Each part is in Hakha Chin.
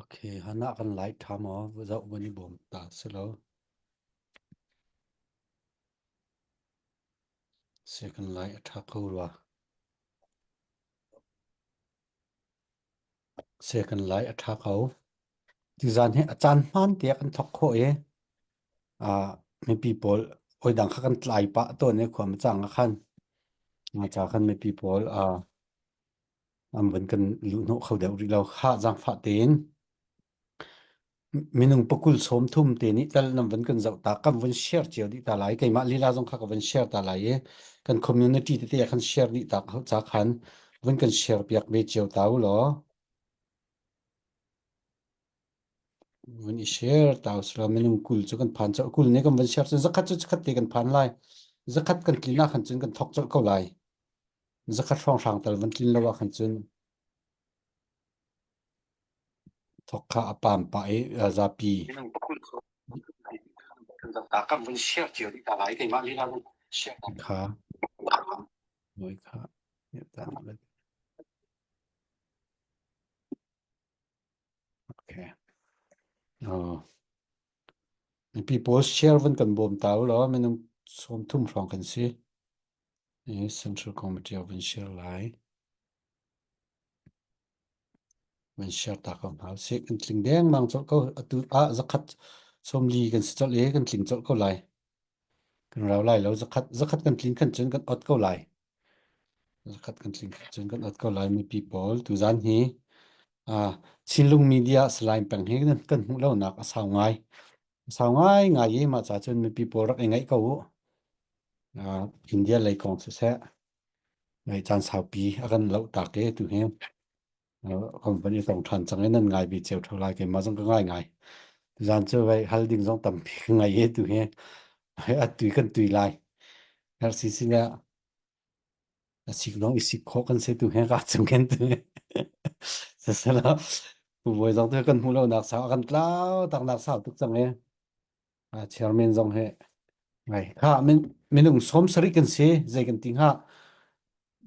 Okay, hana kan lai ṭha maw? Zoh van i bawm ta si lo. Si kan lai a ṭha ko rua. Si kan lai a ṭha ko. Tuzaan hi a caan hmaan tiah kan thawk khawh i ah mipi pawl oi dang kha kan tlai pah tawn i khua cang ah khan nga khan mipi pawl ah an van kan luhhnawh kho deuh rih lo. Khah zaangfah tein minung pakul sawm thum te nih tal nan van kan zoh ta kan vun share cio dih ta lai. Keimah lila zong kha ka vun share ta lai i kan community tete ah khan share dih ta ca khan vun kan share piak ve cio ta u law vun i share ta usila minung 20 cu kan phan colh 20 nih kan vun share cun zakhat cu zakhat te kan phan lai. Zakhat kan tlin ah khan cun kan thok colh ko lai. Zakhat hrawnghrang tal van tlin lo ah khan cun thok kha a pam pah i zapi kha noi kha okay oh mipi pawl share van kan bawm ta u law minung 30 hrawng kan si Central Committee ah van share lai. Van share ta ko hna usih. Kan tling dengmang colh ko. Atu ah zakhat 40 kan si colh i kan tling colh ko lai. Kan rau lai lo. Zakhat zakhat kan tlin khan cun kan ot ko lai. Zakhat kan tlin khan cun kan ot ko lai mipi pawl. Tuzan hi ah Chinlung Media Salai peng hi kan hmuh lonak a sau ngai. A sau ngai ngai i mah ca cun mipi pawl rak i ngaih ko u. India lei kong siseh, ngai caan saupi a kan loh tak i tu hi kan van i tong ṭhan cang i nan ngai ve cio ṭheo lai keimah zong ka ngai ngai. Tuzaan cu vei hal ding zong tampi ka ngai i tu hi a tui kan tui lai. Herh si le a sik zong i sik khawh kan si tu hi ka chung khin tu. Sisela Pu Bawi zong tu kan hmuh lonak sau a kan tlau taknak sau tuk cang i. Chairman zong hi ngai kha minung 70 kan si zei kan ti hnga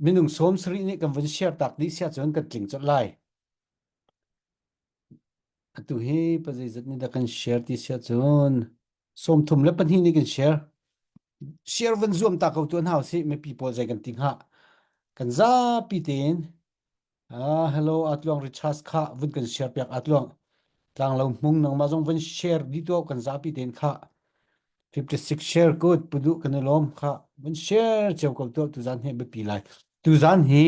minung 70 nih kan vun share tak dih sia cun kan tling colh lai atu hi pa zeizat nih dah kan share ti sia cun 32 nih kan share share van zuam ta ko tuan hau si mipi pawl zei kan ti hnga kan zapi tein Ah, hello Atluang Richards kha vun kan share piak Atluang. Tlanglo hmung nangmah zong vun share di tuah kan zapi tein kha. 56 share good pudu kan i lawm kha vun share cio ko tuah tuzan hi biapi lai. Tuzan hi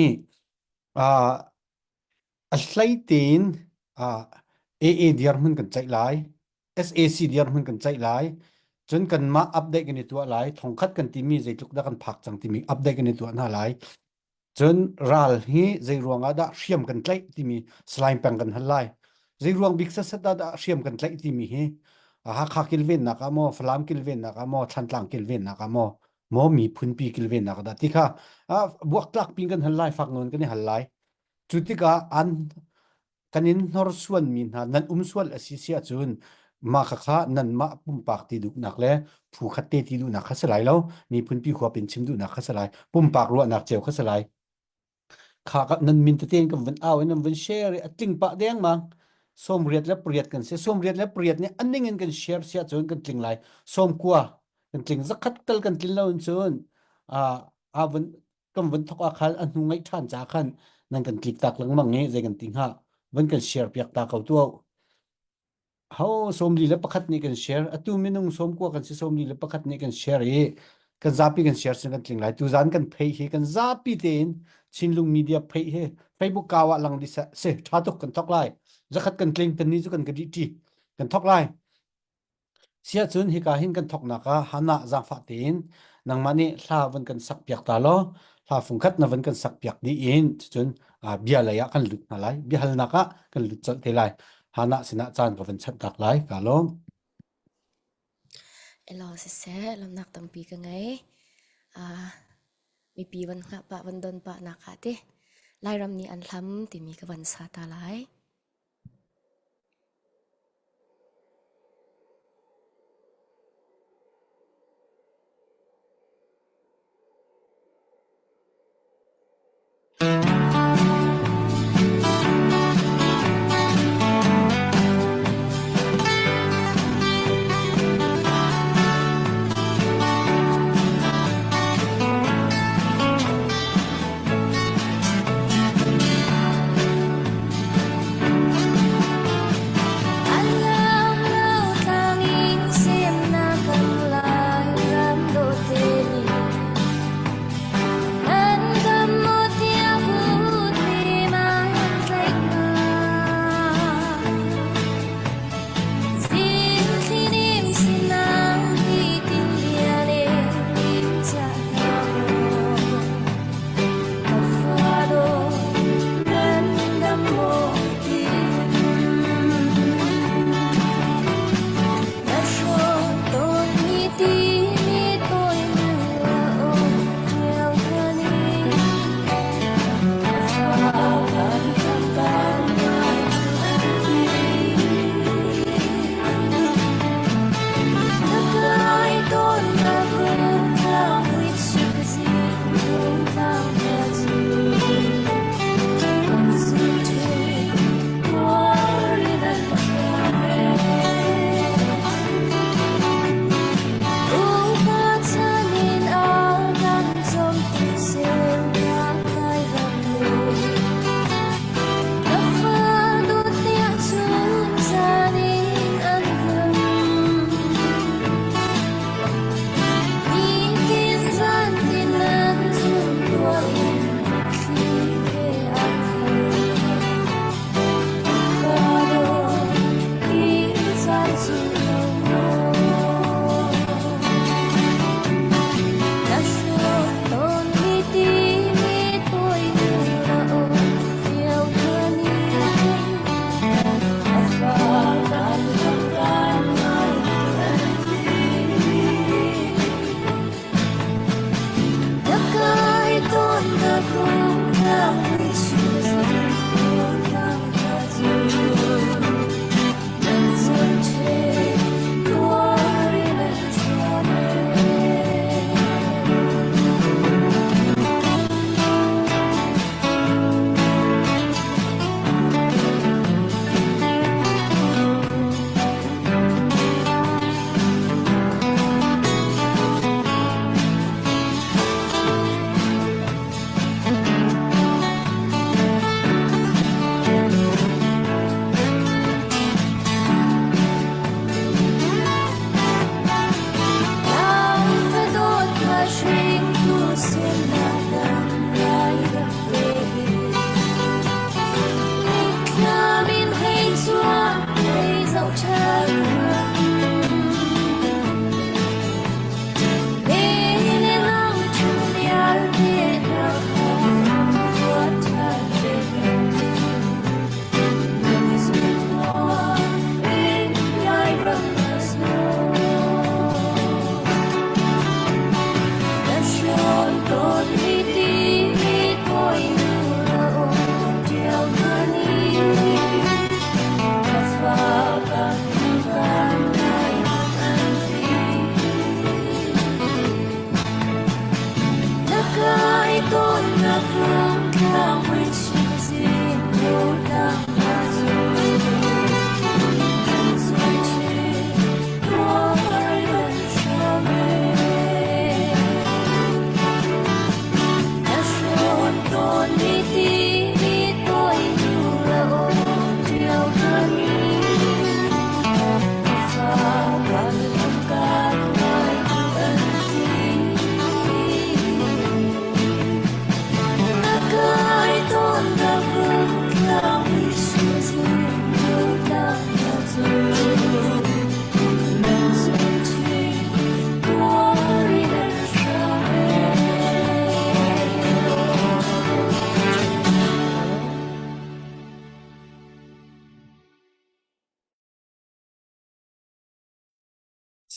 ah a hlei tein ah AA dirhmun kan ceih lai. SAC dirhmun kan ceih lai. Cun kanmah update kan i tuah lai. Thongkhat kan timi zeitluk dah kan phak cang timi update kan i tuah hna lai. Cun ral hi zei ruangah dah hriam kan tlaih timi Salai peng kan hal lai. Zei ruang bik setsat ah dah hriam kan tlaih timi hi Hakha kilvennak ah maw, Falam kilvennak ah maw, Thlantlang kilvennak ah maw, maw miphunpi kilvennak ah dah ti kha buaktlak pin kan hal lai, fak nawn kan i hal lai. Cu tikah an kan in hnorsuanmi hna nan um sual a si si ahcun mah khakha nanmah pumpak ti duhnak le phu khat te ti duhnak kha si lai lo miphunpi huap in chim duhnak kha si lai pumpak ruahnak cio kha si lai kha ka nan min tete in kan vun au in nan vun share i a tling pah dengmang 98 kan si 98 nih a ning in kan share si ahcun kan tling lai 90 kan tling zakhat tal kan tlin lo in cun a vun kan vun thok ah khan a hnu ngaih ṭhan ca khan nan kan tlik tak lengmang i zei kan ti hnga van kan share piak ta ko tuah ho 41 nih kan share atu minung 90 kan si 41 nih kan share i kan zapi kan share sin kan tling lai tu zan kan phei hi kan zapi tein Chinlung media phei hi Facebook kau ah lang di se tha tuk kan thok lai zakhat kan tling tan ni cu kan ka di ti kan thok lai Siahcun hika hin kan thawknak ah Hannah zaangfah tein nangmah nih hla van kan sakpiak ta law hla fungkhat na van kan sakpiak dih in cucun bia lei ah kan lut hna lai. Biahalnak ah kan lut colh te lai. Hannah sinah caan ka van chanh tak lai. Ka lawm. Elaw siseh, lawmhnak tampi ka ngei. Uh, mipi van hngah pah van don pah nak ah te Lairam nih an hlam timi ka van sa ta lai.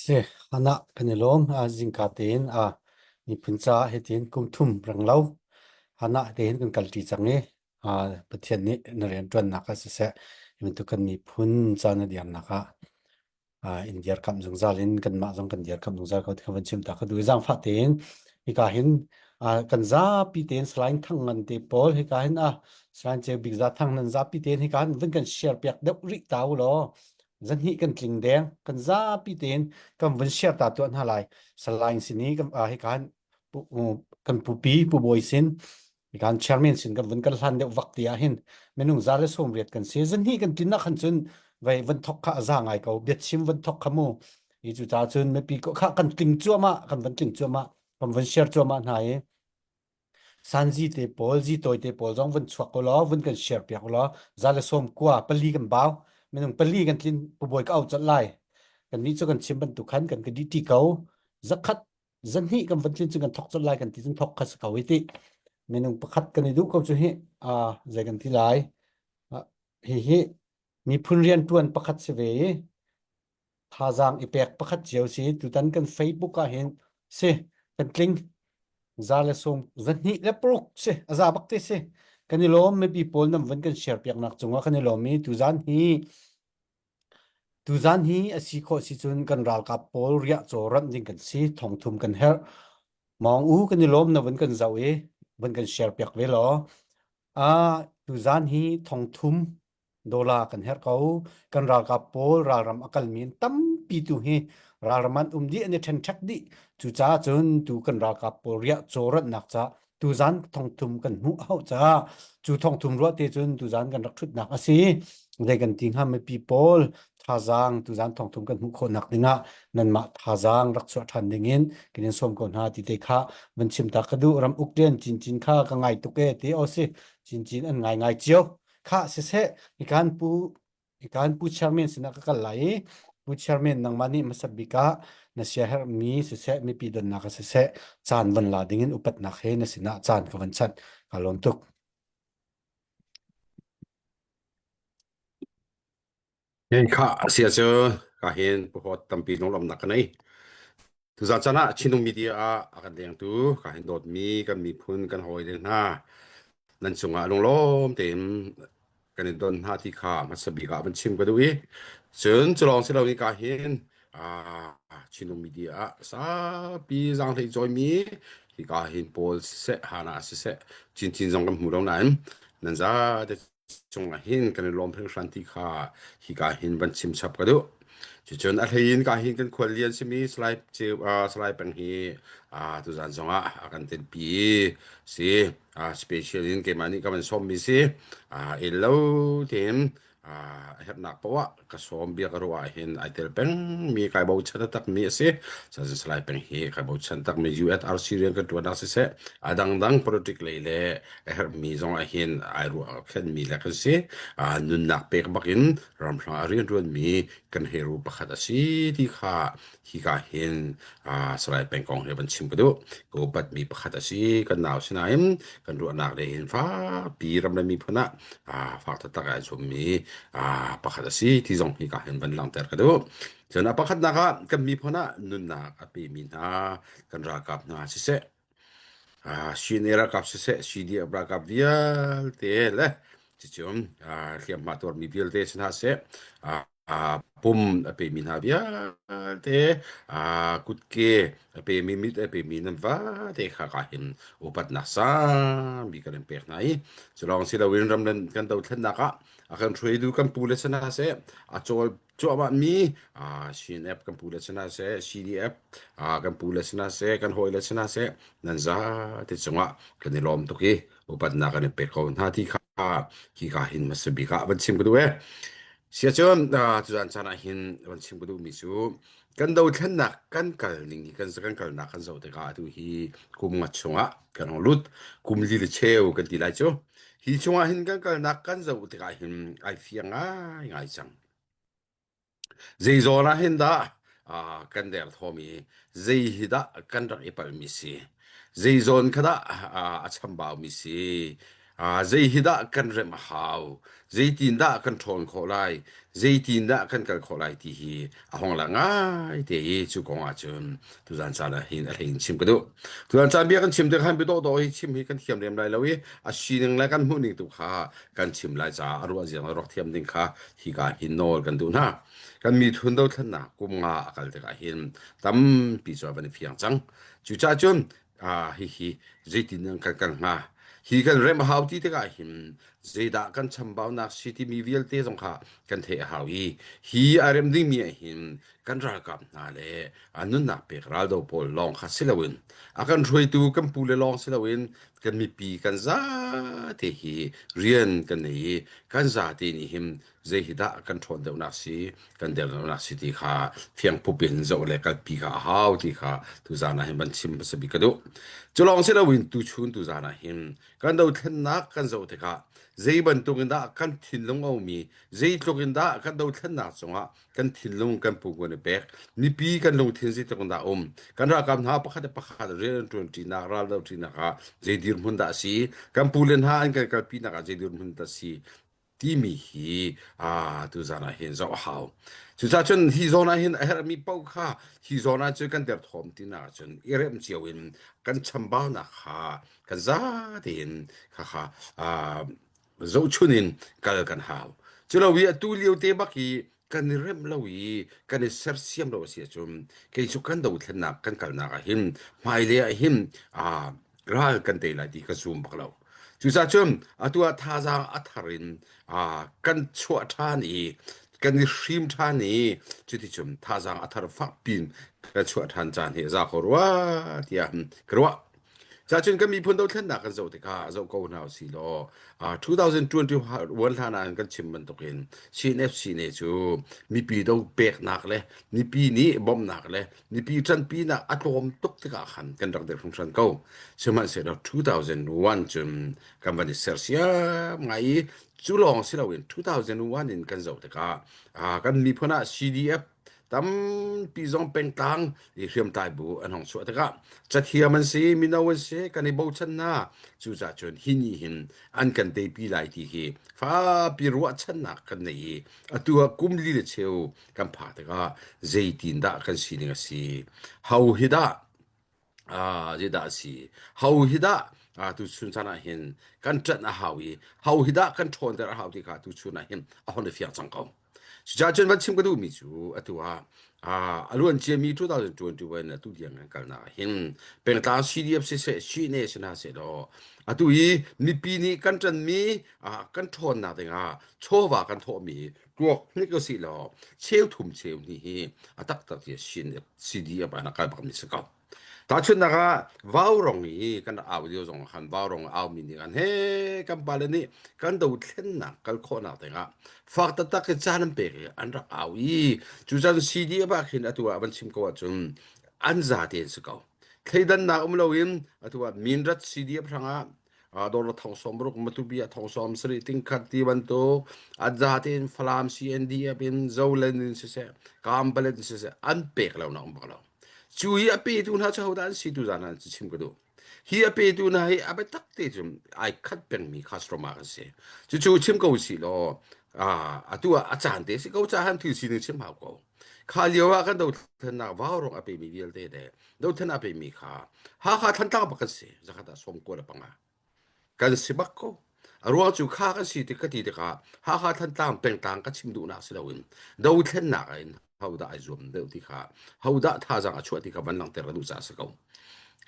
Si, hana kan i lawm. Zingka tein miphun caah hitin kum thum reng lo hana tein kan kalṭi cang i Pathian nih na rianṭuannak ah siseh, hi bantuk kan miphun ca na dirnak ah in dirkamh zungzal in kanmah zong kan dirkamh zungzal ko ti kha van chim ta ka duh i zaangfah tein hika hin kan zapi tein Salai Thang Ngan te pawl hika hin Salai Ceu Bik Za Thang nan zapi tein hika hin van kan share piak deuh rih ta u law zanhnih kan tling deng kan zapi tein kan vun share ta tuah hna lai Salai sin i kan hika hin kan pupi pu bawi sin kan chairman sin kan vun kan hlan deuh vak ti ah hin minung 180 kan si zanhnih kan tin nak khan cun vai van thok kha a za ngai ko biachim van thok kha mu i cu ca cun mipi ko kha kan tling cuahmah kan van tling cuahmah kan van share cuahmah hna i sanzi te pawl zi tawi te pawl zong vun chuak ko law vun kan share piak law 194 kan bau minung pali kan tlin pubawi ka au colh lai kan nih cu kan chim bantuk khan kan ka di ti ko zakhat zanhnih kan van tlin cu kan thok colh lai kan ti cun thok kha si ko i ti minung pakhat kan i duh ko cu hi a zei kan ti lai hi hi miphun rian tuan pakhat si ve i thazaang i pek pakhat cio si tutan kan Facebook ah hin si kan tling 126 si a za bak te si kan i lawm mipi pawl nam van kan share piak nak cungah kan i lawm i tuzan hi Tuzaan hi a si khawh si cun kan ralkap pawl riahcaw ranh ding kan si, thongthum kan herh. Mawng u kan i lawm na vun kan zoh i vun kan share piak ve law. Ah, tuzaan hi thongthum dollar kan herh ko. Kan ralkap pawl ralram a kalmi an tampi tu hi ralram an um dih an i ṭhenṭhek dih. Cucaah cun tu kan ralkap pawl riahcaw ranhnak ca tuzan thongthum kan hmuh hau caah cu thongthum ruah te cun tuzan kan rak thutnak a si zei kan ti hnga mipi pawl thazaang tuzan thongthum kan hmuh khawhnak dingah nanmah thazaang rak chuah ṭhan dingin kan in sawm ko hna ti te kha van chim ta ka duh ram uk rian cincin kha ka ngai tuk e ti o si cincin an ngai ngai cio kha siseh hikan pu Hikan Pu Chairman sinah ka kal lai i Pu Chairman nangmah nih hmasat bik ah na siaherhmi siseh mipi donnak ah siseh caan von la dingin upatnak he na sinah caan ka van chanh. Kaa lawm tuk. Hei kha sia cu ka hin pahawt tampi lunglawmhnak ka nei. Tuzaan caan ah Chinung media ah a kan lengtu ka hin dawtmi kan miphun kan hawile hna nan cungah lunglawm tein kan in don hna ti kha hmasa bik ah van chim ka duh i cun cu lawng si loin ka hin Chinung media ah saupi zaanghlei cawimi hika hin pawl siseh hana siseh chinchin zong kan hmu lo nain nan zate cungah hin kan i lawm hringhran ti kha hika hin van chim chap ka duh. Cucun a hlei in ka hin kan khuallian simi Salai Ceu Salai Peng hi tuzan zongah a kan telpi si special in keimah nih ka van sawmmi si el lo tein a herhnak poah ka sawm bia ka ruah ah hin ai tel pengmi kai bochan takmi a si. Cun Salai Peng hi kai bochan takmi USRC rian kan ṭuannak siseh a dangdang politic lei le a herhmi zong ah hin ai ruah khenmi le kan si. Nunnak pek bakin ramhrang a rianṭuanmi kan hero pakhat a si ti kha hika hin Salai Peng kong hi van chim ka duh. Ka upatmi pakhat a si. Kan nau sinain kan ruahnak le hin fakpi ram le miphun ah fak taktak ai zuammi pakhat a si ti zong hika hin van langhter ka duh. Cun a pakhatnak ah kan miphun ah nunnak a pemi hna kan ralkap hna siseh CNA ralkap siseh CDF ralkap vialte le cucun hliamhma tuarmi vialte si hna seh pum a pemi hna vialte kutke a pemi mit a pemi nan vate kha ka hin upatnak sangbi kan in pek hna i cu lawng si loin ram kan dothlennak ah a kan hruaitu kan pu le si hna seh a cawl cuahmah mi CNF kan pu le si hna seh CDF kan pu le si hna seh kan hawi le si hna seh nan zate cungah kan i lawm tuk i upatnak kan i pek ko hna ti kha hi ka hin hmasa bik ah van chim ka duh e sia cun tuzan caan ah hin van chim ka duhmi cu kan dothlennak kan kal ning hi kan kan kalnak kan zoh tikah atu hi kum nga chungah kan hong lut kum li le cheu kan ti lai cu hi chungah hin kan kalnak kan zoh tikah hin ai fiang ngai ngai cang Zei zawn ah hin dah kan derthawm i zei hi dah kan rak i palhmi si? Zei zawn kha dah a chambaumi si? Zei hi dah kan remh a hau, zeitin dah kan ṭhawn khawh lai, zeitin dah kan kal khawh lai ti hi a hong lang ngai te i cu kong ah cun tuzan caan ah hin a hlei in chim ka duh. Tuzan caan bia kan chim tik han biadawh hi chim hi kan thiam lem lai lo i a sining le kan hmuh ning tu kha kan chim lai caah a ruah ziang le rak thiam ding kha hika hin nawl kan duh hna. Kan miphun dothlennak kum nga a kal tikah hin tampi cu a van i fiang cang. Cucaah cun hihi zeitin an kan kal hnga? Hi kan rem a hau ti tikah hin zeidah kan chambaunak si timi vialte zong kha kan theih a hau i hi a rem dingmi ah hin kan ralkap hna le a nunnak pek raldo pawl lawng kha si loin a kan hruaitu kan pu le lawng si loin kan mipi kan zate hi rian kan nei i kan zate nih hin zei hi dah kan ṭhawn deuhnak si kan der deuhnak si ti kha fiang pup in zoh le kalpi kha a hau ti kha tuzaan ah hin van chim hmasa bik ka duh. Cu lawng si loin tuchun tuzaan ah hin kan dothlennak kan zoh tikah zei bantuk in dah kan thinlung a ummi zeitluk in dah kan dothlennak cungah kan thinlung kan pungkuan i pek mipi kan lungthin zeitluk in dah um kan ralkap hna pakhat le pakhat rian an ṭuanṭinak ral doṭinak ah zei dirhmun dah a si kan pu le hna an kan kalpinak ah zei dirhmun dah a si timi hi tuzaan ah hin zoh a hau. Cucaah cun hi zawn ah hin a herhmi paoh kha hi zawn ah cun kan derthawm tinak ah cun i remh cio in kan chambaunak kha kan za tein kha kha zohchun in kal kan hau. Culo i atu lio te bak i kan i remh lo i kan i sersiam lo a si ahcun kei cu kan dothlennak kan kalnak ah hin hmailei ah hin ral kan tei lai ti ka zum bak lo. Cucaah cun atu ah thazaang a thar in kan chuah ṭhan i kan i hrim ṭhan i cuticun thazaang a thar fak pin kan chuah ṭhan caan hi a za ko rua tiah ka ruah. Cacun kan miphun dothlennak kan zoh tikah zoh ko hna usih law 2021 hlan ah kan chim bantukin CNFC ne cu mipi do peknak le mipi nih bawmhnak le mipi ṭanpinak a tlawm tuk tikah khan kan rak dirh hringhran ko. Sihmanhsehlaw 2001 cun kan van i sersiam ngai i cu lawng si loin 2001 in kan zoh tikah kan miphun ah CDF tampi zong pengtlang i hriamtlai bu an hong chuah tikah cathiam an si mino an si kan i bochan hna cucaah cun hi ni hin an kan teipi lai ti hi fapi ruahchannak kan nei i atu ah kum li le cheu kan phak tikah zeitin dah kan sining a si ho hi dah zeidah a si ho hi dah tuchun caan ah hin kan ṭanh a hau i ho hi dah kan ṭhawnter a hau ti kha tuchun ah hin a hon i fiang cang ko. Cucaah cun van chim ka duhmi cu atu ah a luan ciami 2021 atu tiang kan kalnak ah hin pengtlang CDF siseh CNA si hna seh law atu i mipi nih kan ṭanmi kan ṭhawnnak dingah chawva kan thawhmi tuak hnik usih law cheu thum cheu hnih hi a taktak ti CDF ah na kal bakmi si ko. Tahchunhnak ah vaurong i kan au lio zong khan vaurong au mi nih khan he kan pale nih kan dothlennak kal khawhnak dingah fak taktak i caan an pek i an rak au i cu caan CDF ah khin atu ah van chim ko ahcun an za tein si ko. Thleidannak um loin atu ah Minrat CDF hrangah dawr thong sawm ruk Matupi ah thong sawm sarih tingkhat ti bantuk a za tein Falam CNDF in Zoland in siseh Kambalet in siseh an pek lo nak um bak lo. Cu hi a petu hna cu hodah an si tu zan ah chim ka duh. Hi a petu hna hi a biatak te cu ai khat pengmi customer an si. Cucu chim ko si law atu ah a caan te si ko cahan thil sining chim hau ko. Kha lio ah kan dothlennak vaurong a pemi vialte le dothlen a pemi kha Hakha Thantlang bak kan si. Zakhat ah sawm kua le panga. Kan si bak ko. A ruang cu kha kan si tik ka ti tikah Hakha Thantlang pengtlang ka chim duhnak si loin dothlennak in hodah ai zuam deuh ti kha hodah thazaang a chuah ti kha van langhter ka duh caah si ko.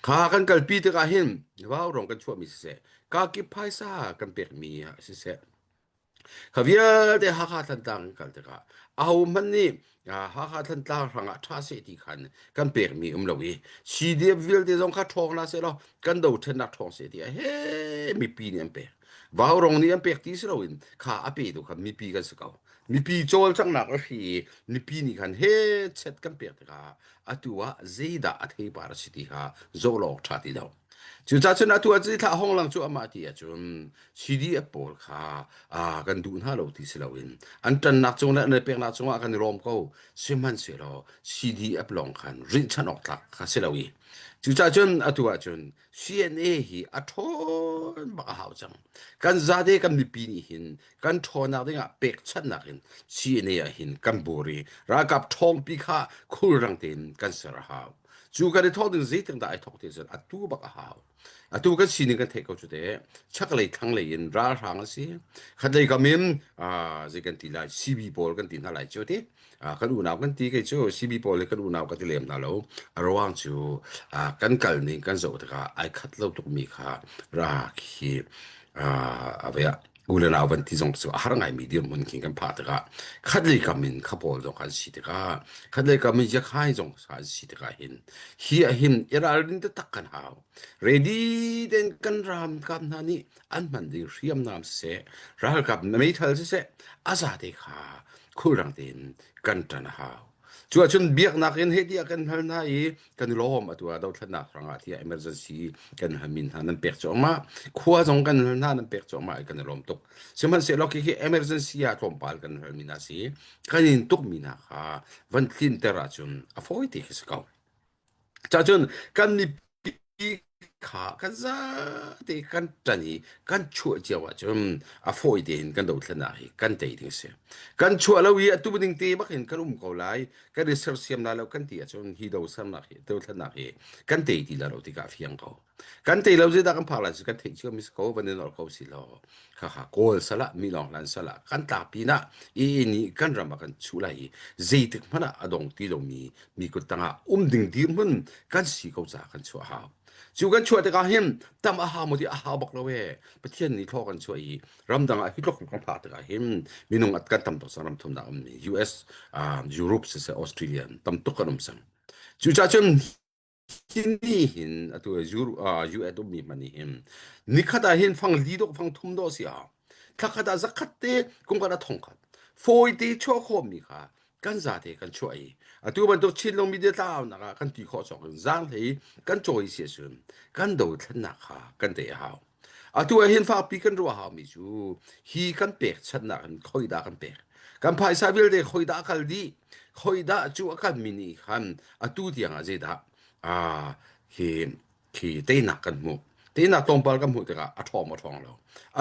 Kha kan kalpi tikah hin vaurong kan chuahmi siseh, kakip phaisa kan pekmi siseh, Kha vialte Hakha Thantlang kan kal tikah ahohmanh nih Hakha Thantlang hrangah ṭha seh ti khan kan pekmi um lo i CDF vialte zong kha ṭhawng hna seh law kan doṭhennak ṭhawng seh tiah he mipi nih an pek. Vaurong nih an pek ti si loin kha a petu kha mipi kan si ko. Mipi cawlcanghnak a hri i mipi nih khan he chet kan pek tikah atu ah zeidah a theipar a si ti kha zoh awk ṭha ti lo. Cucaah cun atu ah thla hong lang cu amah ti ahcun CDF pawl kha kan duh hna lo ti si loin an ṭannak cung le an i peknak cungah kan i lawm ko. Sihmanhsehlaw CDF lawng khan rinhchanh awk tlak kha si lo i. Cucaah cun atu ahcun CNA hi a ṭhawn bak a hau cang. Kan zate kan mipi nih hin kan ṭhawnnak dingah pekchanhnak in CNA ah hin kan bur i ralkap ṭhawngpi kha khulrang tein kan ser a hau. Cu kan i thawk ding zeitin dah ai thawk ti cun atu bak a hau. Atu kan sining kan theih ko cu te. Chaklei thlanglei in ralhrang a si. Khatlei kam in zei kan ti lai CB pawl kan ti hna lai cu ti. Kan unau kan ti kei cu CB pawl hi kan unau ka ti lem hna lo. A ruang cu kan kal ning kan zoh tikah ai khat lo tukmi kha ra khi a vei ah u le nau van ti zong cu a har ngaimi dirhmun khin kan phah tikah khatlei kam in kha pawl zong an si tikah khatlei kam in yakhai zong an si tikah hin hi ah hin i ralrin taktak kan hau. Ready ten kan ralkap hna nih an hman ding hriamnam siseh, ralkap meithal siseh, a zate kha khulrang tein kan ṭan a hau. Cu ahcun biaknak in heh tiah kan hal hna i kan i lawm atu ah dothlatnak hrangah tiah emergency kan halmi hna nan pek cuahmah. Khua zong kan hal hna nan pek cuahmah i kan i lawm tuk. Sihmanhsehlaw khi emergency ah tlawmpal kan halmi hna si. Kan in tukmi hna kha van tlinter ahcun a fawi te khi si ko. Cacun kan mipi kha kan zate kan ṭan i kan chuah cio ahcun a fawi tein kan dothlennak hi kan tei ding a si. Kan chuah lo i atu ning te bak in kan um ko lai, kan i sersiam lai lo kan ti ahcun hi dosernak hi dothlennak hi kan tei ti lai lo tikah a fiang ko. Kan tei lo zeidah kan phak lai cu kan theih cio mi si ko van in or ko si law khakha kawl salah mi lawng hlan salah kan tlak pinah i nih kan ram ah kan chuh lai i zeitik hmanh ah a dong ti lomi mi kut tangah um ding dirhmun kan si ko caah kan chuah hau. Cu kan chuah tikah hin tam a hau maw ti a hau bak lo e. Pathian nih thlaw kan chuah i ramdang ah hi tluk kan phak tikah hin minung at kan tam tuk cang ram thumnak ummi US, uh, Europe siseh Australia tam tuk kan um cang. Cucaah cun Hi nih hin atu US ummi hmanh nih hin nikhat ah hin fang li dawh fang thum dawh si a thlakhat ah zakhat te kum khat ah thong khat fawi te chuah khawhmi kha kan zate kan chuah i atu bantuk Chinlung media tlaunak ah kan ti khawh cawk in zaanghlei kan cawi si ahcun kan dothlennak kha kan tei a hau. Atu ah hin fakpi kan ruah haumi cu hi kan pekchanhnak in khoidah kan pek. Kan phaisa vialte khoidah a kal dih. Khoidah cu a kalmi nih khan atu tiang ah zeidah ah hi khi teinak kan hmuh. Teinak tlawmpal kan hmuh tikah a ṭhawng maw ṭhawng lo.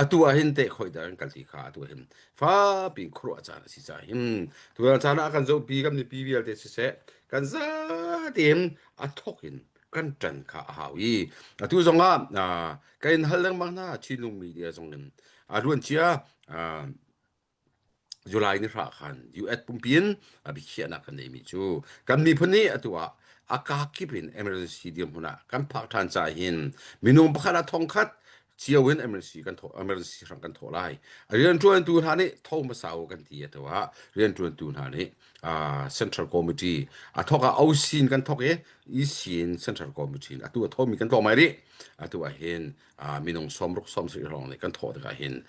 Atu ah hin teh khoidah kan kal ti kha atu ah hin fapi in khuaruah caan a si caah hin tutan caan ah kan zohpi kan mipi vialte siseh kan zatein a thok in kan ṭan kha a hau i atu zongah ka in hal lengmang hna Chinlung media zong in a ruan cia July ni hra khan US pumpi in a biakhiahnak kan neimi cu kan miphun nih atu ah a kakip in emergency dirhmun ah kan phak ṭhan caah hin minung pakhat ah thongkhat cio in emergency kan thawh emergency hrang kan thawh lai rianṭuantu hna nih tho hmasa u kan ti atu ah rianṭuantu hna nih Central Committee a thawk ah OC in kan thawk i EC in Central Committee in atu a thomi kan tlawm ai rih atu ah hin minung sawmruk sawmsarih hrawng nih kan thawh tikah hin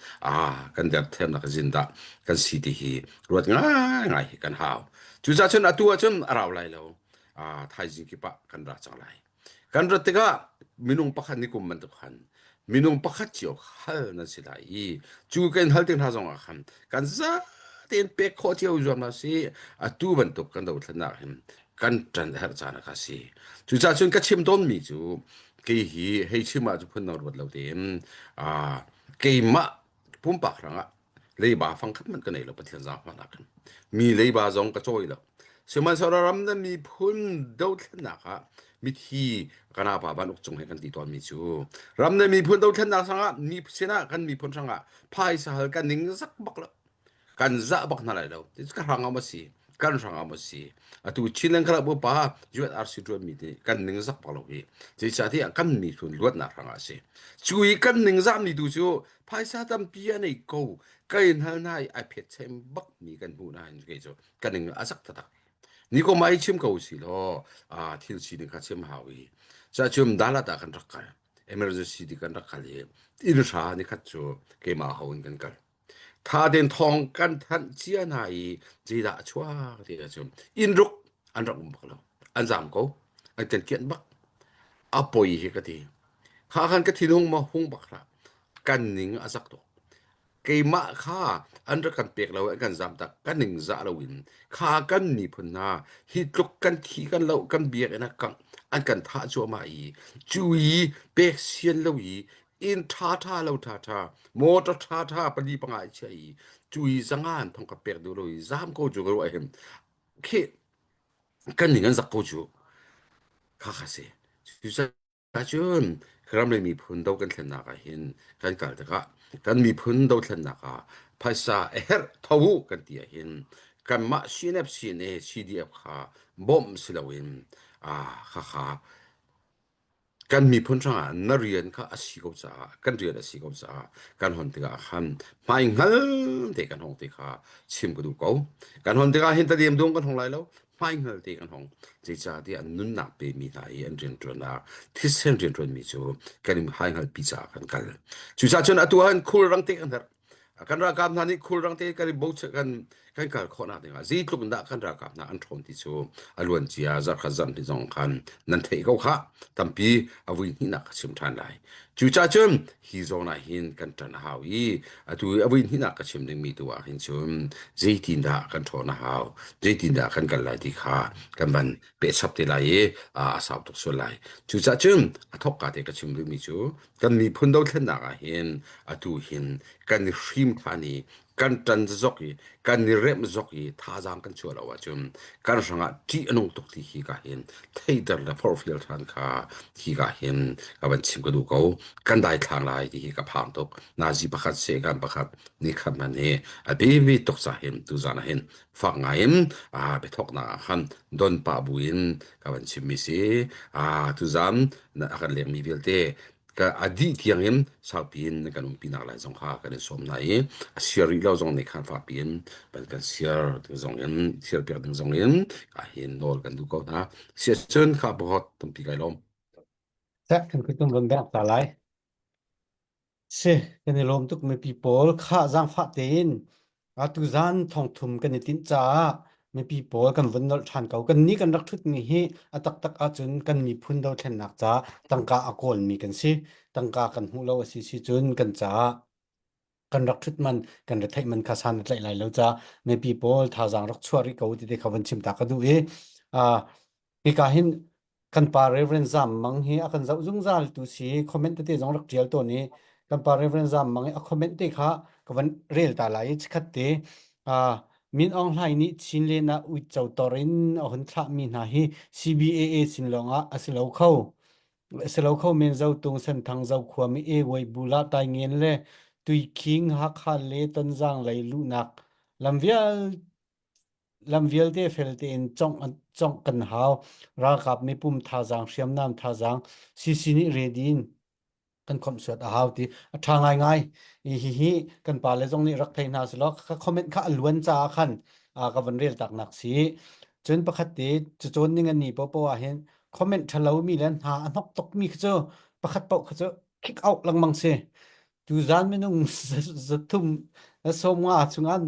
kan derthemnak zin dah kan si ti hi ruat ngaingai hi kan hau cucaah cun atu ah cun a rau lai lo thaizing kip ah kan ra cang lai Kan rat tikah minung pakhat nih kum bantuk khan minung pakhat cio hal nan si lai i cu kan hal tik hna zongah khan kan zatein pek khawh cio zuam hna si atu bantuk kan dothlennak hin kan ṭan a herh caan a si. Cucaah cun ka chim tawnmi cu kei hi hei chim ah cu phun dang ruat lo tein keimah pumpak hrangah leiba fangkhat hmanh ka nei lo Pathian zaangfahnak in mi leiba zong ka cawi lo sihmanhsehlaw ram le miphun dothlennak ah mithi kana pa van uk cung he kan ti tawnmi cu ram le miphun dothlennak hrangah mi sinah kan miphun hrangah phaisa hal kan ning zak bak lo kan zah bak hna lai lo ka hrangah ma si kan hrangah ma si atu Chinland kala bu pa UNRC tuan mi nih kan ning zak bak lo hi zeicahtiah kan miphun luatnak hrangah si cu i kan ning zah mi tu cu Phaisa tampi a nei ko. Ka in hal hna i ai phet chem bak mi kan hmuh nain kei cu ka ning a zak taktak. Ni ko mai chim ko si law ah thil sining kha chim hau i ca chum dalat ah kan rak kal emergency ti kan rak kal i inn hra ni khat cu keimah ho in kan kal tha den thong kan thanh cia hna i zeidah a chuak ti ka chim inn ruk an rak um bak lo an zam ko an kan kianh bak a poi hi ka ti kha khan ka thinhung ma hung bak hlah kan ning a zak tuk. Keimah kha an rak kan pek lo an kan zamtak kan ning zah loin kha kan miphun hna hi tluk kan thi kan lo kan biakinn a kangh an kan thah cuahmah i cu i pek sian lo i inn ṭha ṭha lo ṭha ṭha motor ṭha ṭha pali panga i chiah i cu i zangan thong ka pek duh lo i zam ko cu ka ruah hin khi kan ning an zak ko cu kha kha si. Cucaah Ahcun ram le miphun dohthlennak ah hin kan kal tikah kan miphun dohthlennak ah phaisa a herh tho u kan ti ahhin kanmah CNF CNA CDF kha bawmh si loin khakha kan miphun hrangah na rian kha a si ko caah kan rian a si ko caah kan hon tikah khan hmaihngal te kan hong ti kha chim ka duh ko. Kan hon tikah hin tadem dung kan hong lai lo. Hmaihngal te kan hong. Zeicahtiah nunnak pemi hna i an rianṭuannak thisen rianṭuanmi cu kan in hmaihngal pi caah kan kal. Cucaah cun atu ah khulrang te kan herh. Kan ralkap hna nih khulrang te kan i bochan kan kan kal khawhnak dingah zeitluk in dah kan ralkap hna an ṭhawn ti cu a luancia zarhkhat zarhhnih zong khan nan theih ko khah. Tampi a vui hnihnak ka chim ṭhan lai. Cucaah cun hi zawn ah hin kan ṭan a hau i atu i a vui hnihnak ka chim dingmi tu ah hin cun zeitindah kan ṭhawn a hau, zeitindah kan kal lai ti kha kan van pehchap te lai i a sau tuk sual lai. Cucaah cun a thawkka te ka chim duhmi cu kan miphun dothlennak ah hin atu hin kan i hrim ṭhan i kan ṭan zok i kan i remh zok i thazaang kan chuah lo ahcun kan hrangah ṭih a nung tuk ti hi ka hin theihter le forhfial ṭhan kha hi ka hin ka van chim ka duh ko. Kan daithlang lai ti hi ka phang tuk. Nazi pakhat sehkan pakhat ni khat man hi a biapi tuk ca hin tuzan ah hin fak ngai in biathawknak ah khan don pah buin ka van chimmi si. Tuzan a kan lengmi vialte ka a dih tiang in saupi in kan umpi nak lai zong kha kan in sawm hna i a siar rih lo zong nih khan fakpi in van kan siar ding zong in siar piak ding zong in ka hin nawl kan duh ko hna siah cun kha bohot tampi kai lawm. Seh kan kutum van bek ta lai. Si, kan i lawm tuk mipi pawl khah zaangfah tein atu zan thongthum kan i tinh caah mipi pawl kan vun nolh ṭhan ko. Kannih kan rak ṭhutmi hi a taktak ahcun kan miphun dothlennak ca tangka a kawlmi kan si. Tangka kan hmuh lo a si si cun kan caah kan rak ṭhut man kan retheih man kha san a tlaih lai lo caah mipi pawl thazaang rak chuah rih ko ti te kha van chim ta ka duh i hika hin kan pa Reverend Zam Mang hi a kan zoh zungzal tu si comment tete zong rak ṭial tawn i kan pa Reverend Zam Mang i a comment te kha ka van rel ta lai i chikhat te Min Aung Hlaing nih Chinlen ah uico tor in a hun thlahmi hna hi CBAA sin lawngah a si lo kho. A si lo kho men Zotung Senthang Zokhua mi E Wei Bula Taingen le Tuikhing Hakha le Tonzang lei luhnak lam vialte Lam vialte fel tein congh congh kan hau. Ralkap mipum thazaang, hriamnam thazaang, CC nih ready in kan khawmhsuat a hau ti a ṭha ngaingai. Hihi kan pale zong nih rak thei hna selaw ka comment kha a luan caah khan ka van rel taknak si. Cun pakhat te cacawn ning an ni popo ah hin comment ṭhalomi le hna a hnok tukmi khi cu pakhat paoh kha cu kick out lengmang si. Tuzan minung zathum 50 chungah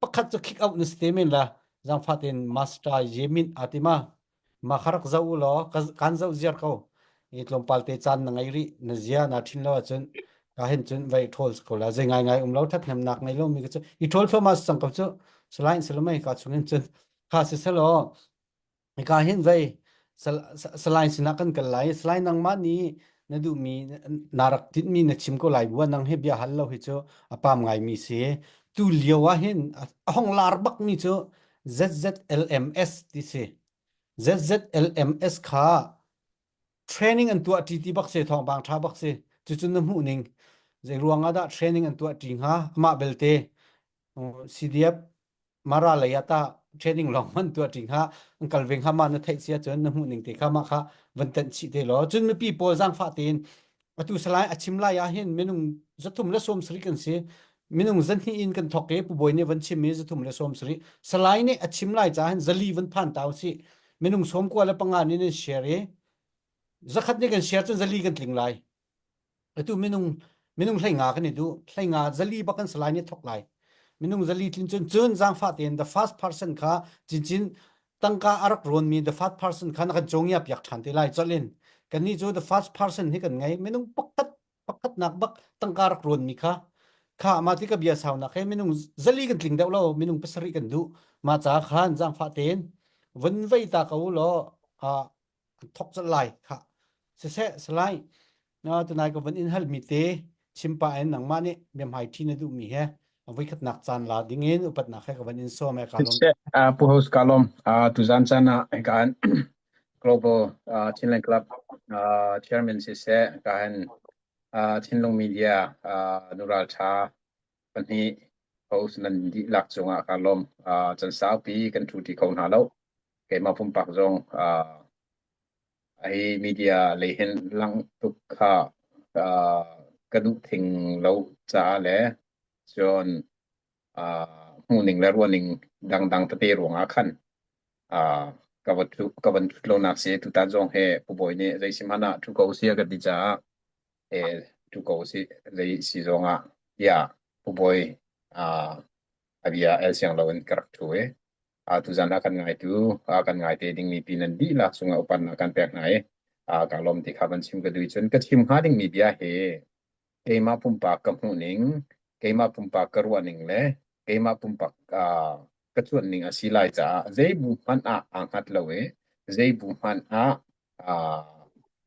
pakhat cu kick out na si te men la zangfah tein master yemin atima ma kha rak zoh u law kan zoh ziar ko i tlawmpal te caan na ngei rih na zia na thin lo ahcun ka hin cun vai ṭhawl ko la zei ngai ngai um lo thathnemnak ngei lo mi ka cu i ṭhawl thluahmah sang ko cu salain salamai ka chung in cun kha si selaw Hika hin vei Salai sinah kan kal lai. Salai nangmah nih na duhmi na rak tinhmi na chim ko lai bua nang hi bia hal lo hi cu a pam ngaimi si. Tu lio ah hin a hong lar bakmi cu ZZLMS ti si. ZZLMS kha training an tuah ṭi ti bak si thawngpang ṭha bak si. Cucun na hmuh ning zei ruang ah dah training an tuah ṭi hnga? Amah belte CDF Mara lei ah tah training lawng man tuah ṭi hnga an kal ve hnga ma na theih sia cun na hmuh ning te kha mah kha van tenh chih te law cun mipi pawl zaangfah tein atu salai a chim lai ah hin minung 370 kan si minung zahnih in kan thok i pu bawi nih van chim i 370 salai nih a chim lai caah hin zali van phan ta usih minung 95 nih nan share i zakhat nih kan share cun zali kan tling lai Atu minung minung hleinga kan i duh. Hleinga zali bak kan salai nih thok lai. Minung zali tlin cun cun zaangfah tein the first person kha cincin tangka a rak rawnmi the first person kha na kan cawngia piak ṭhan te lai colh in. Kannih cu the first person hi kan ngei. Minung pakhat pakhatnak bak tangka rak rawnmi kha. Kha mah ti ka bia saunak he minung zali kan tling deuh lo minung pasarih kan duh. Ma ca khan zaangfah tein vun vei ta ko law an thok colh lai kha. Siseh salai na tunai ka vun in hal mi te chimpa in nangmah nih biahmai ṭhi na duh mi he voikhatnak caan la ding in upatnak he ka van in sawm e ka lawm. Siseh, Pu Host ka lawm. Tuzan caan ah kan Global Chinland Club Chairman siseh ka han Thinlung Media nural ṭha pahnih host nan dihlak cungah ka lawm. Can saupi kan ṭhu ṭi kho hna lo. Keimah pumpak zong hi media lei hin lang tuk kha ka duh thing lo caah le cun hmuhning le ruahning dangdang tete ruangah khan ka va ka van ṭhut lonak si. Tutan zong he Pu Bawi nih zei si hmanh ah ṭhu ko si a ka ti caah ṭhu ko si zei si zong ah tiah Pu Bawi a bia el siang loin ka rak ṭhu i tuzan ah kan ngaitu kan ngai te dingmi pi nan dihlak cungah upatnak kan pek hna i ka lawm ti kha van chim ka duh cun ka chim hnga dingmi bia hi keimah pumpak ka hmuhning, keimah pumpak ka ruahning le keimah pumpak ka cuanhning a si lai caah zei bu hmanh ah aa hngat lo i zei bu hmanh ah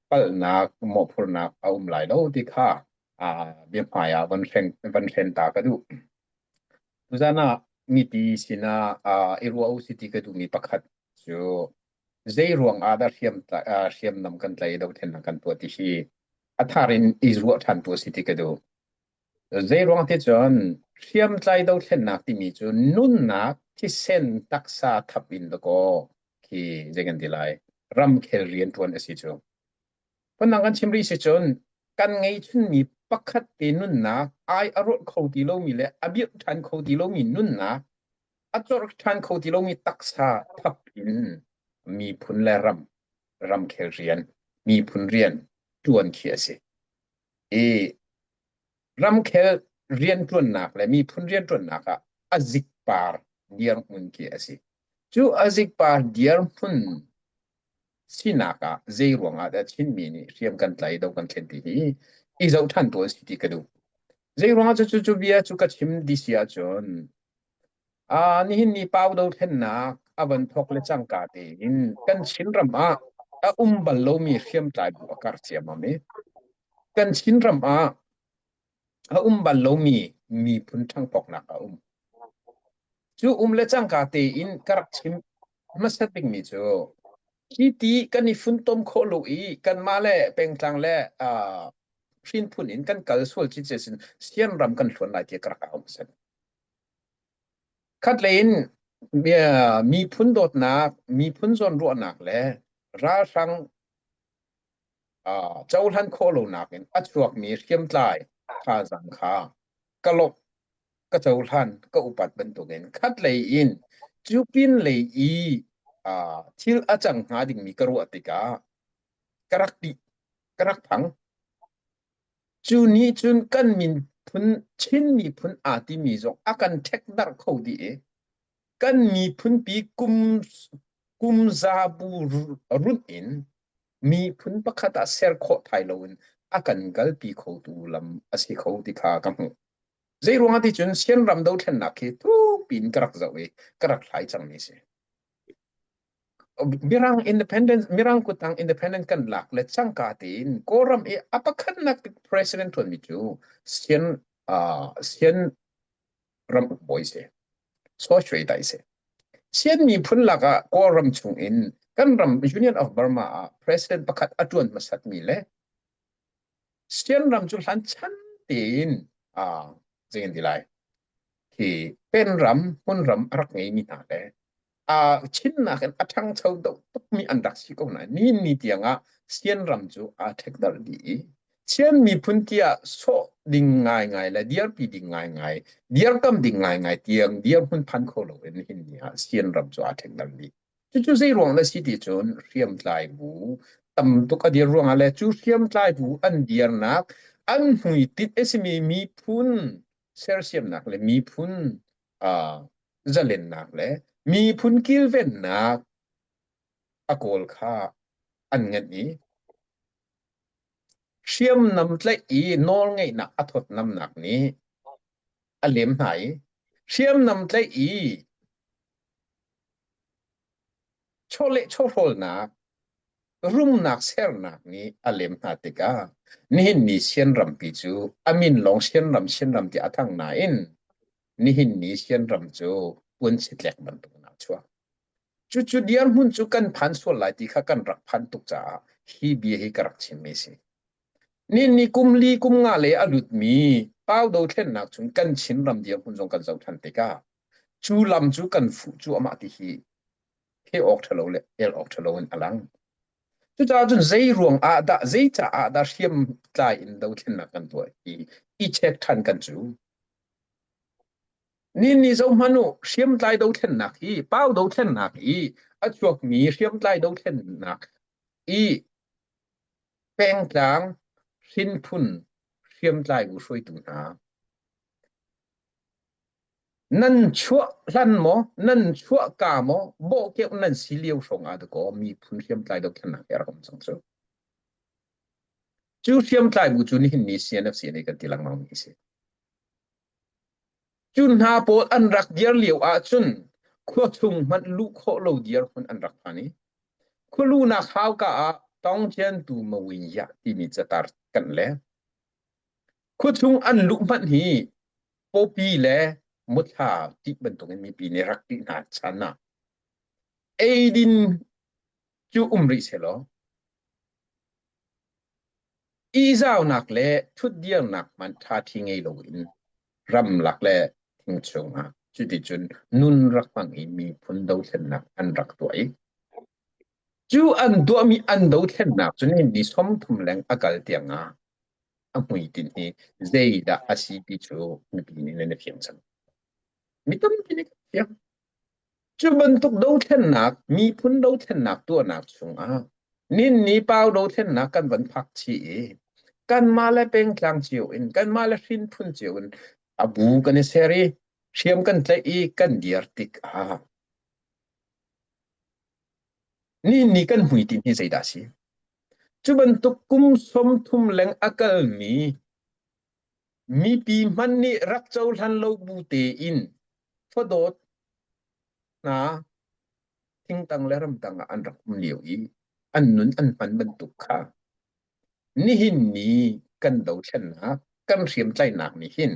palhnak mawhphurhnak a um lai lo ti kha biahmai ah van hren van hren ta ka duh. Tuzan ah mipi sinah i ruah u si ti ka duhmi pakhat cu zei ruang ah dah hriam hriamnam kan tlaih i dothlennak kan tuah ti hi a thar in i ruah ṭhan tu a si ti ka duh. Zei ruang ti cun hriamtlai dothlennak timi cu nunnak thisen taksa thap in dakaw khi zei kan ti lai ramkhel rianṭuan a si cu. Phundang kan chim rih si cun kan ngeihchunmi pakhat te nunnak ai a rawlh kho ti lomi le a birh ṭhan kho ti lomi nunnak a corh ṭhan kho ti lomi taksa thap in miphun le ram ramkhel rian miphun rian ṭuan khi a si. I ramkhel rianṭuannak le miphun rianṭuannak ah a zikpar dirhmun khi a si. Cu a zikpar dirhmun sinak ah zei ruangah dah Chinmi nih hriam kan tlai do kan thlen ti hi i zoh ṭhan tu an si ti ka duh. Zei ruangah cu cu bia cu ka chim di si ahcun nihin ni pau dothlennak a van thawk le cangka tein kan Chinram ah a um bal lomi hriamtlai bu a karh ciammam i kan Chinram ah a um bal lomi miphun ṭhangpoknak a um. Cu um le cangka tein ka rak chim hmasat bikmi cu hi ti kan i funtom khawh lo i kanmah le pengtlang le uh, hrinphun in kan kal sual cicet sin Siam ram kan hluan lai ti ka rak au hmasat. Khatlei in miphun dawtnak, miphun zawnruahnak le ralhrang cohlan khawh lonak in a chuakmi hriamtlai thazaang kha ka lawmh, ka cohlan, ka upat bantukin khatlei in cu pinlei i thil a cang hnga dingmi ka ruah tikah ka rak ṭih, ka rak phang. Cu nih cun kan miphun Chin miphun aa timi zong a kan ṭhekdarh kho dih i kan miphunpi kum kum zabu runh in miphun pakhat ah ser khawh thai loin a kan kalpi khotu lam a si kho ti kha ka hmuh. Zei ruangah ti cun Sianram dothlennak hi thukpi in ka rak zoh i ka rak hlai cangmi a si. Mirang independence Mirang kuttang independent kan lak le cangka tein Kawlram i a pakhatnak president ṭuanmi cu Sian uh, Sian ramuk bawi si. So Shwe Tai si. Sian miphun lakah Kawlram chung in kan ram Union of Burma ah president pakhat a ṭuan hmasatmi le Sian ram cu hlan chan tein uh, zei ti lai khi penram hmunram a rak ngeimi hna le Chinnak in a ṭhangcho deuh tukmi an rak si ko nain nihin ni tiangah Sian ram cu aa ṭhekdarh dih i Sian miphun tiah sawh ding ngaingai le dirpi ding ngaingai, dirkam ding ngaingai tiang dirhmun phan kho loin nihin ni ah Sian ram cu aa ṭhekdarh dih. Cucu zei ruang dah si ti cun hriamtlai bu tam tuk a dir ruangah le cu hriamtlai bu an dirnak an hmuitinh a simi miphun sersiamnak le miphun uh, zalennak le miphun kilvennak a kawl kha an ngenh i hriamnam tlaih i nawlngeihnak a thawtnamnak nih. a lem hna i hriamnam tlaih i chawleh chawhrawlnak rumnak sernak nih a lem hna tikah nihin ni Sian rampi cu a min lawng Sian ram Sian ram tiah a thang nain nihin ni Sian ram cu puanchia bantuk in aa chuak. Cucu dirhmun cu kan phan sual lai ti kha kan rak phan tuk caah hi bia hi ka rak chimmi si. Ni ni kum li kum nga le a lutmi Pau dothlennak chung kan Chin ram dirhmun zong kan zoh ṭhan tikah cu lam cu kan fuh cuahmah ti hi he awk ṭhalo le el awk ṭhalo in a lang. Cucaah cun zei ruang ah dah zei caah dah hriamtlai in dothlennak kan tuah hi i check ṭhan kan cu. Ni ni zoh hmanh u, hriamtlai dothlennak hi pau dothlennak i a chuakmi hriamtlai dothlennak i pengtlang hrinphun hriamtlai bu hruaitu hna nan chuah hlan maw nan chuah ka maw bawhkeuh nan si lio hrawng ah dakaw miphun hriamtlai dothlennak hi a rak um cang cu. Cu hriamtlai bu cu nihin ni CNFC nih kan ti lengmang mi a si. Cu hna pawl an rak dir lio ahcun khua chung hmanh luh khawh lo dirhmun an rak phan i khualuhnak hauka ah Tawngciantu Mawinyah timi catar kan le khuachung an luh hmanh hi pawpi le muthla tih bantukin mipi nih rak tih hna chan ah eidin cu um rih sehlaw Ihzaunak le ṭhutdirnak hmanh ṭhaṭhi ngei loin ramlak le thing chungah cuticun nun rak hmang i miphun dothlennak an rak tuah i cu an tuahmi an dothlennak cu ni 30 leng a kal tiangah a hmuitinh hi zeidah a si ti cu mipi nih nan i fiang cang. Mi tampi nih kan fiang. Cu bantuk dothlennak, miphun dothlennak tuahnak chungah ninni pau dothlennak kan van phak chih i kanmah le pengtlang cio in, kanmah le hrinphun cio in a bu kan i ser i hriam kan tlaih i kan dir tikah ninni kan hmuitinh hi zeidah a si? Cu bantuk kum 30 leng a kalmi mipi hmanh nih rak cohlan lo bu tein fadawt hna thingtang le ramtang ah an rak um lio i an nun an hman bantuk kha nihin ni kan dothlennak kan hriamtlaihnak nih hin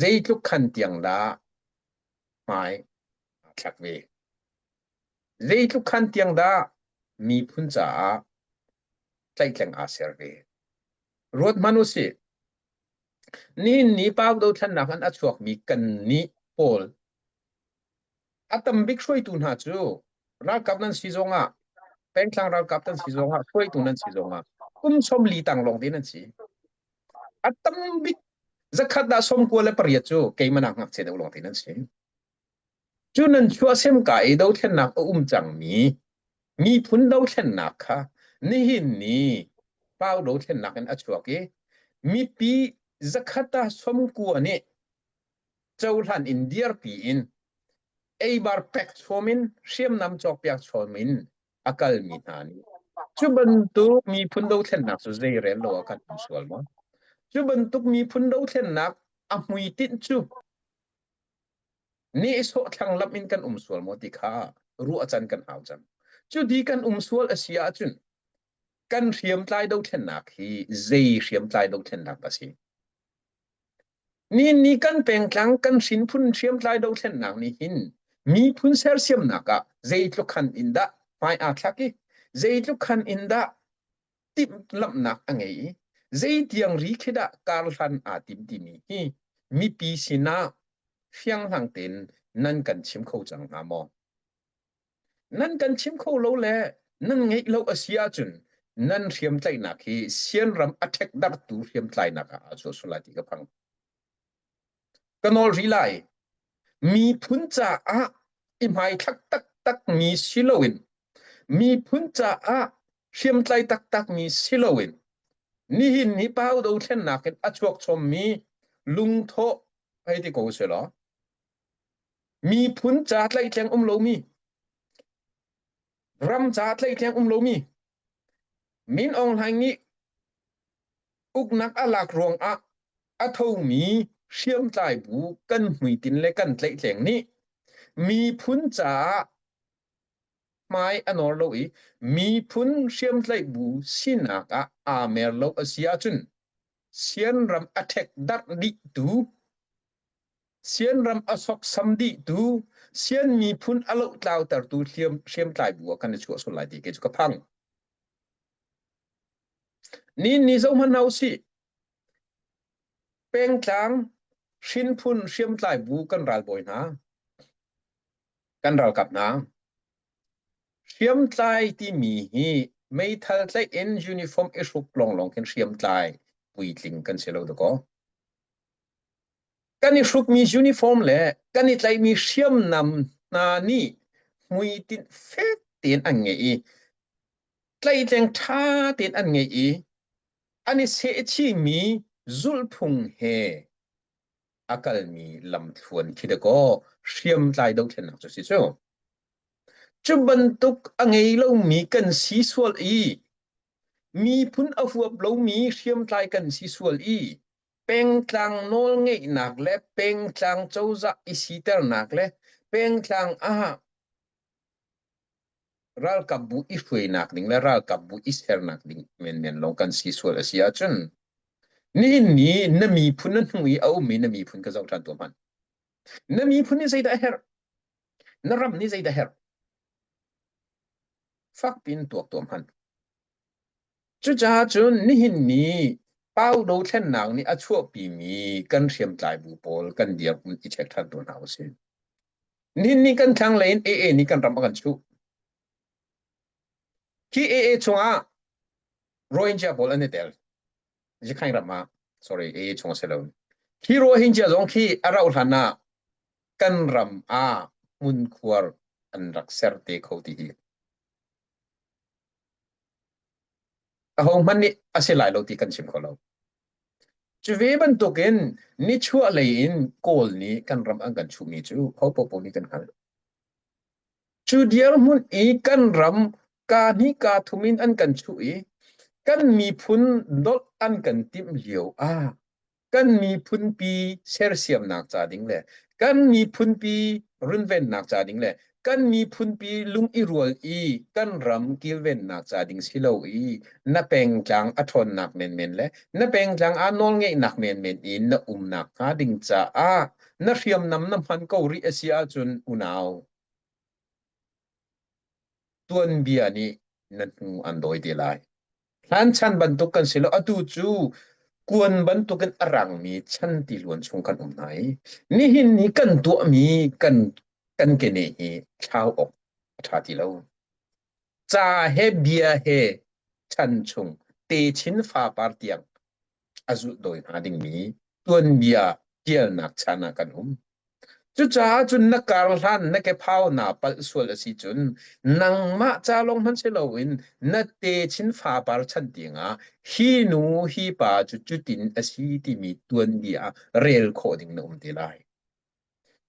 zeitluk khan tiang dah hmai aa thlak ve zeitluk khan tiang dah miphun caah tlaihtleng aa ser ve ruat hmanh u sih Nihin ni Pau dothlennak in a chuakmi kannih pawl a tam bik hruaitu hna cu ralkap nan si zongah pengtlang ralkap nan si zongah hruaitu nan si zongah kum 40 tang lawng te nan si. A tam bik zakhat dah 98 cu keimah nak ngakchia deuh lawng te nan si. Cu nan chuahsemka i dothlennak a um cangmi miphun dothlennak kha nihin ni Pau dothlennak in a chuak i mipi zakhat ah 90 nih cohlan in dirpi in eibar pek chom in hriamnam cawkpiak chom in a kalmi hna nih cu bantuk miphun dothlennak cu zei rel lo ah kan um sual maw? Cu bantuk miphun dothlennak a hmuitinh cu nehsawh thlanglamh in kan um sual maw ti kha ruah can kan hau cang. Cu di kan um sual a si ahcun kan hriamtlai dothlennak hi zei hriamtlai dothlennak a si? Ni ni kan pengtlang kan hrinphun hriamtlai dothlennak nih hin miphun sersiamnak ah zeitluk khan in dah hmai aa thlak i zeitluk khan in dah timhlamhnak a ngei i zeitiang ri khi dah karhlan aa tim timi hi mipi sinah fianghlang tein nan kan chim kho cang hnga maw? Nan kan chim kho lo le nan ngeih lo a si ahcun nan hriamtlaihnak hi sianram a ṭhekdarhtu hriamtlainak ah aa chuah sual lai ti ka phang. Ka nawl rih lai. Miphun caah i hmaithlak taktakmi si loin miphun caah hriamtlai taktakmi si loin nihin ni pau dothlennak in a chuak chommi lungthawh hei ti ko selaw miphun ca tlaihtleng um lomi ram ca tlaihtleng um lomi Min Aung Hlaing nih uknak a lak ruangah a thomi hriamtlai bu kan hmuitinh le kan tlaihtleng nih miphun caah hmai a nawr lo i miphun hriamtlaih bu sinak ah aa mer lo a si ahcun Sianram a ṭhekdarh dihtu, Sianram a sawksam dihtu, Sian miphun a lohtlautertu hriamtlai bu ah kan i chuah sual lai ti kei cu ka phang. Ni ni zoh hmanh hna usih. Pengtlang hrinphun hriamtlai bu kan ralbawi hna, kan ralkap hna, Hriamtlai timi hi meithal tlaih in uniform i hruk lawnglawng khin hriamtlai puitling kan si lo dakaw. Kan i hrukmi uniform le kan i tlaihmi hriamnam hna nih hmuitinh fek tein an ngeih i tlaihtleng ṭha tein an ngeih i an i sehchihmi zulhphung he a kalmi lamthluan khi dakaw hriamtlai dothlennak cu si cu. Cu bantuk a ngei lomi kan si sual i miphun a huap lomi hriamtlai kan si sual i pengtlang nawlngeihnak le pengtlang cozah i siternak le pengtlang ah ralkapbu i hruainak ding le ralkapbu i sernak ding menmen lawng kan si sual a si ahcun nihin ni na miphun na hnu i a ummi na miphun ka zoh ṭhan tuah hmanh. Na miphun nih zeidah a herh? Na ram nih zeidah a herh? Fak piin tuak tuah hmanh. Cucaah cun nihin ni Pau dothlennak nih a chuahpimi kan hriamtlai bu pawl kan dirhmun i check ṭhan tu hna usih. Nihin ni kan thlanglei in AA nih kan ram a kan chuh. Khi AA chungah Rohingya pawl an i tel. Zikhaing ram ah, sorry, AA chung a si lo. Khi Rohingya zong khi a rauh hlan ah kan ram ah hmunkhuar an rak ser te kho ti hi. Ahohmanh nih a si lai lo ti kan chim kho lo. Cu ve bantukin nichuah lei in Kawl nih kan ram an kan chuhmi cu ho popo nih kan hngalh. Cu dirhmun i kan ram kaa hnih kaa thum in an kan chuh i kan miphun dolh an kan timh lio ah kan miphunpi sersiamnak ca ding le kan miphunpi runvennak ca ding le kan miphunpi lung i rual i kan ram kilvennak ca ding si lo i na pengtlang a ṭhawnnak menmen le na pengtlang ah nawlngeihnak menmen in na umnak hnga ding caah na hriamnam na hman ko rih a si ahcun unau tuanbia nih na hnu an dawi te lai. Hlan chan bantuk kan si lo. Atu cu kuan bantukin a rangmi chan tiluan chung kan um hna i nihin ni kan tuahmi kan kan kene hi thlau awk a ṭha ti lo. Ca he bia he chan chung techin fapar tiang a zulh dawi hnga dingmi tuanbia ṭialnak chan ah kan um. Cucaah cun na kar hlan na kephau naa palh sual a si cun nangmah ca lawng hmanh si loin na techin fapar chan tiangah hi nu hi pa cu cutin a si timi tuanbia ah rel khawh ding na um te lai.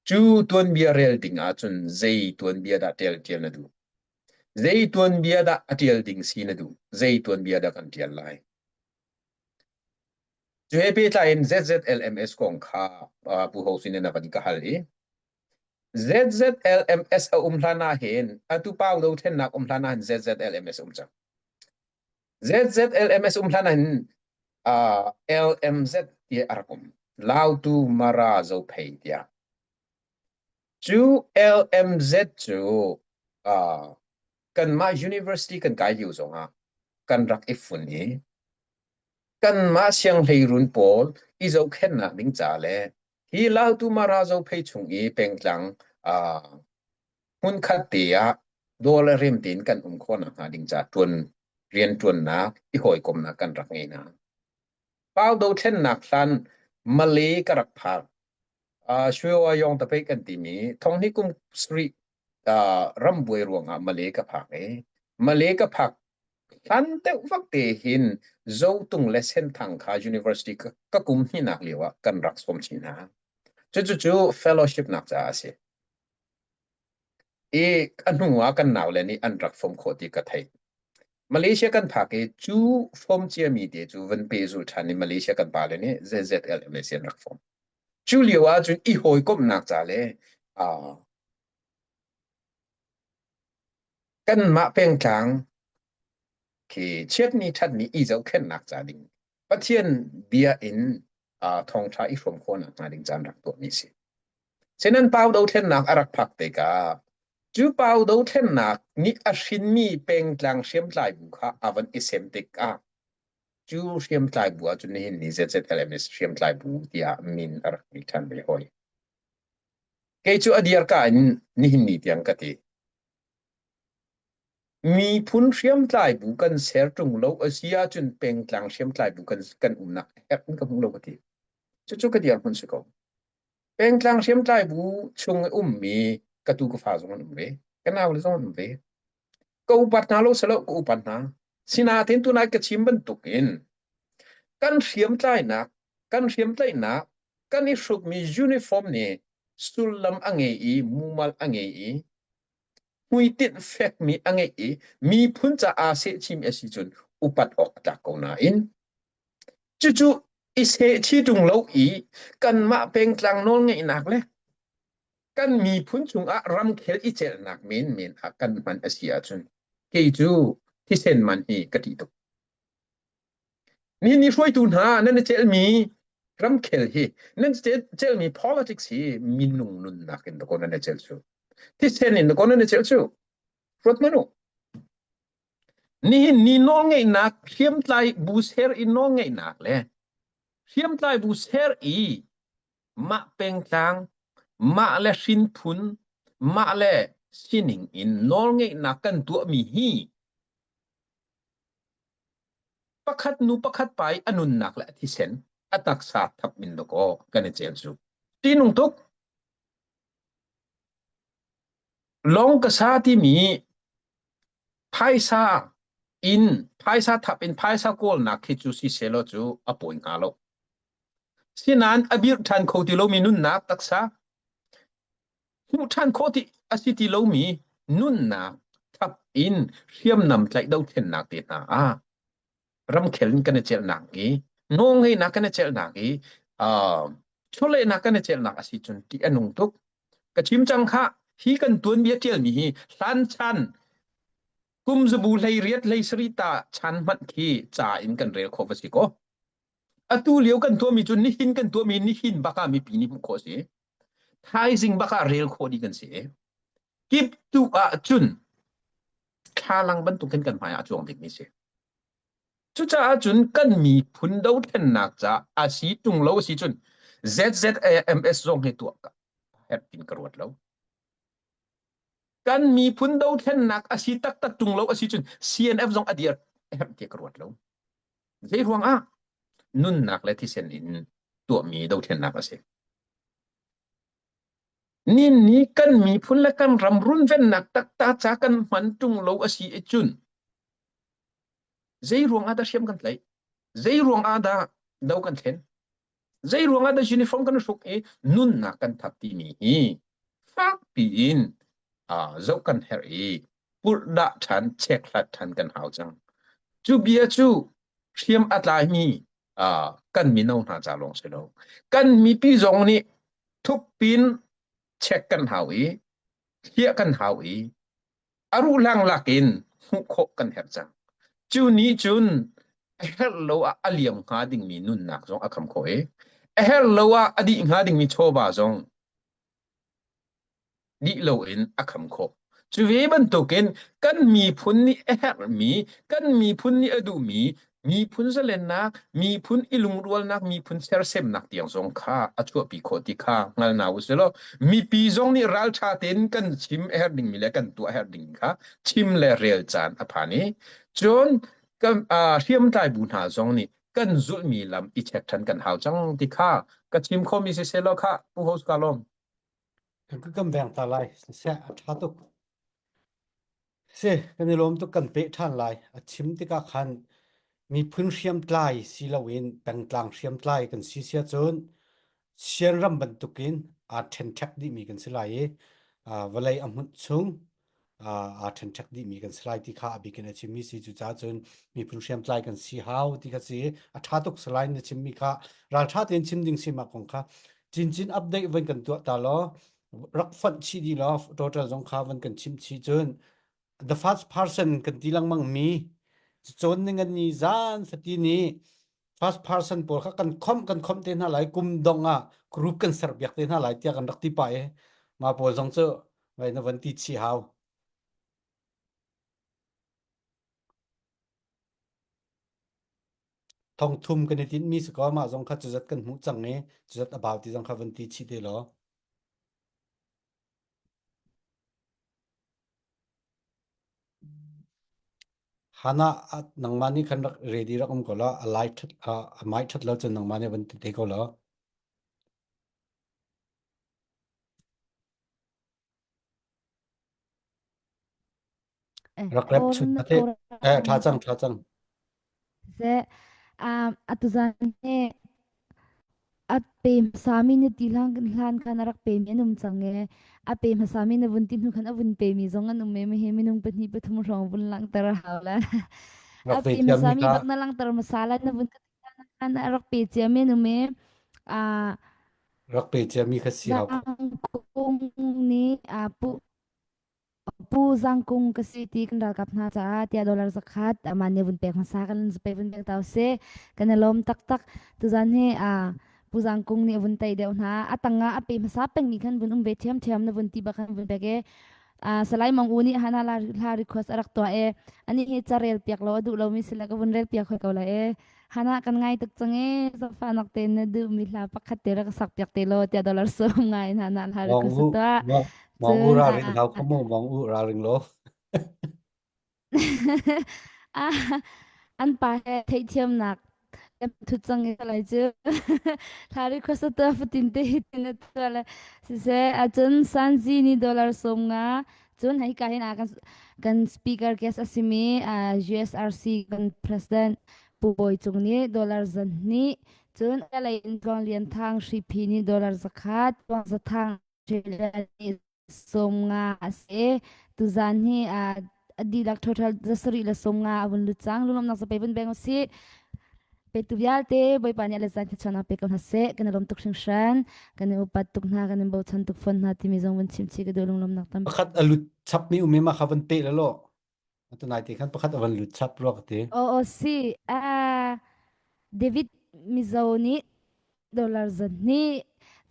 Cu tuanbia rel ding ahcun zei tuanbia dah ṭial ṭial na duh? Zei tuanbia dah a ṭial ding si na duh? Zei tuanbia dah kan ṭial lai? Cu he pehtlai in ZZLMS kong kha Pu Ho sin in a van ka hal i ZZLMS a um hlan ah hin atu pau dothlennak um hlan ah hin ZZLMS um cang. ZZLMS um hlan ah hin uh, LMZ ti a rak um. Lautu Mara Zophei tiah. Cu LMZ cu uh, kanmah university kan kai lio zongah kan rak i fun i kanmah sianghleirun pawl i zohkhenhnak ding ca le hi Lautu Mara Zophei chung i pengtlang uh, hmunkhat te ah daw le rem tein kan um khawh nakhnga ding ca ṭuan rianṭuannak i hawikomnak kan rak ngei hna. Pau dothlennak hlan Malay ka rak phak. Uh, Shwe Yong Tapei kan timi thonghni kum sarih uh, rambuai ruangah Malay ka phak i Malay ka phak hlan deuh vak te hin Zotung le Senthang kha university ka, ka kum hninak lio ah kan rak sawm chin hna. Cucu cu fellowship nak caah a si. I a hnu ah kan naule nih an rak fom khawh ti ka theih. Malaysia kan phak i cu fom ciami te cu van pehzulh ṭhan i Malaysia kan pale nih ZZL Malaysia an rak fom. Cu lio ahcun i hawikomhnak ca le uh, kanmah pengtlang khi chiatni ṭhatni i zohkhenhnak ca ding Pathian bia in uh, thawngṭha i hrawm khawhnak hnga ding caan rak tuahmi si. Sinan pau dothlennak a rak phak tikah cu pau dothlennak nih a hrinmi pengtlang hriamtlai bu kha a van i sem tikah cu hriamtlai bu ahcun nihin ni ZZLMS hriamtlai bu tiah min a rak ngei ṭhan ve hoi. Kei cu a dirka in nihin ni tiang ka ti. Miphun hriamtlai bu kan ser ṭung lo a si ahcun pengtlang hriamtlai bu kan, kan umnak herh in ka hmu lo ka ti. Cucu ka dirhmun si ko. Pengtlang hriamtlai bu chung i ummi ka tu ka fa zong an um ve. Ka naule zong an um ve. Ka upat hna lo silo ka upat hna. Sinain tunai ka chim bantukin kan hriamtlainak, kan hriamtlaihnak, kan i hrukmi uniform nih sullam a ngei i mumal a ngei i hmuitinh fekmi a ngeih i miphun caah sehchim a si cun upat awk a tlak ko nain cucu i sehchih ṭung lo i kanmah pengtlang nawlngeihnak le kan miphun chungah ramkhel i celhnak menmen ah kan hman a si ahcun kei cu thisen man hi ka ṭih tuk. Ni ni hruaitu hna nan i celhmi ramkhel hi nan celhmi politics hi minung nunnak in dakaw nan i celh cu. Thisen in dakaw nan i celh cu. Ruat hmanh u. Nihin ni nawlngeihnak hriamtlai bu ser i nawlngeihnak le hriamtlai bu ser i mah pengtlang, mah le hrinphun, mah le sining in nawlngeihnak kan tuahmi hi pakhat nu pakhat pa i a nunnak le a thisen a taksa thap min dakaw kan i cel cu. Ṭihnung tuk. Lawng ka sa timi phaisa in phaisa thap in phaisa kawlnak khi cu si selaw cu a pawi hnga lo. Sinain a birh ṭhan kho ti lomi nunnak taksa hmuh ṭhan khawh ti a si ti lomi nunnak thap in hriamnam tlaih dothlennak te hna ah ramkhel in kan i celhnak i nawlngeihnak kan i celhnak i uh, chawlehnak kan i celhnak a si cun ṭih a nung tuk. Ka chim cang kha hi kan tuanbia ṭialmi hi hlan chan kum zabu hlei riat hlei sarih ta chan hmanh khi ca in kan rel khawh va si kaw. Atu lio kan tuahmi cu nihin kan tuahmi nihin bak ah mipi nih hmuh khawh a si. Thaizing bak ah rel khawh dih kan si. Kip tu ah cun thlalang bantuk in kan hmai ah a cuang dingmi si. Cucaah cun kan miphun dothlennak caah a si tung lo a si cun ZZAMS zong hi tuah ka herh tin ka ruat lo. Kan miphun dothlennak a si taktak tung lo a si cun CNF zong a dir herh ti ka ruat lo. Zei ruang ah nunnak le thisen in tuahmi dothlennak a si. Nin ni kan miphun le kan ram runvennak takta ca kan hman ṭung lo a si cun zei ruang ah dah hriam kan tlaih? Zei ruang ah dah do kan thlen? Zei ruang ah dah uniform kan hruk i nunnak kan thap timi hi fakpi in zoh kan herh i purhdah ṭhan chekhlat ṭhan kan hau cang. Cu bia cu hriam a tlaimi kan mino hna ca lawng si lo. Kan mipi zong nih thukpin check kan hau i hliah kan hau i a ruhlang lakin hmuh khawh kan herh cang. Cu nih cun a herh lo ah a liam hnga dingmi nunnak zong a kham khawh i a herh lo ah a dih hnga dingmi chawva zong dih loin a kham khawh. Cu ve bantukin kan miphun nih a herhmi, kan miphun nih a duhmi, miphun zalennak, miphun i lungrualnak, miphun sersemnak tiang zong kha a chuahpi khawh ti kha hngal hna u sih law mipi zong nih ralṭha tein kan chim a herh dingmi le kan tuah a herh dingmi kha chim le rel caan a phan i cun kan hriamtlai bu hna zong nih kan zulhmi lam i check ṭhan kan hau cang ti kha ka chim khomi si seh law kha Pu Host ka lawm. Kan kan veng ta lai. Siseh a ṭha tuk. Si, kan i lawm tuk kan peh ṭhan lai. A chim tikah khan miphun hriamtlai si loin pengtlang hriamtlai kan si sia cun Sianram bantukin aa ṭhenṭhek dihmi kan si lai i vawlei a hmunh chung aa ṭhenṭhek dihmi kan si lai ti kha a bik in a chimmi si. Cucaah cun miphun hriamtlai kan si hau ti kha si. A ṭha tuk si lai na chimmi kha ralṭha tein chim ding si mah kong kha. Cincin update van kan tuah ta law rak fonh chih dih law total zong kha van kan chimh chih cun the first person kan ti lengmang mi cawn ning an ni zan fatin i first person pawl kha kan khomh kan khomh te hna lai kum dong ah group kan ser piak te hna lai tiah kan rak ti pa i ma pawl zong cu vai na van ti chih hau. Thong thum kan i tinhmi si kaw mah zong kha cuzat kan hmuh cang i cuzat a bau ti zong kha van ti chih te law. Hana nangmah nih khan rak ready rak um ko law a lai that a mai that lo cun nangmah nih van ti te ko law. Eh, Rak rep kawl chun na ate kawl eh tha cang tha cang. Seh, um, atuzan he a pe hmasami na ti hlan hlan khan a rak pemi an um cang e. A pe hmasami na vun ti hnu khan a vun pemi zong an um e. Hi minung pahnih pathum hrawng vun langhter a hau la. Rak A pe pe thiammi hmasami kha bak na langhter hmasa la na vun khan a rak pe ciami an um e. Ah, rak pe ciami kha si hau. Zangkung nih a pu Pu Zang Kung ka si ti kan ralkap hna caah tiah dollar zakhat amah nih vun pek hmasa kan pe vun pek ta usih. Kan i lawm taktak. Tuzan hi Pu Zang Kung nih a vun tei deuh hna. A tang ah a pe hmasa pengmi khan vun um ve ṭhiamṭhiam na vun ti bak khan vun pek i Salai Mong U nih hana hla request a rak tuah i anih hi carel piak lo a duh lomi si le ka vun rel piak hoi ko lai i hana kan ngai tuk cang i zaangfahnak tein na duhmi hla pakhat te rak sak piak te law tiah dollar sawm ngai in hana hla Mong request U a tuah. Mong Mong U Cun ralring hau kho mu Mong U ralring law. Ah, an pa he theihthiamnak kan thut cang i lai cu thla request a tuah fatin te hi tin a tuah le siseh ahcun Sanzi nih dollar sawm nga cun hei ka hin ah kan kan speaker guest a simi USRC kan president Pu Bawi Cung nih dollar zan hnih cun a lei in Tluang Lian Thang Hriphi nih dollar zakhat Tluang Za Thang Australia nih 50 a si. Tuzaan hi a dihlak total 75 a vun lut cang. Lunglawmhnak zapei vun beng usih. Petu vialte Bawipa nih a let zan thluachuahnak pe ko hna seh. Kan i lawm tuk hringhran. Kan i upat tuk hna, kan in bochan tuk fawn hna timi zong vun chim chih ka duh lunglawmhnak tampi. Pakhat a lut chapmi um i mah kha van pe la law. Atu nai te khan pakhat a van lut chap rua ka ti. Aw aw si. Ah, David Mizo nih dollar zan hnih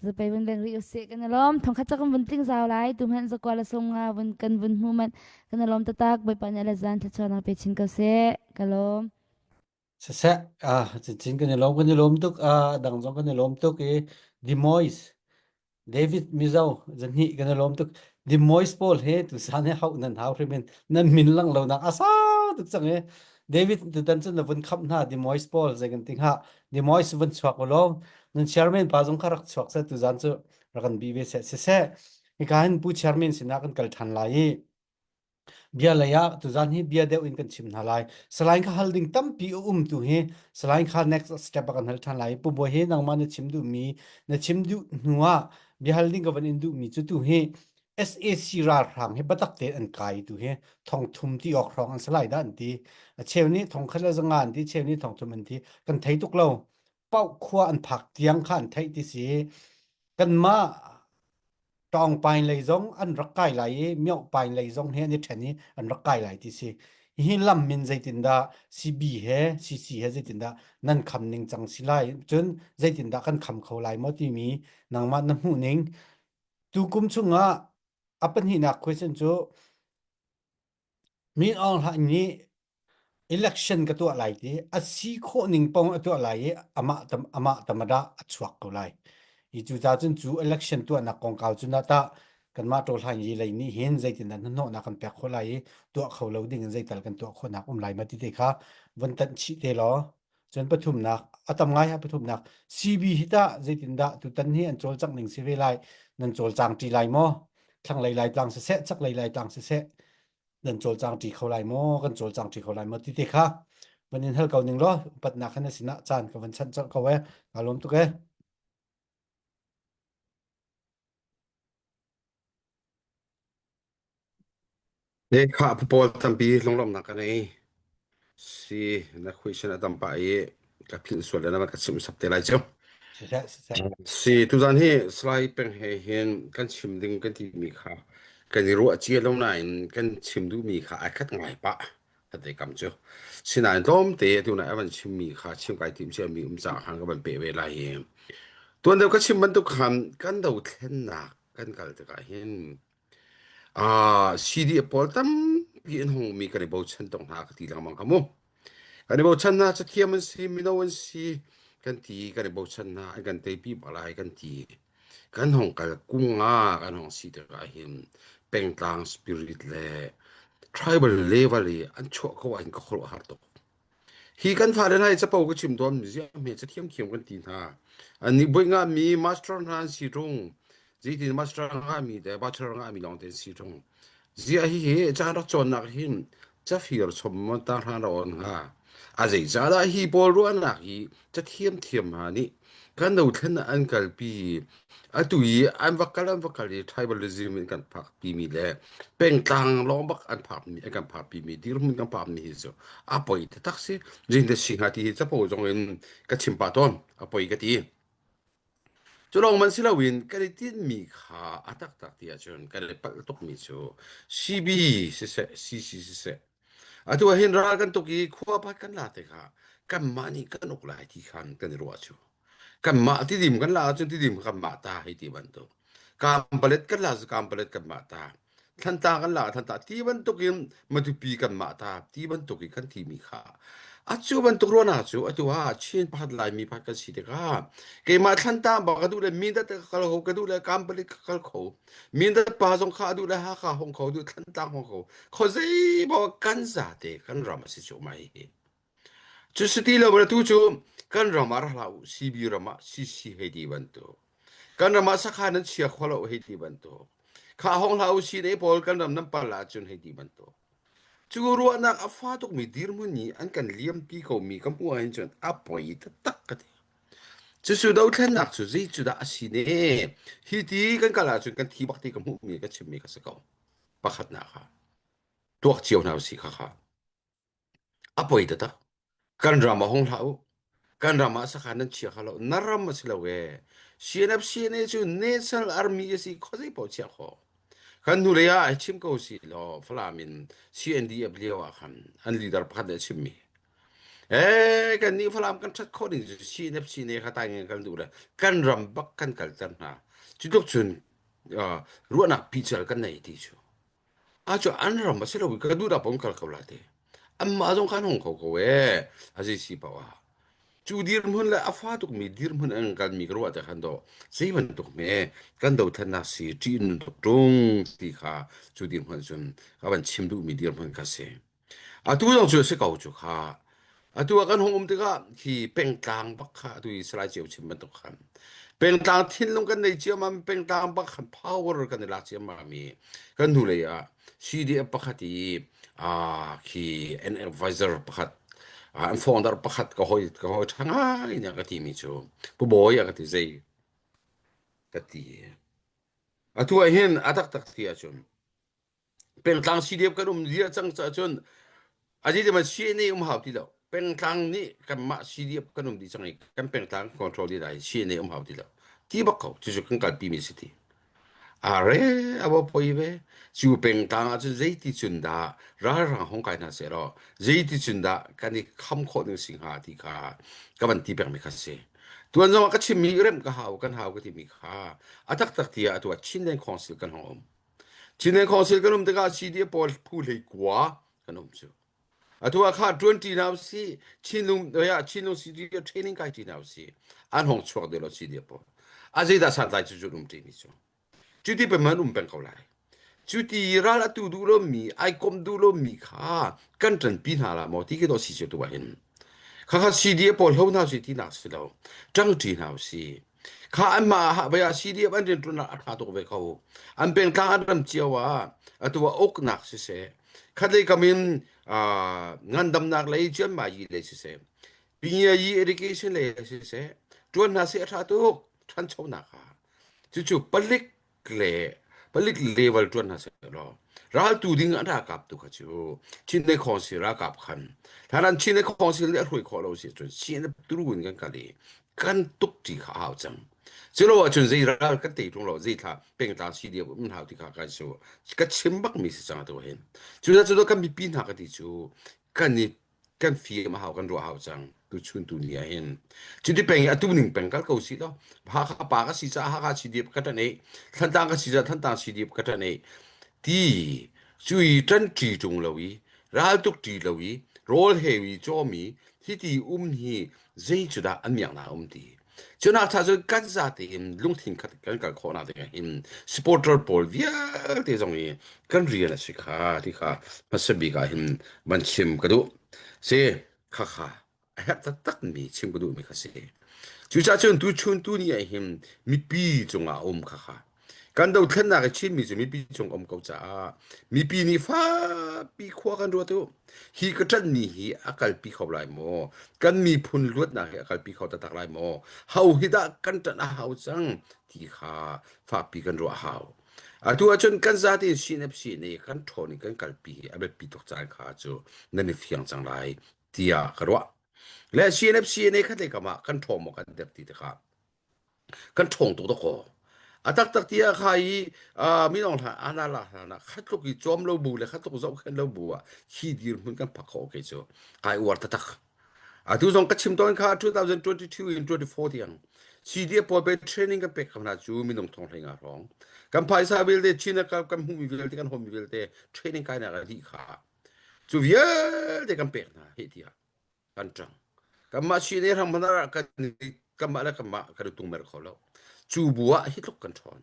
zapei vun beng rih usih kan i lawm thongkhat ca kan vun tling zau lai tu hmanh zakua le sawm nga vun kan vun hmu manh kan i lawm taktak Bawipa nih le zan thluachuahnak pe chin ko seh ka lawm Siseh, ah, cincin kan i lawm, kan i lawm tuk. Ah, dang zong kan i lawm tuk i The Moist, David Mizo, zahnih kan i lawm tuk. The Moist pawl he tusan he hauh nan hau hrim in nan min lang lo nak a sau tuk cang i David tutan cun na vun khamh hna The Moist pawl zei kan ti hnga The Moist vun chuak u law nan chairman pa zong kha rak chuak seh tuzan cu rak kan bi ve seh siseh hika hin pu chairman sinah kan kal ṭhan lai i Bia lei ah tuzan hi bia deuh in kan chim hna lai. Salai kha hal ding tampi a um tu hi Salai kha next step ah kan hal ṭhan lai. Pu Bawi hi nangmah na chim duhmi na chim duh hnu ah bia hal ding ka van in duhmi cu tu hi SAC ralhrang hi biatak tein an kai tu hi thong thum ti awk hrawng an si lai dah an ti. A cheu nih thong khat le zanga an ti, cheu nih thong thum an ti. Kan thei tuk lo. Pauh khua an phak tiang kha an theih ti si. Kanmah Tawngpain lei zong an rak kai lai i Myohpain lei zong he an i ṭhen i an rak kai lai ti si. Hihi lam min zeitindah CB he CC he zeitindah nan kham ning cang si lai cun zeitindah kan kham kho lai maw timi nangmah na hmuh ning tukum chungah a pahnihnak question cu Min Aung Hlaing nih election ka tuah lai ti a si khawh ning paoh a tuah lai i amah tam amah tamada a chuak ko lai. I cu ca cun cu election tuahnak kongkau cu na tah kanmah ṭawlhain yi lei nih hin zeitindah hnahnawhnak kan pek khawh lai i tuah kho lo ding in zeital kan tuah khawhnak um lai ma ti te kha von tanh chih te law cun pathumnak a tam ngai ha pathumnak CB hi tah zeitindah tutan hi an cawlcangh ning si ve lai nan cawlcang ṭi lai maw thlanglei laitlang siseh chaklei laitlang siseh nan cawlcang ṭi kho lai maw kan cawlcang ṭi kho lai maw ti te kha van in hal ko ning law upatnak khan na sinah caan ka van chanh colh ko e kaa lawm tuk e Ne kha pawl tampi lunglawmhnak ka ngei. Si na question a tam pah i ka philh sual le na ka chimh sak te lai cu. Siseh, siseh. Si tuzan hi Salai Peng he hin kan chim ding kan timi kha kan i ruah cia lo nain kan chim duhmi kha ai khat ngai pah. Khat kam cu. Sinain tlawmte atu nai a van chimmi kha chim kai tim cia mi um caah khan ka van peh ve lai hi. Tuan deuh ka chim bantuk khan kan dothlennak kan kal tikah hin Ah, CDF pawl tampi an hung mi kan i bochan tuk hna ka ti lengmang kha mu. Kan i bochan hna, cathiam an si, mino an si, kan ti, kan i bochan hna, an kan teipi bak lai kan ti. Kan hong kal kung ah kan hong si tikah hin pengtlang spirit le tribal level i an chuah ko ahhin ka khuaruah har tuk. Hi kan fale hna hi capo ka chim tawn ziah hme cathiam thiam kan ti hna. Annih buai ngahmi master hna an si ṭung. Zeitin master ngahmi le bachelor ngahmi lawng te an si ṭung. Ziah hihi caan rak cawnnak hin cafir chom maw tanghra ra on hnga. A zeicahdah hi pawl ruahnak hi cathiam thiam hna nih kan dothlen ah an kalpi Atu i an va kal an va kal i tribalism in kan phakpimi le pengtlang lawng bak an phakmi an kan phakpimi dirhmun kan phakmi hi cu a poi taktak si. Zing si hnga ti hi capo zong in ka chim pah tawn. A poi ka ti. Cu lawng man si loin kan i tinhmi kha a taktak ti ahcun kan i palh tukmi cu CB siseh CC siseh atu ah hin ral kan tuk i khua pakhat kan la tikah kanmah nih kan uk lai ti khan kan i ruah cu. Kanmah tidim kan la ahcun tidim kanmah ta hei ti bantuk. Kampalet kan la cu kampalet kanmah ta. Thlanta kan la thlanta ti bantuk in Matupi kanmah ta ti bantuk in kan timi kha. A cu bantuk ruahnak cu atu ah Chin pakhat Laimi pakhat kan si tikah keimah Thlanta bak ka duh le Mindat ka kal kho ka duh le Kampalet ka kal kho. Mindat pa zong kha a duh le Hakha hong kho duh Thlantlang hong kho. Khuazei paoh kan zate kan ram a si cu mai hi. Cu si ti lo atu cu kan ram ah ra hlah u, CB ram ah CC hei ti bantuk. Kan ram ah sakhan nan chia kho lo hei ti bantuk. Kha hong hlah u CNA pawl kan ram nan pal ahcun hei ti bantuk. Cu ruahnak a fa tukmi dirhmun nih an kan liampi komi ka hmuh ahhin cun a poi taktak ka ti. Cucu dothlennak cu zei cu dah a si ne? Hi ti kan kal ahcun kan thi bak ti ka hmuhmi ka chimmi ka si ko. Pakhatnak ah tuak cio hna usih khakha. A poi taktak. Kan ram ah hong hlah u. Kan ram ah sakhan nan chia kha lo. Na ram a si lo ee. CNF CNA cu National Army a si khuazei paoh chiah khawh. Kan hnulei ah hei chim ko si law Falam in CNDF lio ah khan an leader pakhat nih a chimmi. Ee kan nih Falam kan ṭhat khawh ding cu CNF CNA kha tai ngai kan duh le kan ram bak kan kalter hna. Cu tluk cun uh, ruahnak pical kan nei ti cu. A cu an ram a si lo i ka duh dah pom kal ko la ti. Anmah zong kha an hung kho ko ee. A zei si paoh ah. Cu dirhmun le a fa tukmi dirhmun an kalmi ka ruah te khan dawh zei bantuk hme kan dothlennak si ṭih nun tuk ṭung ti kha cu dirhmun cun ka van chim duhmi dirhmun kha si. Atu zong cu a si ko cu kha. Atu ah kan hung um tikah khi pengtlang bak kha atu i Salai Ceu chim bantuk khan pengtlang thinlung kan nei ciammam pengtlang bak khan power kan i lak ciammam i kan hnulei ah CDF pakhat i ah khi an advisor pakhat ah an founder pakhat ka hoi ka hoi ṭha ngai nih a ka timi cu Pu Bawi a ka ti zei ka ti. Atu ah hin a taktak ti ahcun Pengtlang CDF kan um ziah cang caah cun azi te man CNA um hau ti lo. Pengtlang nih kanmah CDF kan um dih cang i kan pengtlang control dih lai CNA um hau ti lo. Ti bak ko cucu kan kalpi mi si ti. Are abo poi ve cu pengtlang ahcun zeiti cun dah ralhrang hong kai hna seh law zeiti cun dah kan i kham khawh ning si hnga ti kha ka van ti pengmi kha si. Tuan zong ah ka chimmi remh ka hau kan hau ka timi kha a taktak ti ah atu ah Chinland Council kan hong um. Chinland Council kan um tikah CDF pawl phu hlei kua kan um cu. Atu ah kha ṭuanṭi hna usih, Chinlung ah Chinlung CDF training kai ṭi hna usih. An hong chuak deuh lo CDF pawl. A zeidah santlai cu cu um ṭimi cu. Cuti pe man um peng ko lai. Cuti ral atu duh lomi, ai kom duh lomi kha kan ṭanpi hna la maw ti khi dawh si cu tu ah hin. Khakha CDF pawl hlo hna usih ti nak si lo. Ṭangṭi hna usih. Kha anmah ah CDF an rianṭuannak a ṭha tuk ve ko. An pengtlang an ram cio ah atu ah uknak siseh, khatlei kam in ngandamnak lei ciammai lei siseh, pingiayi education lei siseh, ṭuan hna seh a ṭha tuk ṭhanchonak ah. Cucu palik le palik level ṭuan hna sehlaw raltu ding an ralkap tu kha cu Chin Council ralkap khan hlan Chin Council nih a hruai khawh lo si cun CNF turu in kan kal i. Kan tuk ṭi kha a hau cang. Culo ahcun zei ral kan tei ṭung lo, zei thla pengtlang si dia um hau ti kha kai su ka chim bak mi si cang atu hin. Cucaah cu kan mipi hna ka ti cu kan i kan fim a hau kan ruah hau cang tu chun tu ni ah hin. Cuti peng i atu ning peng kal ko si lo. Hakha pa ka si caah Hakha CDF ka ṭan ei, Thantlang ka si caah Thantlang CDF ka ṭan ei. Ti cu i ṭan ṭi ṭung lo i raltuk ṭi lo i rawl heu i cawmi hiti um hi zei cu dah an miaknak a um ti cunak cha cun kan zate in lungthin khat kan kal khawhnak ding ah hin supporter pawl vialte zong i kan rian a si kha ti kha hmasa bik ah hin van chim ka duh si kha kha a herh taktak mi chim ka duh mi kha si cucaah cun tu chun tu ni ah hin mipi cungah a um kha kha Kan dothlennak i Chinmi cu mipi cung um ko caah mipi nih fakpi khua kan ruat u. Hi ka ṭanhmi hi a kalpi kho lai maw? Kan miphun luatnak hi a kalpi kho taktak lai maw? Ho hi dah kan ṭanh a hau cang ti kha fakpi kan ruah a hau. Atu ahcun kan zate in CNFC nih kan ṭhawn i kan kalpi hi a biapi tuk caan kha cu nan i fiang cang lai tiah ka ruah. Le CNFC nih khatlei kam ah kan ṭhawng maw kan der ti tikah Kan ṭhawng tuk dawkaw. A taktak ti ah kha i uh, minung hla ana la hla na khat tluk i cawm lo bu le khat tluk zohkhenh lo bu ah hi dirhmun kan phak khawh kei cu kai uar taktak. Atu zong ka chim tawn kha 2022 in 24 tiang CDF pawl pe training kan pek hna cu minung thong hlei nga hrawng. Kan phaisa vialte China kan kan hmuhmi vialte kan hawmi vialte training kai nak a dih kha. Cu vialte kan pek hna hi tiah. Kan ṭang. Kanmah Chin ram hmanh ah kan kanmah le kanmah kan i tungmer kho lo. Cu bu ah hi tluk kan ṭhawn.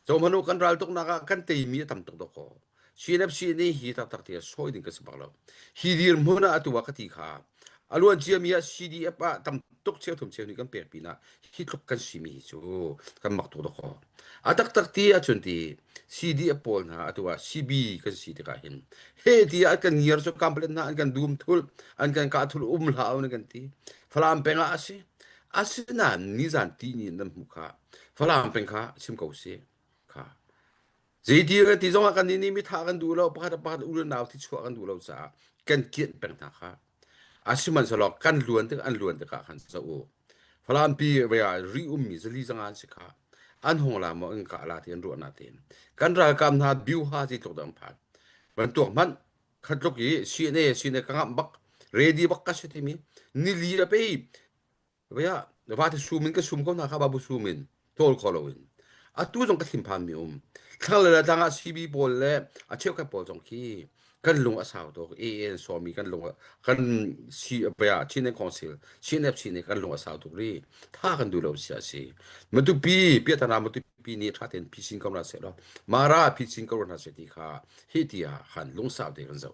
Zohhmanh u kan ral tuknak ah kan teimi a tam tuk dawkaw. CNFC nih hi taktak ti sawi ding ka si bak lo. Hi dirhmun ah atu ah ka ti kha a luan ciami ah CDF ah tam tuk cheu thum cheu nih kan pek pinah hi tluk kan simi hi cu kan mak tuk dawkaw. A taktak ti ahcun ti CDF pawl hna atu ah CB kan si tikah hin he ti ah kan ngiar cu kamplet hna an kan dum thul an kan kah thul um hlah an kan ti Falam peng ah a si asinain nizan ti ni nan hmuh kha Falam peng kha chim ko si kha zeiti kan ti zong ah kan nih mi tha kan duh lo pakhat pakhat u le nau thi chuah kan duh lo caah kan kianh peng hna kha Asihmanhsehlaw kan luan tik an luan tikah khan zoh u. Falampi ve ah ri ummi zali zanga an si kha. An hung la maw in kah la ti an ruah na tein. Kan ralkap hna biuha ti tluk dah an phan. Bantuk hmanh khatluk i CNA CNA ka ngamh bak ready bak ka si timi nili a pe Vaya vate sum in ka sum ko hna kha babu sum in tawl kho loin. Atu zong ka thinphan mi um. Thlang le tlang ah CB pawl le a cheukhat pawl zong khi kan lung a sau tuk. AAN sawmi kan lung kan si vaya Chin and Council CNFC nih kan lung a sau tuk ri. Tha kan duh lo sia si. Matupi piatana matupi nih tha ten phisin ko na se lo. Mara phisin ko na se ti kha hi tia han lungsau te kan zo.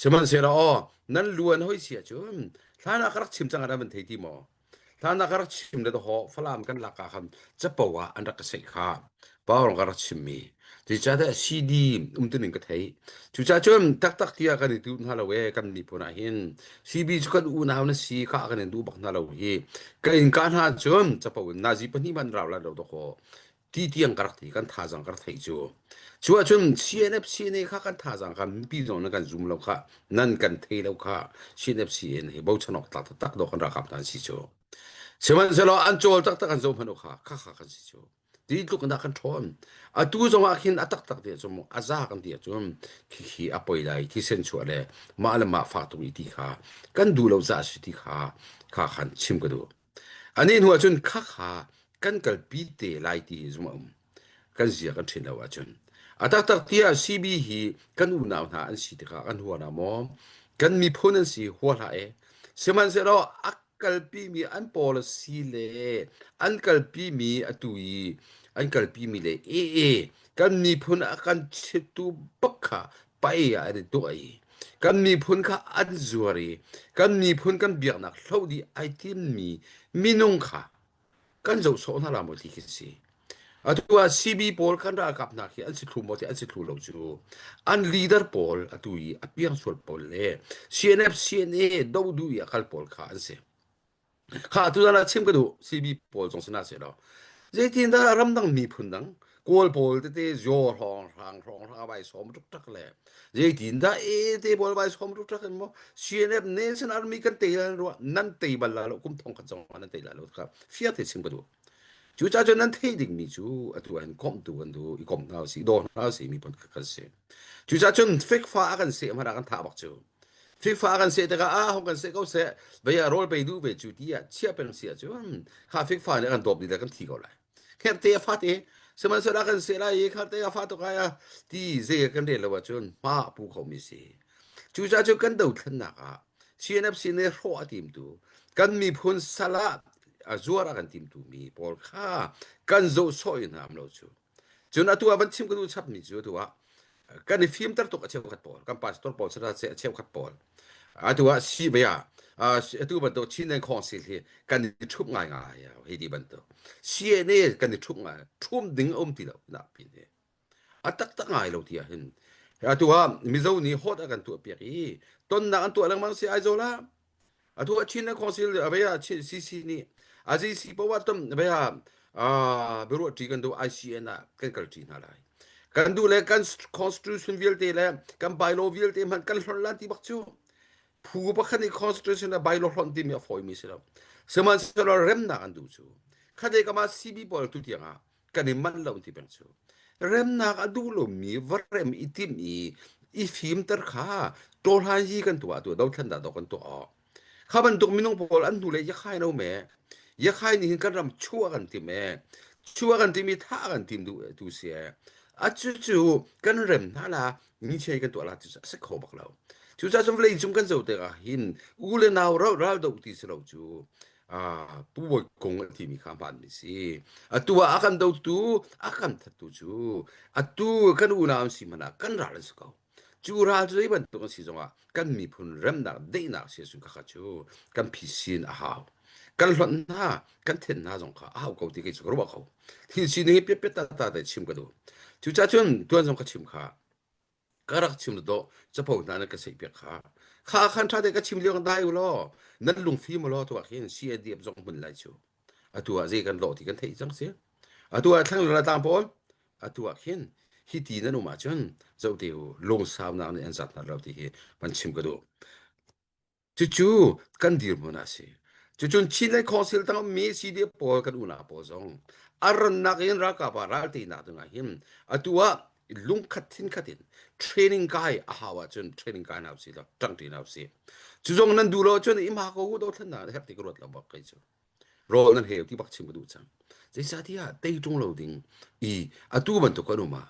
Sihmanhsehlaw aw nan luan hoi sia cun Hlan ah ka rak chim cang ah nan thei ti maw? Hlan ah ka rak chim le dawh Falam kan lak ah khan capo ah an rak ka seih kha. Paul ka rak chimmi. Zeicahtiah CD umtuning ka thei. Cucaah cun taktak tiah kan i duh hna lo ee kan miphun ah hin. CB cu kan unau na si kha kan in duh bak hna lo hi. Kan in ka hna cun capo in nazi pahnih man rau lai lo dawh ti tiang ka rak ti kan thazang ka rak theih cu cu ahcun CNF CNA kha kan thazang kha mipi zong nan kan zum lo kha nan kan thei lo kha CNF CNA hi bochan awk tlak taktak dawh kan ralkap hna an si cu sihmanhsehlaw an cawl taktak an zoh hmanh u kha kha kha kan si cu ti tluk in dah kan ṭhawn atu zong ah khin a taktak ti ahcun a za kan ti ahcun khikhi a poi lai thisen chuah le mah le mah fak tuk i ti kha kan duh lo za si ti kha kha khan chim ka duh Anih hnu ahcun khakha kan kalpi te lai ti hi zumh a um. Kan zia kan ṭhin lo ahcun. A taktak tiah CB hi kan unau hna an si tikah kan hua hna maw? Kan miphun an si hua hlah e. Sihmanhsehlaw a kalpimi an policy le an kalpimi atu i an kalpimi le ee kan miphun a kan chittu bak kha pai ah an i tuah i kan miphun kha an zuar i kan miphun kan biaknak hloh dih ai timmi minung kha kan zoh sawh hna la maw ti khi si. Atu ah CB pawl kan ralkap hna khi an si thlu maw ti an si thlu lo cu an leader pawl atu i a piangsual pawl le CNF CNA dodu i a kal pawl kha an si. Kha tu ah chim ka duh CB pawl zong si na seh law zeitin dah ramdang miphun dang. Kawl pawl tete zaw hrawng hrang hrawng hrang vai som tuk tak le zeitin dah e te pawl vai som tuk tak in mo CNF Nation Army kan tei lan ruah nan tei bal la lo kum thong khat zong nan tei la lo kha fia te chim ka du cu ca cun nan thei ding mi cu atu an komh tu kan du i kom hna si do hna si mi pon kan si cu ca cun fikfa a kan se hmana kan tha bak cu fikfa a kan se tikah a hong kan se ko se vei a rawl pe du ve cu ti ah chia peng si ahcun kha fikfa nih kan dawp ni le kan thi ko lai Kherte a fat i sihmanhsehlaw kan seh lai i kherte a fa tuk ai ah ti zei kan rel lo ahcun hma a pu khomi si. Cucaah cu kan dothlennak ah CNFC nih hrawh a timtu kan miphun sal ah a zuar a kan timtu mi pawl kha kan zoh sawh in hna um lo cu. Cun atu ah van chim ka duh chapmi cu atu ah kan i fimter tuk a cheukhat pawl kan pastor pawl sata a cheukhat pawl atu ah si bia atu bantuk Chin and Council hi kan i thup ngai ngai hi ti bantuk CNA kan i thup ngai thum ding a um ti lo na pin hi a taktak ngai lo ti ah hin atu ah Mizo nih hot a kan tuah piak i tonnak an tuah lengmang si Aizawl ah Atu a Chin Council abaya CC nih AZC poah tom abaya biaruah ṭi kan duh ICN ah kan kal ṭi hna lai. Kan duh le kan constitution vialte le kan bylaw vialte hmanh kan hlonh lan ti bak cu phu pakhat nih constitution le bylaw hlonh timi a fawimi si lo. Sihmanhsehlaw remnak an duh cu khate kama CB pawl tu tiang ah kan i manh lo ti peng cu remnak a duh lomi va rem i timh i i fimter kha tawhlan hi kan tuah tu dothlan dah kan tuah kha bantuk minung pawl an hnu le yakhai no me yakhai nih hin kan ram chuah kan tim e chuah kan tim i thah kan tim du tu si e a cu cu kan rem hna la ni che kan tuah la tu a si kho bak lo cu ca cun vawlei cung kan zo te ah hin u le nau ral ral do ti si lo cu Pu Bawi Kung an timi kha hmaanmi si. Atu ah a kan dotu, a kan thattu cu atu kan unau an si hmanh ah kan ral an si ko. Cu ral cu zei bantuk an si zongah kan miphun remnak, daihnak si ahcun khakha cu kan phisin a hau. Kan hlonh hna, kan then hna zong kha a hau ko ti kei cu ka ruah ko. Thil sining hi piatpiat tata te chim ka duh. Cucaah cun tuan zong ka chim kha. Ka rak chim dawh capo hna nan ka seihpiak kha. Kha khan ṭha te ka chim lio dai u law nan lungfim u law tuah khin CNDF zong hmun lai cu. Atu ah zei kan lawh ti kan theih cang si. Atu ah thlang le tlang pawl atu ah khin hi ti nan um ahcun zoh te u lungsaunak nih an zat hna lo ti hi van chim ka duh. Cucu kan dirhmun ah a si. Cucun Chin le Council tang ummi CDF pawl kan unau pawl zong a rannak in ralkap ah ral teinak ding ah hin atu ah lungkhat thinkhat in training kai a hau ahcun training kai hna usih law ṭangṭi hna usih. Cu zong nan duh lo ahcun i hma ko u dothlennak herh ti ka ruat lo bak kei cu. Rawl nan heu ti bak chim ka duh cang. Zeicahtiah tei ṭung lo ding i atu bantuk kan um ah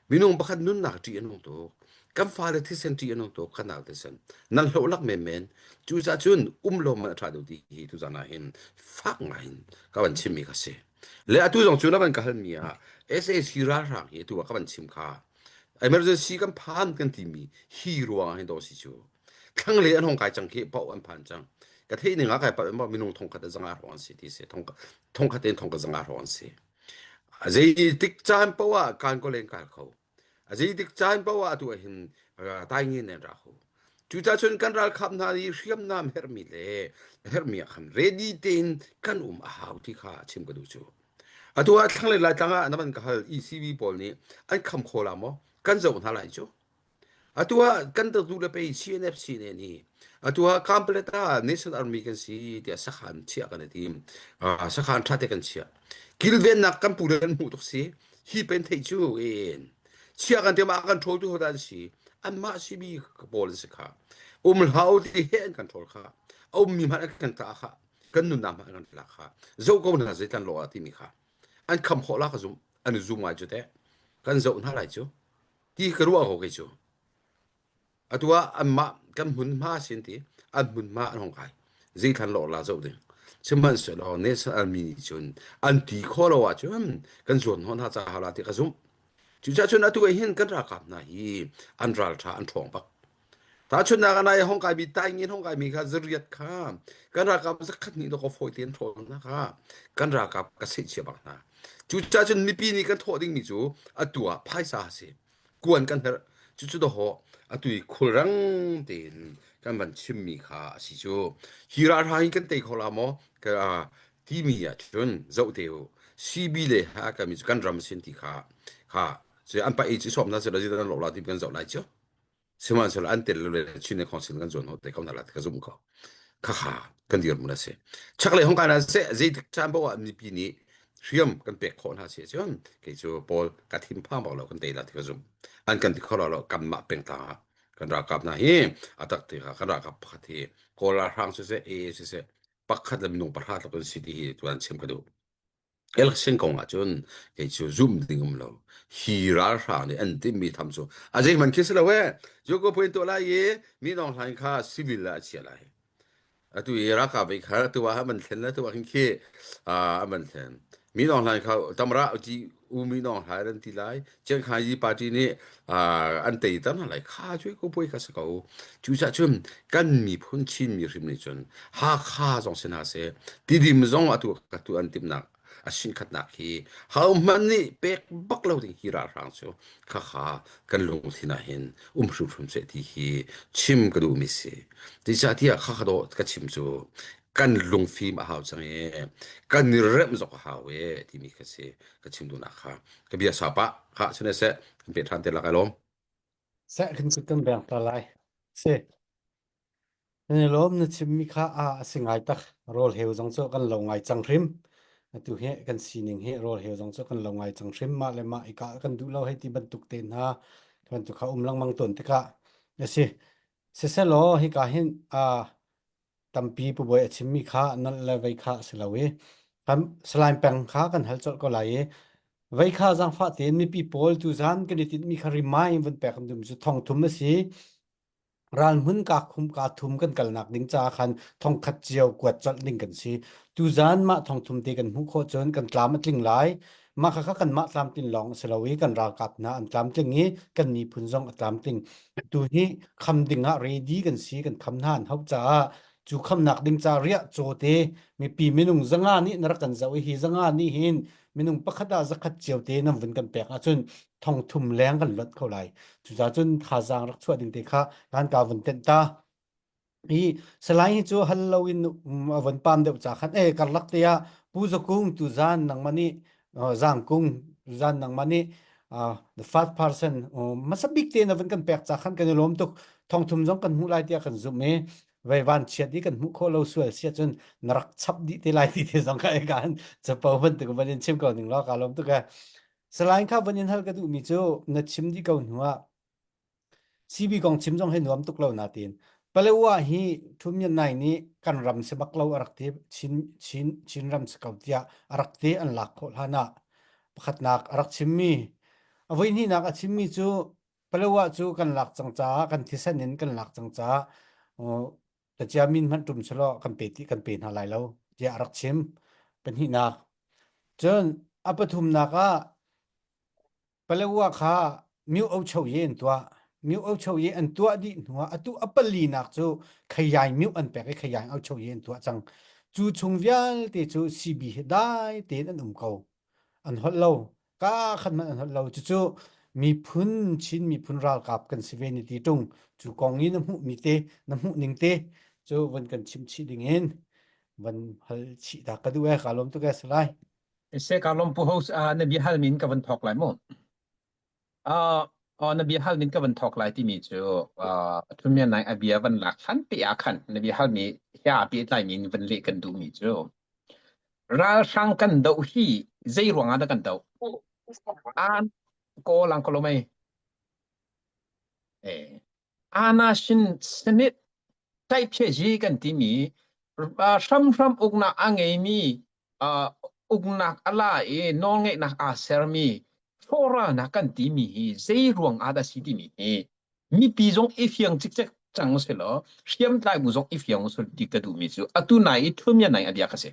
minung pakhat nunnak ṭih a nung tuk. Kan fale thisen ṭih a nung tuk, kan nau thisen. Nan hlohlak menmen. Cucaah cun um lo man a ṭha deuh ti hi tuzan ah hin fak ngai in ka van chimmi ka si. Le atu zong cu na van ka halmi ah SAC ralhrang hi atu ah ka van chim kha emergency kan phan kan timi hi ruang ah hin daw si cu. Thlanglei an hong kai cang khi paoh an phan cang. Ka theih ning ah kai palh ma minung thongkhat a zanga hrawng an si ti si. Thongkhat in thongkhat zanga hrawng an si. A zei tik caan paoh ah kan ko len kal kho. A zei tik caan paoh ah atu ah hin tai ngen nen ra kho. Cucaah cun kan ralkap hna i hriamnam herhmi le herhmi ah khan ready tein kan um a hau ti kha chim ka duh cu. Atu ah thlanglei Laitlang ah na van ka hal ECB pawl nih an kham kho la maw? Kan zoh hna lai cu. Atu ah kan tu le pei CNFC ne nih atu ah Kamplet ah National Army kan si tiah sakhan chiah kan i tim. Uh, sakhan ṭha te kan chiah. Kilvennak kan pu le kan hmuh tuk si. Hi pen theih cu in chia kan tiam ah kan ṭhawl tu hodah an si. Anmah CB pawl an si kha. Um hlah ti he an kan ṭhawl kha. A ummi hmanh an kan tah kha. Kan nunnak hmanh an kan lak kha. Zoh ko hna zeitan lo ah timi kha. An kham khawh la ka zum. An i zum ngai cu teh. Kan zoh hna lai cu. Ti ka ruah ko kei cu. Atu ah anmah kan hmunhma sin ti an hmunhma an hong kai. Zeithlan lawr la zoh ding. Sihmanhsehlaw National Army nih cun an ti khawh lo ahcun kan zuan hnawh hna ca hala ti ka zumh. Cucaah cun atu ah hin kan ralkap hna hi an ralṭha an ṭhawng bak. Tahchunhnak ah nai hong kaimi taingin hong kaimi kha zariat kha kan ralkap zakhat hnih dawk fawi tein ṭhawl hna kha kan ralkap ka seihchia bak hna. Cucaah cun mipi nih kan thawh dingmi cu atu ah phaisa a si. Kuan kan herh. Cucu dawhawh atu i khulrang tein kan van chimmi kha a si cu. Hi ralhrang hi kan tei kho la maw? Timi ahcun zoh te u. CB le ha mi cu kan ram sin ti kha kha cu an pa i cu sawm na cu la nan lo la ti kan zoh lai cu. Sihmanhsehlaw an tel le Chin le Council kan zuan te ko na la ti ka zum ko. Kha kha kan dir mun a si. Chaklei hong kan se zeitik caan paoh ah mipi nih hriam kan pek khawh hna si cun kei cu pawl ka thin phang bak lo kan tei la ti ka zum. An kan ti kho lo kanmah pengtlang ah kan ralkap hna hi a tak ti kha kan ralkap pakhat hi Kawl ralhrang siseh AA siseh pakhat le minung pahra tluk an si ti hi tuan chim ka duh. Election kong ah cun kei cu zum ding um lo. Hi ralhrang nih an timmi tham cu a zeihmanh khi si lo ee. Joko puin tuah lai i mi nong hlain kha civil ah a chia lai. Atu i ralkap i kha atu ah man thlen atu ah khin khi a man thlen. Mi nong hlain kha tamra ti u mi nong hlai an ti lai. Chiang Khai Yi party nih an tei ter hna lai. Kha cu ko puai kha si ko. Cucaah cun kan miphun Chin mi hrim nih cun Hakha zong si hna seh, Tidim zong atu ka tu an timnak a sinkhatnak hi hohmanh nih pek bak lo ding hi ralhrang cu khakha kan lungthin ah hin um hrimhrim seh ti hi chim ka duhmi si. Zeicahtiah khakha dawh ka chim cu kan lungfim a hau cang i kan i remh zok a hau e timi kha si ka chim duhnak kha ka bia sa pah kha sine seh kan pe ṭhan te la kai lawm. Seh kan kut kan beng ta lai. Si. Nan i lawm na chimmi kha a a si ngai tak. Rawl heu zong cu kan lo ngai cang hrim. Atu hi kan sining hi rawl heu zong cu kan lo ngai cang hrim. Mah le mah i kah kan duh lo hei ti bantuk te hna bantuk kha um lengmang tawn tikah a si. Siselaw hika hin a tampi Pu Bawi a chimmi kha nolh le vei kha a si lo i kan Salai Peng kha kan hal colh ko lai i vei kha zaangfah tein mipi pawl tuzan kan i tinhmi kha remind vun pek kan duhmi cu thongthum a si. Ralhmun ka khum ka thum kan kalnak ding caah khan thongkhat cio kuat colh ding kan si. Tuzan mah thongthum te kan hmuh khawh cun kan tlam a tling lai. Mah khakha kanmah tlamtlin lawng a si lo i kan ralkap hna an tlamtling i kan miphun zong a tlamtling. Tu hi kham ding ah ready kan si kan kham hna an hauh caah cu khamnak ding ca riah caw te mipi minung zanga nih na rak kan zoh i hi zanga nih hin minung pakhat ah zakhat cio te nan vun kan pek ahcun thong thum leng kan lonh kho lai. Cucaah cun thazaang rak chuah ding te kha kan ka vun tenh ta. Hi Salai hi cu hal loin a von pam deuh ca khan e karlak te ah Pu Zakung tu zan nangmah nih Zangkung zan nangmah nih the first person hmasa bik te na van kan pek ca khan kan i lawm tuk thongthum zong kan hmuh lai tiah kan zumh i vei van chiat i kan hmuh khawh lo sual sia cun na rak chap dih te lai ti te zong ka kan capo bantuk van in chim ko ning law ka lawm tuk e Salai kha van in hal ka duh mi cu na chim dih ko hnu ah CB kong chim zong hi nuam tuk lo natin Palewa hi Thumyan Nai nih kan ram si bak lo a rak ti Chin Chin Chin ram si ko tiah a rak ti an lak khawh hlan ah pakhatnak a rak chimmi a voihnihnak a chimmi cu Palewa cu kan lak cang caah kan thisen in kan lak cang caah tacia min hmanh tum selaw kan pe ti kan pe hna lai lo tiah a rak chim pahnihnak cun a pathumnak ah Palawa kha myo ocho ye an tuah. Myo ocho ye an tuah dih hnuah atu a palinak cu khayai myo an pek i khayai ocho ye an tuah cang. Cu chung vialte cu CB he dai tein an um ko. An holh lo. Ka khat hmanh an holh lo. Cucu miphun Chin miphun ralkap kan si ve ni ti tung cu kong i na hmuh mi te na hmuh ning te cu van kan chim chih ding in van hal chih ta ka duh e ka lawm tuk e salai. Se ka lawm pu host uh, na bia hal min ka van thawk lai mu. Uh, uh, na bia hal min ka van thawk lai timi cu uh, thumia nai a bia van lak hlan te ah khan na bia hal mi hia pi tlai min van leh kan duh mi cu ralhrang kan do hi zei ruang ah dah kan do an ko lang ko lo mei eh Anashin Senate tlaihphiahzi kan timi hramhram uknak a ngeimi uknak a la i nawlngeihnak aa sermi hrawhralnak kan timi hi zei ruang ah dah si timi hi mipi zong i fiang cikcek cang usih law hriamtlai bu zong i fiang usih ti ka duhmi cu atu nai i thumya nai a bia ka si.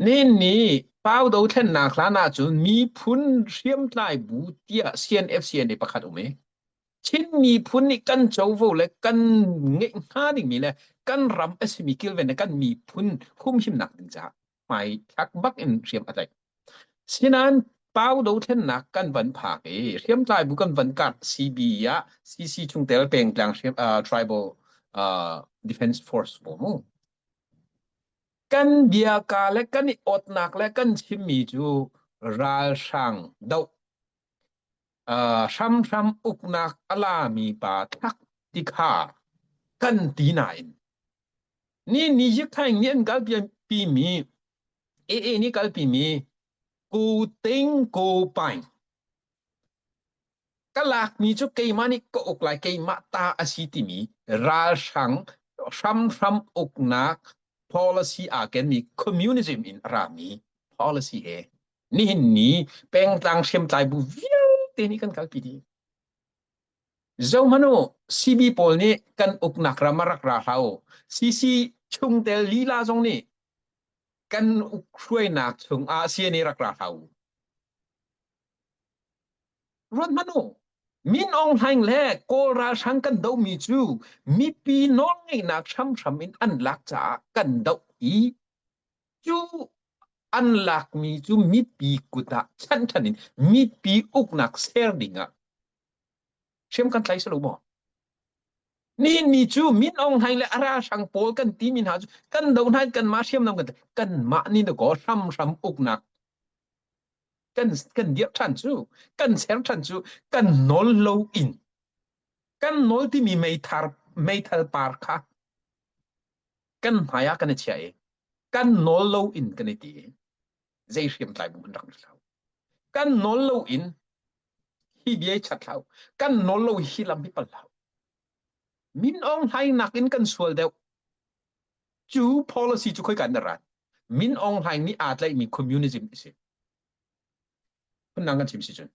Nin nih Pau dothlennak hlan ahcun miphun hriamtlai bu tiah CNFCNA pakhat um i Chin miphun nih kan covo le kan ngeih hnga dingmi le kan ram a simi kilven le kan miphun humhimnak ding caah hmai thlak bak in hriam a tlaih. Sinain Pau dothlennak kan van phak i hriamtlai bu kan van kart CB ah CC chungtel pengtlang hriam, uh, tribal uh, defense force pawl mu. Kan biaka le kan i awtnak le kan chimmi cu ralhrang doh uh, hramhram uknak a lami pa thlak ti kha kan ti nain ni ni yik thaing nih an kalpi mi AA nih kalpi mi ku ting ku paing ka lakmi cu keimah nih ka uk lai keimah ta a si timi ralhrang hramhram uknak policy aa kenmi communism in a rami policy he nihin ni pengtlang hriamtlai bu vialte nih kan kalpi dih. Zohmanh u, CB pawl nih kan uknak ram a rak ra hlah u. CC chungtel lila zong nih kan uk hruainak chungah CNA rak ra hlah u. Ruat hmanh u. Min Aung Hlaing le Kawl ralhrang kan dohmi cu mipi nawlngeihnak hramhram in an lak caah kan doh i cu an lakmi cu mipi kut ah chanh ṭhan in mipi uknak ser ding ah hriam kan tlai si lo maw? Nihin ni cu Min Aung Hlaing le a ralhrang pawl kan timi hna cu kan do hna in kanmah hriamnam kan kanmah nih dakaw hramhram uknak kan kan dirh ṭhan cu kan ser ṭhan cu kan nawl lo in kan nawl timi meithar meithal par kha kan hmai ah kan i chia i kan nawl lo in kan i ti i zei hriamtlai bu hmanh rak hlah kan nawl lo in hi bia i chat hlah kan nawl lo hi lam hi pal hlah Min Aung Hlaing nakin kan sual deuh cu policy cu khoi kan rat Min Aung Hlaing nih aa tlaihmi communism a si. Phundang kan chim si cun.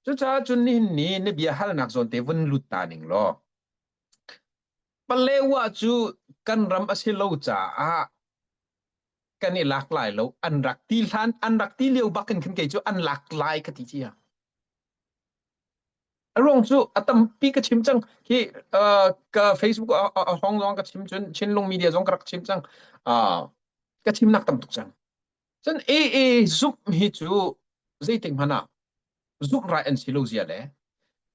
Cucaah cun nihin ni na bia halnak zawn te vun lut ta ning law Palewa cu kan ram a si lo caah kan i lak lai lo an rak ti hlan an rak ti lio bak in khin kei cu an lak lai ka ti cia. A ruang cu a tampi ka chim cang. Hi uh, ka Facebook a hong zong ka chim cun Chinlung media zong ka rak chim cang. Uh, ka chimnak tam tuk cang. Cun AA zumh hi cu zeitik hmanh ah zumh rai an si lo zia le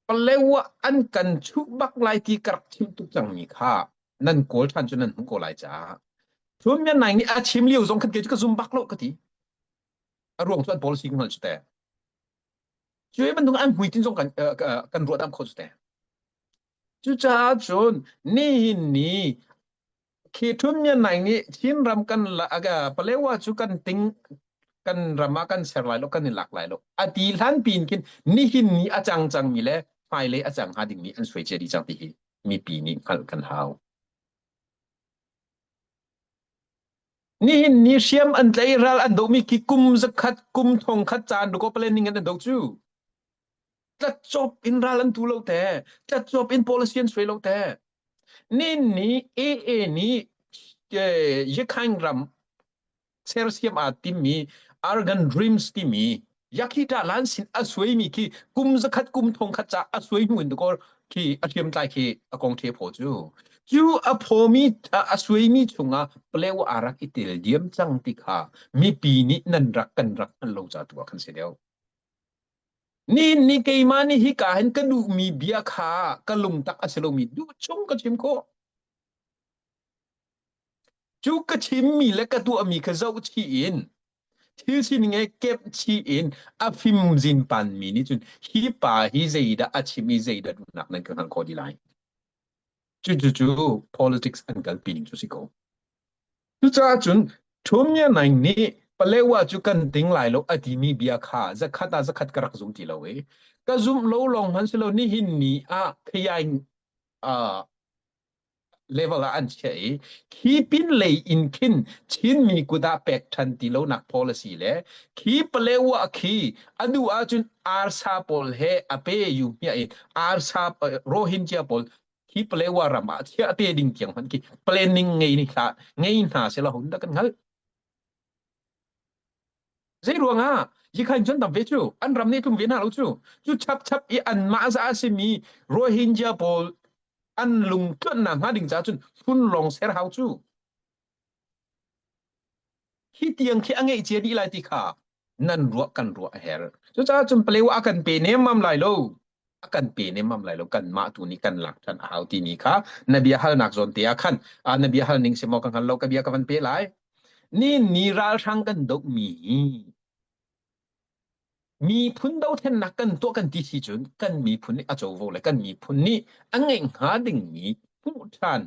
Palewa an kan chuh bak lai ti ka rak chim tuk cangmi kha nan kawl ṭhan cu nan hmuh ko lai caah Thum Myan Naing nih a chim lio zong khan kei cu ka zum bak lo ka ti. A ruang cu an policy ka hngalh cu te. Cu bantuk an hmuitinh zong kan kan ruahdamh kho cu te. Cucaah cun nihin ni khi Thun Myat Naing nih Chinram kan la Palewa cu kan ting kan ram ah kan ser lai lo kan i lak lai lo a ti hlan pin khin nihin ni a cang cangmi le hmailei a cang hnga dingmi an suai cia dih cang ti hi mipi nih hngalh kan hau. Nihin ni hriam an tlai ral an dohmi khi kum zakhat kum thongkhat caan dukaw planning in an do cu. Tlatcawp in ral an tu lo te, tlatcawp in policy an suai lo te. Nin ni AA nih Yekhaing ram sersiam aa timmi Argan Dreams timi Yakhita lan sin a suaimi khi kum zakhat kum thongkhat ca a suai hnu in dakaw khi a hriamtlai khi a kong the phaw cu cu a phawmi a suaimi chungah pleu a rak i tel diam cang ti kha mipi nih nan rak kan rak hngal lo ca tu ah khan si deuh ni ni keimah nih hika hin ka duhmi bia kha ka lungtak a si lomi duh chung ka chim khawh cu ka chimmi le ka tuahmi kha zoh chih in thil sining he kep chih in a fimzin panmi nih cun hi pa hi zeidah a chim i zeidah duhnak nan ka hngalh khawh dih lai. Cucu cu politics an kalpi ning cu si ko. Cucaah cun Thum Mya Naing nih Palewa cu kan ding lai lo a timi bia kha zakhat ah zakhat ka rak zum ti lo i ka zumh lo lawng hmanh si lo nihin ni ah khayaing uh, level ah an chiah i khi pin lei in khin Chinmi kut ah pek ṭhan ti lonak policy le khi Palewa khi a duh ahcun arsa pawl he a pe yu hmiah in arsa Rohingya pawl khi Palewa ram ah chiah te ding tiang hmanh khi planning ngei ni hlah ngei hna sela hun dah kan hngalh. Zei ruangah yikhain cun tam ve cu an ram nih tlung ve hna lo cu cu chap chap i anmah za a simi Rohingya pawl an lung tluanhnak hnga ding caah cun hmun lawng ser hau cu hi tiang khi a ngeih cia dih lai ti kha nan ruah kan ruah a herh cucaah cun paleu a kan pe nemmam lai lo a kan pe nemmam lai lo kanmah tu nih kan lak ṭhan a hau timi kha na bia halnak zawn te ah khan na bia hal ning si maw ka hngal lo ka bia ka van pe lai. Ni ni ralhrang kan dohmi hi miphun dothlennak kan tuah kan ti si cun kan miphun nih a covo le kan miphun nih a ngeih hnga dingmi hmuh ṭhan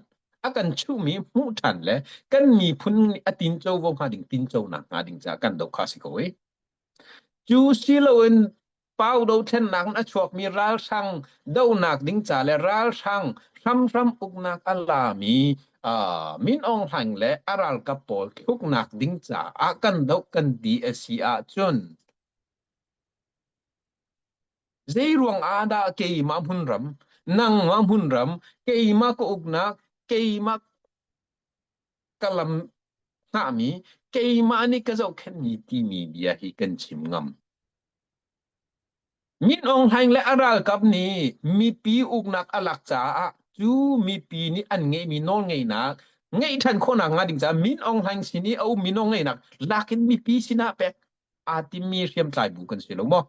a kan chuhmi hmuh ṭhan le kan miphun nih a tin covo hnga ding tin conak hnga ding caah kan doh kha si ko i cu si loin Pau dothlennak in a chuakmi ralhrang dohnak ding ca le ralhrang hramhram uknak a lami uh, Min Aung Hlaing le a ralkap pawl thluknak ding caah kan doh kan ti a si ahcun zei ruang ah dah keimah hmunram nangmah hmunram keimah ka uknak keimah ka lam hngahmi keimah nih ka zohkhenhmi timi bia hi kan chim ngam. Min Aung Hlaing le a ralkap nih mipi uknak a lak caah cu mipi nih an ngeihmi nawlngeihnak ngeih ṭhan khawhnak hnga ding caah Min Aung Hlaing sin i a ummi nawlngeihnak lak in mipi sinah pek aa timmi hriamtlai bu kan si lo maw?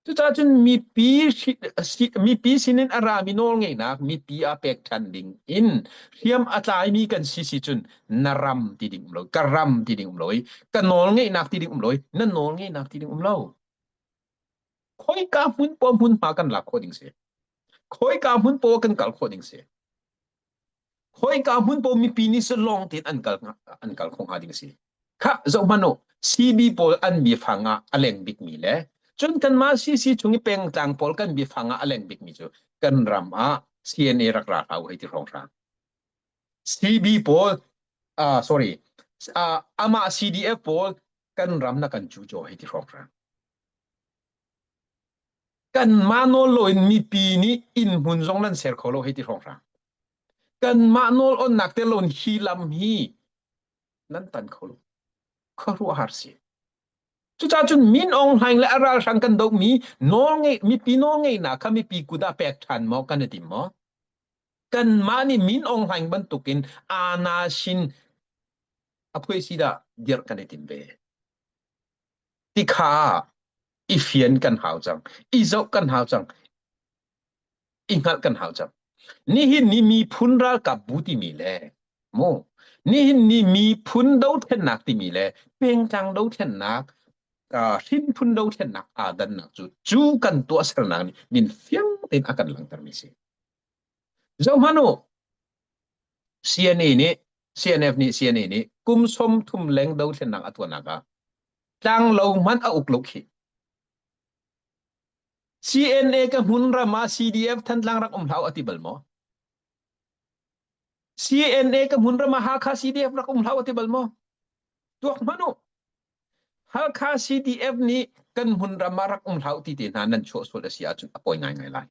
Cucaah cun mipi mipi sinin a rami nawlngeihnak mipi ah pek ṭhan ding in hriam a tlaimi kan si si cun na ram ti ding um lo, ka ram ti ding um lo i ka nawlngeihnak ti ding um lo i na nawlngeihnak ti ding um lo. Khoika hmun poah hmunhma kan lak khawh ding si. Khoika hmun poah kan kal khawh ding si. Khoika hmun paoh mipi nih salawng tein an kal an kal kho hnga ding a si. Khah zoh hmanh u, CB pawl an biafang ah a leng bikmi le cun kanmah CC chung i pengtlang pawl kan biafang ah a leng bikmi cu kan ram ah CNA rak ra hlah u hei ti hrawnghrang. CB pawl uh, sorry uh, amah CDF pawl kan ram na kan cucaw hei ti hrawnghrang. Kanmah nawl loin mipi nih inn hmun zong nan ser kho lo hei ti hrawnghrang. Kanmah nawl onnak te loin hi lam hi nan tan kho lo. Khuaruahhar si. Cucaah cun Min Aung Hlaing le a ralhrang kan dohmi nawl ngei mipi nawl ngeihnak kha mipi kut ah pek ṭhan maw kan i tim maw? Kanmah nih Min Aung Hlaing bantukin Ana Shin a phuai si dah dirh kan i tim ve. Tikha i fian kan hau cang i zoh kan hau cang i hngalh kan hau cang nihin ni miphun ralkap bu timi le mu nihin ni miphun dothlennak timi le pengtlang dothlennak uh, hrinphun dothlennak aa dannak cu cu kan tuahsernak nih min fiang tein a kan langhtermi si zohhmanh u CNA nih CNF nih CNA nih kum som thum leng dothlennak a tuahnak ah Tlanglo hmanh a uk lo khi. CNA ka hmun ram ah CDF Thantlang rak um hlah a ti bal maw? CNA ka hmun ram ah Hakha CDF rak um hlah a ti bal maw? Tuak hmanh u. Hakha CDF nih kan hmun ram ah rak um hlah ti te hna nan chuah sual a si ahcun a pawi ngaingai lai.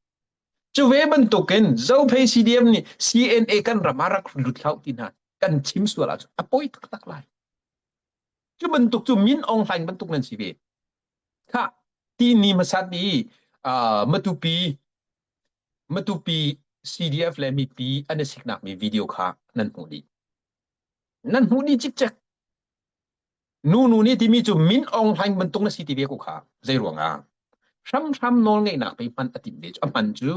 Cu ve bantukin Zophei CDF nih CNA kan ram ah rak lut hlah ti hna kan chim sual ahcun a pawi taktak lai. Cu bantuk cu Min Aung Hlaing bantuk nan si ve. Khah, ti ni hmasat i uh, Matupi Matupi CDF le mipi an i siknak mi video kha nan hmuh dih. Nan hmuh dih cikcek. Nu nu nih timi cu Min Aung Hlaing bantuk na si ti ve ko kha. Zei ruangah? Hramhram nawl ngeihnak pei hman a timh ve cu a hman cu.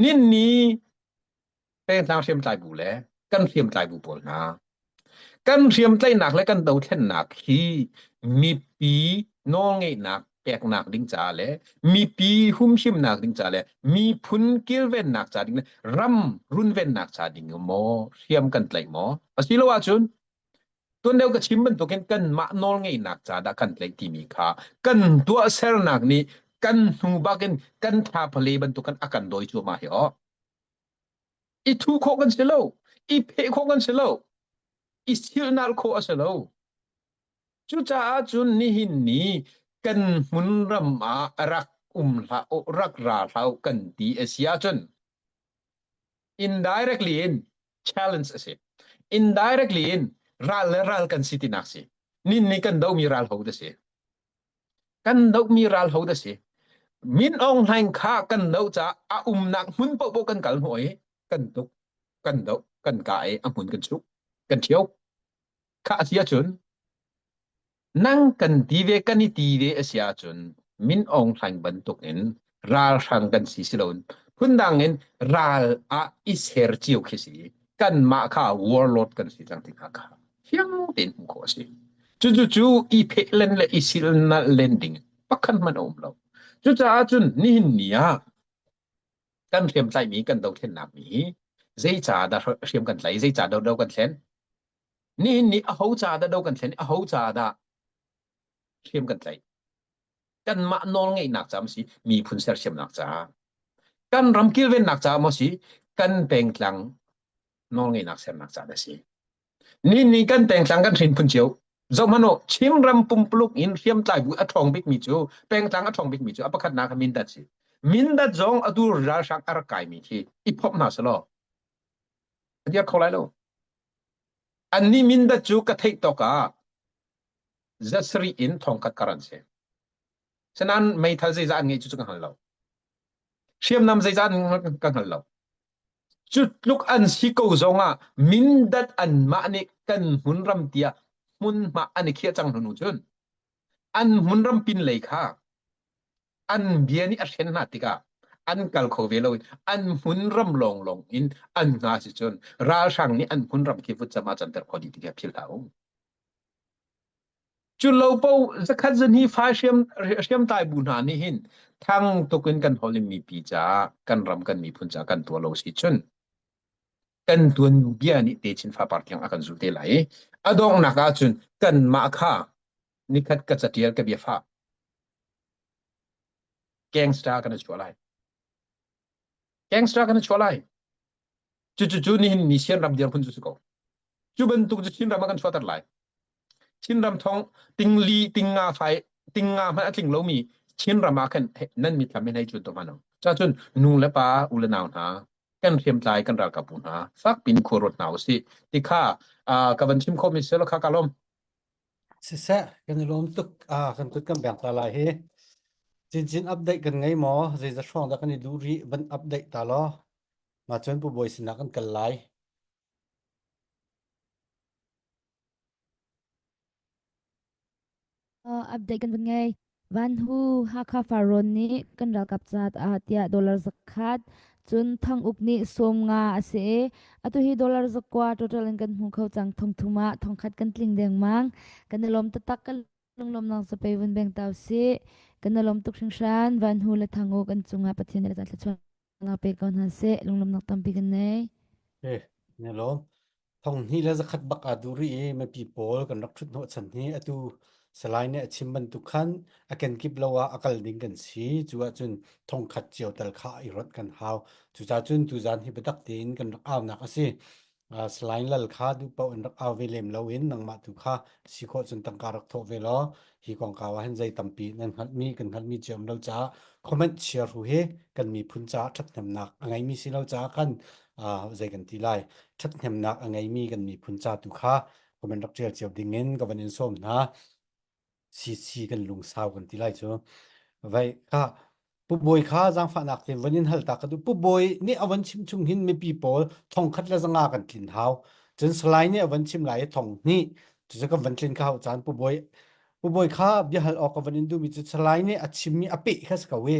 Nin ni pengtlang hriamtlai bu le kan hriamtlai bu pawl hna kan hriamtlaihnak le kan dothlennak hi mipi nawlngeihnak peknak ding caah le mipi humhimnak ding caah le miphun kilvennak ca ding le ram runvennak ca ding maw hriam kan tlaih maw asilo ahcun tuan deuh ka chim bantukin kanmah nawlngeihnak ca dah kan tlaih timi kha kan tuahsernak nih kan hnu bakin kan tha phale bantukin a kan dawi cuahmah hi aw I thu khawh kan si lo. I pheh khawh kan si lo. I silnal khawh a si lo. Cucaah cun nihin ni kan hmunram ah rak um hlah u, rak ra hlah u kan ti a si ahcun indirectly in challenge a si. Indirectly in ral le ral kan si tinak si. Nin ni kan domi ral ho da si. Kan dohmi ral ho dah si? Min Aung Hlaing kha kan doh caah a umnak hmun paohpaoh kan kal hnawh i kan tuk, kan doh, kan kah i a hmun kan chuh, kan ṭhio. Kha a si ahcun nang kan ti ve, kan i ti ve a si ahcun Min Aung Hlaing bantuk in ralhrang kan si si loin phundang in ral ah i ser cio khi si. Kanmah kha warlord kan si cang ti kha kha fiang tein hmuh khawh a si. Cucu cu i pheh len le i sil nalh len ding pakhat hmanh a um lo. Cucaah cun nihin ni ah kan hriamtlaihmi kan dothlennak mi hi zei ca dah hriam kan tlaih, zei ca do do kan thlen? Nihin ni aho ca dah do kan thlen, aho ca dah hriam kan tlaih? Kanmah nawlngeihnak ca si, miphun sersiamnak caah. Kan ram kilvennak caah maw si, kan pengtlang nawlngeihnak sernak caah dah si. Ni ni kan pengtlang kan hrinphun cio. Zohhmanh u, Chinram pumpuluk in hriamtlai bu a ṭhawng bikmi cu pengtlang a ṭhawng bikmi cu a pakhatnak ah Mindat si. Mindat zong atu ralhrang a rak kaimi khi i phomh hna selaw a dir kho lai lo. Annih Mindat cu ka theih tawk ah zasarih in thongkhat kar an si. Sinain meithal zeizah an ngeih cu cu ka hngal lo. Hriamnam zeizah an ka hngal lo. Cu tluk an si ko zongah Mindat anmah nih kan hmunram tiah hmunhma an i khiah cang hnu cun an hmunram pinlei kha an bia nih a hren hna tikah an kal kho ve lo in an hmunram lawnglawng in an hna si cun ralhrang nih an hmunram khi vutcam ah canter khawh dih ti kha philh hlah u. Cu lo po zakhat zan hi fa hriam hriamtlai bu hna nih hin thang tuk in kan holh in mipi caah kan ram kan miphun caah kan tuah lo si cun kan tuanbia nih techin fapar tiang a kan zul te lai i a donghnak ah cun kanmah kha nikhat ka catial ka biafah gangster kan i chuah lai gangster kan i chuah lai Cucu cu nihin ni Chinram dirhmun cu si ko. Cu bantuk cu Chinram ah kan chuahter lai. Chinram thong tingli tinga fai tinga hmanh a tling lomi Chinram ah khan nan mitthlam in hei cun to hmanh. Cacun nu le pa u le nau hna kan hriamtlai kan ralkap bu hna fak pin khua ruat hna usih ti kha ka van chim khomi selo kha ka lawm. Siseh, kan i lawm tuk. Ah, kan kut kan beng ta lai hi. Cincin update kan ngei maw? Zeizat hrawng dah kan i duh rih? Van update ta law. Mah cun Pu Bawi sinah kan kal lai. Uh, update kan van ngei. Van Hu Hakha Farrawn nih kan ralkap caat ah tiah dollar zakhat cun Thang Uk nih sawm nga a si i atu hi dollar zakua total in kan hmu kho cang thongthum ah thongkhat kan tling dengmang kan i lawm taktak kan lunglawmnak zapei vun beng tau si kan i lawm tuk hringhran Van Hu le Thang Uk an cungah Pathian nih thluachuah Nga pe ko hna seh lunglawmhnak tampi kan nei. Eh, ne lawm. Thong hnih le zakhat bak aa duh rih i mipi pawl kan rak ṭhut hnawh chan hi atu Salai nih a chim bantuk khan a kenkip lo ah a kal ding kan si. Cu ahcun thongkhat cio tal kha i ronh kan hau. Cucaah cun tuzaan hi biatak tein kan rak aunak a si. Uh, Salai Lal kha duh paoh in rak au ve lem lo in nangmah tu kha si khawh cun tangka rak thawh ve law hi kongkau ah hin zei tampi nan hngalhmi kan hngalhmi cio um lo caah comment share hu hi kan miphun caah ṭhathnemnak a ngeimi si lo caah khan uh, zei kan ti lai ṭhathnemnak a ngeimi kan miphun ca tu kha comment rak ṭial cio ding in ka van in sawm hna. CC kan lungsau kan ti lai cu. Vai kha Pu Bawi kha zaangfahnak tein van in hal ta ka duh. Pu Bawi nih a van chim chung hin mipi pawl thong khat le zanga kan tlin hau. Cun Salai nih a van chim lai i thong hnih. Cucu kan van tlin kha hau caan Pu Bawi Pu Bawi kha biahal awk ka van in duhmi cu Salai nih a chimmi a peh kha si ko i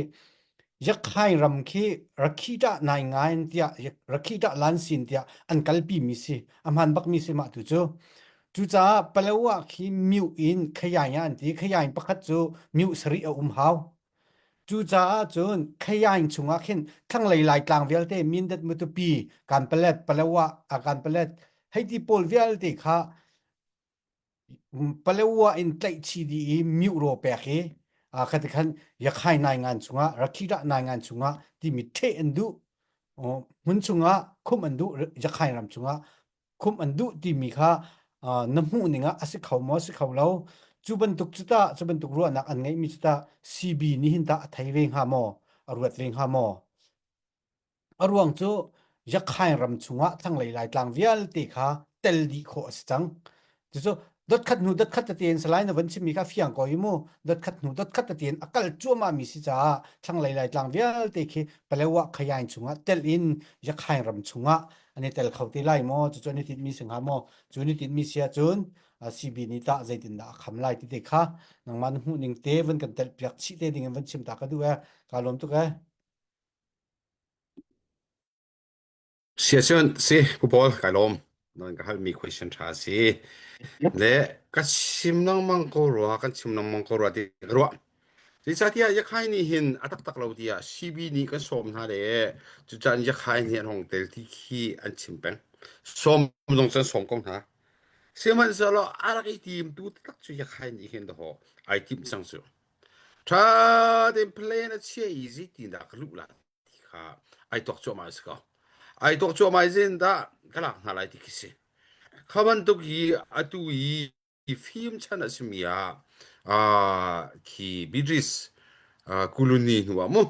Yakhai ram khi Rakhita nai ngain tiah Rakhita lansin tiah an kalpi mi si. A hman bak mi si mah tu cu. Cucaah Palawa khi myu in khayaing ah an ti. Khayaing pakhat cu myu sarih a um hau. Cucaah cun khayaing chungah khin thlanglei Laitlang vialte Mindat Matupi, Kanpalet, Palawa, Kanpalet hei ti pawl vialte kha Palawa in tlaih chih dih i myu raw pek i khati khan Yakhai nai ngan chungah Rakhita nai ngan chungah timi ṭheh an duh. Hmun chungah khumh an duh Yakhai ram chungah khumh an duh timi kha na hmuh ning ah a si kho maw si kho lo cu bantuk cu tah cu bantuk ruahnak an ngeihmi cu tah CB nih hin tah a thei ve hnga maw a ruat ve hnga maw a ruang cu Yakhain ram chungah thlanglei Laitlang vialte kha tel dih khawh a si cang cucu dotkhat hnu dotkhat tete in salai na van chimmi kha fiang ko i mu dotkhat hnu dotkhat tete in a kal cuahmah mi si caah thlanglei Laitlang vialte khi Palewa Khayain chungah tel in Yakhain ram chungah an i tel kho te lai maw cucu an i tinhmi si hnga maw cu an i tinhmi si ahcun CB nih tah zeitindah a kham lai ti te kha nangmah na hmuh ning te van kan telh piak chih te ding in van chim ta ka duh e ka lawm tuk e. Siacun si Pu Paul kai lawm. Nan ka halmi question ṭha si. Le ka chim lengmang ko rua, kan chim lengmang ko rua ti ka ruah. Zeicahtiah Yakhai nih hin a taktak lo tiah CB nih kan sawm hna le cucaan Yakhai nih an hong tel ti khi an chim peng. Sawm zong cu an sawm ko hna. Sihmanhsehlaw a rak i timtu taktak cu Yakhai nih hin dahawh ai timh cang cu. Ṭha tein plan a chia i zeitindah ka luh lai ti kha ai tuak cuahmah a si ko. Ai tuak cuahmah i zeitindah ka lak hna lai ti khi si. Kha bantuk i atu i fim chan a simi ah ah khi Bidris ah Kuluni hnu ah mu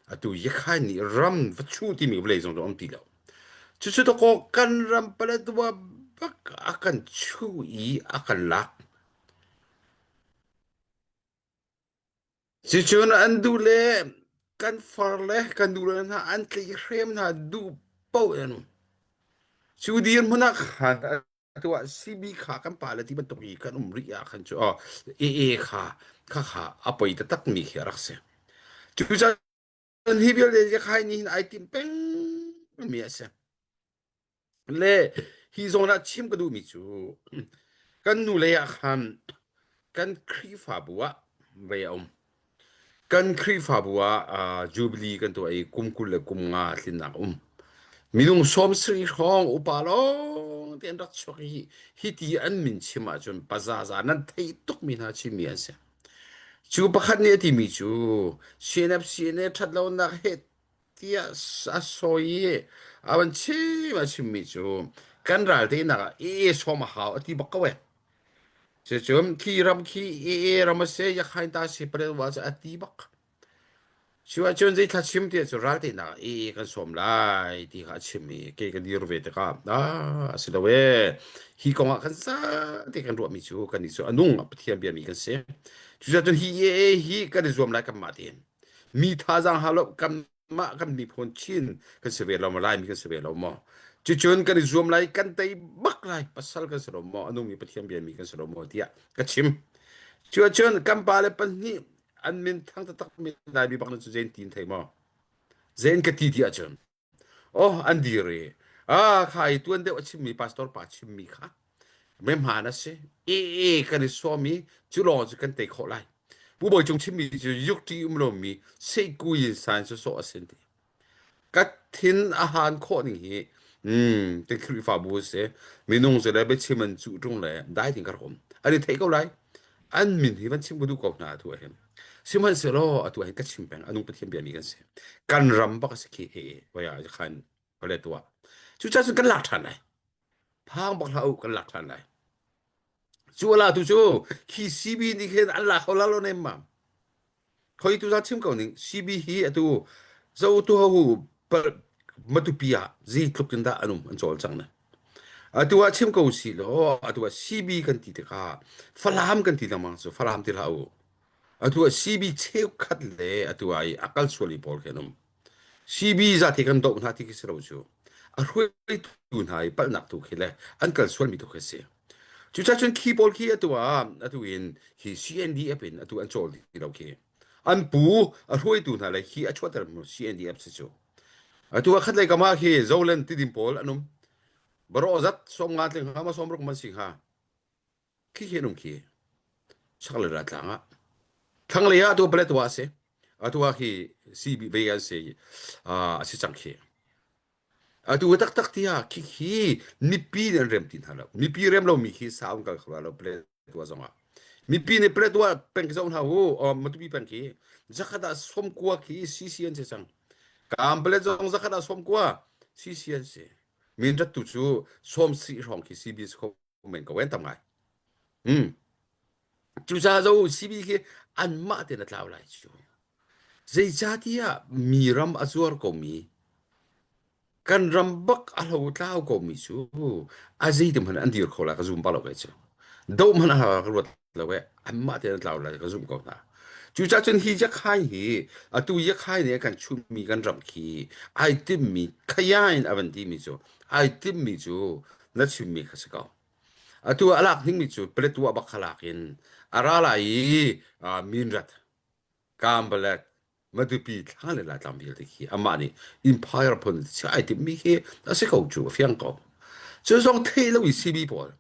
atu Yakhai nih ram va chuh timi vawlei zong cu a um ti lo. Cucu dakaw kan ram Paletwa bak a kan chuh i a kan lak. Cucun an duh le kan far le kan duh le hna an tlihrem hna duh paoh in an um. Cu dirhmun ah khan atu ah CB kha kan pale ti bantuk i kan um rih ah khan cu aw AA kha kha kha a poi taktak mi khi a rak si. Cucaah hi vialte khai nih hin ai tim peng mi a si. Le hi zawn ah chim ka duhmi cu kan nu lei ah khan kan Khrihfabu ah vei a um. Kan Khrihfabu ah uh, Jubilee kan tuah i kum 20 le kum nga tlinnak a um. Minung 70 hrawng upa lawng te an rak chuak i hiti an min chim ahcun pazaza nan theih tukmi hna chimmi an si. Cu pakhat nih a timi cu CNF CNA ṭhatlonak he tiah a sawi i a van chim a chimmi cu kan ral teinak ah ee sawm a hau a ti bak ko e. Cucun khi ram khi ee ram a si yakhain ta si palelwa cu a ti bak. Cu ahcun zei thla chim ti cu ral teinak ah ee kan sawm lai ti kha a chim i kei ka dir ve tikah ah a si lo e hi kong ah kan zate kan ruahmi cu kan nih cu a nung Pathian biami kan si. Cucaah hi ee hi kan i zuam lai kanmah tein. Mi thazaang hau lo kanmah kan miphun Chin kan si ve lo maw Laimi kan si ve lo maw cucun kan i zuam lai kan tei bak lai pasal kan si lo maw a nungmi Pathian biami kan si lo maw tiah ka chim cu ahcun kan pale pahnih an min thang taktak mi Laimi bak cu zein tin thei maw zein ka ti ti ahcun Oh, an dir i ah kha i tuan deuh a chimmi pastor pa chimmi kha mehman a si. E e kan i sawm i cu lawng cu kan tei khawh lai. Pu Bawi Cung chimmi cu yukṭi um lomi seihku yin san cu sawh a sin ti. Ka thin a han khawh ning hi hmm te Khrihfabu a si. Minung cu le biachim an cuh ṭung le dai ding ka rak um. An i theih ko lai. An min hi van chim ka duh ko hna atu ah hin. Sihmanhsehlaw atu ah hin ka chim peng anung Pathian biami kan si. Kan ram bak a si khi he voia khan vale tuah. Cucaah cun kan lak ṭhan lai. Phang bak hlah u kan lak ṭhan lai. Cu ala tu cu khi CB nih khin an la kho la lo nem mam. Khoi tu za chim ko ning CB hi atu zo tu ho Matupi ah zeitluk in dah an um an cawl cang ne. Atu ah chim ko si law atu ah CB kan ti tikah Falam kan ti lengmang cu Falam ti hlah u. Atu ah CB cheukhat le atu ah i a kal sual i pawl khi an um. CB zate kan doh hna ti khi si lo cu. A hruaitu hna i palhnak tu khi le an kal sualmi tu khi si. Cucaah cun khi pawl khi atu ah atu in hi CNDF in atu an cawl ti lo khi. An pu a hruaitu hna le hi a chuahter mu CNDF si cu. Atu ah khatlei kam ah khi Zoland tidim pawl an um. Barawh zat 50 tling hnga ma 60 man si hnga. Khi khi an um khi. Chaklei raltlang ah. Thlanglei ah atu Paletwa a si. Atu ah khi CB ve an si a si cang khi. Atu taktak tiah khikhi mipi nih an rem ti hna lo. Mipi rem lomi khi sau an kal kho lo Paletwa zong ah. Mipi nih Paletwa peng khi zoh hna u, Matupi peng khi zakhat ah 90 khi CC an si cang. Kampalet zong zakhat ah 90 CC an si. Min rat tu cu sawm si hrawng khi CB si kho men ko en tam ngai. Hmm. Cucaah zo CB khi anmah tein a tlau lai cu. Zeicahtiah mi ram a zuar komi, kan ram bak a hlotlau komi cu a zeitik hmanh an dir kho lai ka zum bak lo kei cu. Doh hmanh a ka ruat lo e anmah tein an tlau lai ka zumh ko hna. Cucaah cun hi Yakhai hi atu Yakhai nih a kan chunmi kan ram khi ai timmi khaya in a van timi cu ai timmi cu na chimmi kha si ko. Atu a lak dingmi cu Paletwa bak kha lak in a ra lai i uh, Minrat, Kambalet. Matupi thla le Laitlang vialte khi amah nih empire phun chiah ai timhmi khi a si ko cu a fiang ko. Cu zong theih lo i CB pawl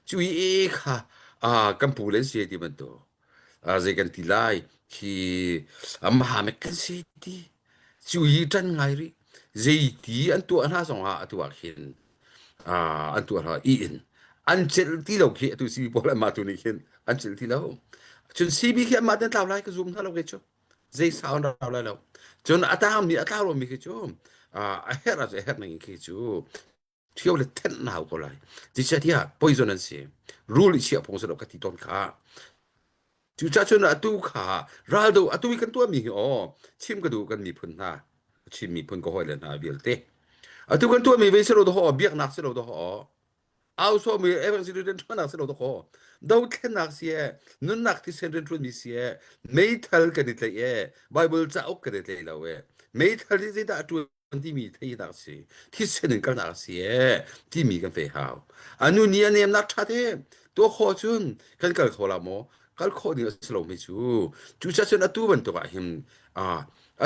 cu i e kha ah kan pu le si ti bantuk ah zei kan ti lai khi Mohammed kan si ti cu i ṭan ngai rih zei ti an tuah hna zong ah atu ah khin ah an tuah hna i in an celh ti lo khi atu CB pawl anmah tu nih khin an celh ti lo cun CB khi anmah ten tlau lai ka zum hna lo ke cu zei sau an rau lai lo cun a tangmi a tlau lomi khi cu a herh ah cu a herh ning khi cu ṭhio le thenh na hau ko lai zeicahtiah poison an si rul i chiah phung si lo ka ti tawn kha cucaah cun atu kha raldo atu i kan tuahmi hi aw chim ka duh kan miphun hna Chin miphun ka hawile hna vialte atu kan tuahmi ve si lo dawh biaknak si lo dawh au sawmi evangelist rianṭuannak si lo dawh dothlennak si e nunnak thisen rianṭuanmi si e meithal kan i tlaih e Bible cauk kan i tlaih lo e meithal hi zeidah a ṭuan timi theihnak si thisen in kalnak si e timi kan fei hau anu ni a nemnak ṭha te tuah khawh cun kan kal kho la maw kal khawh ding a si lo mi cu cucaah cun atu bantuk ah hin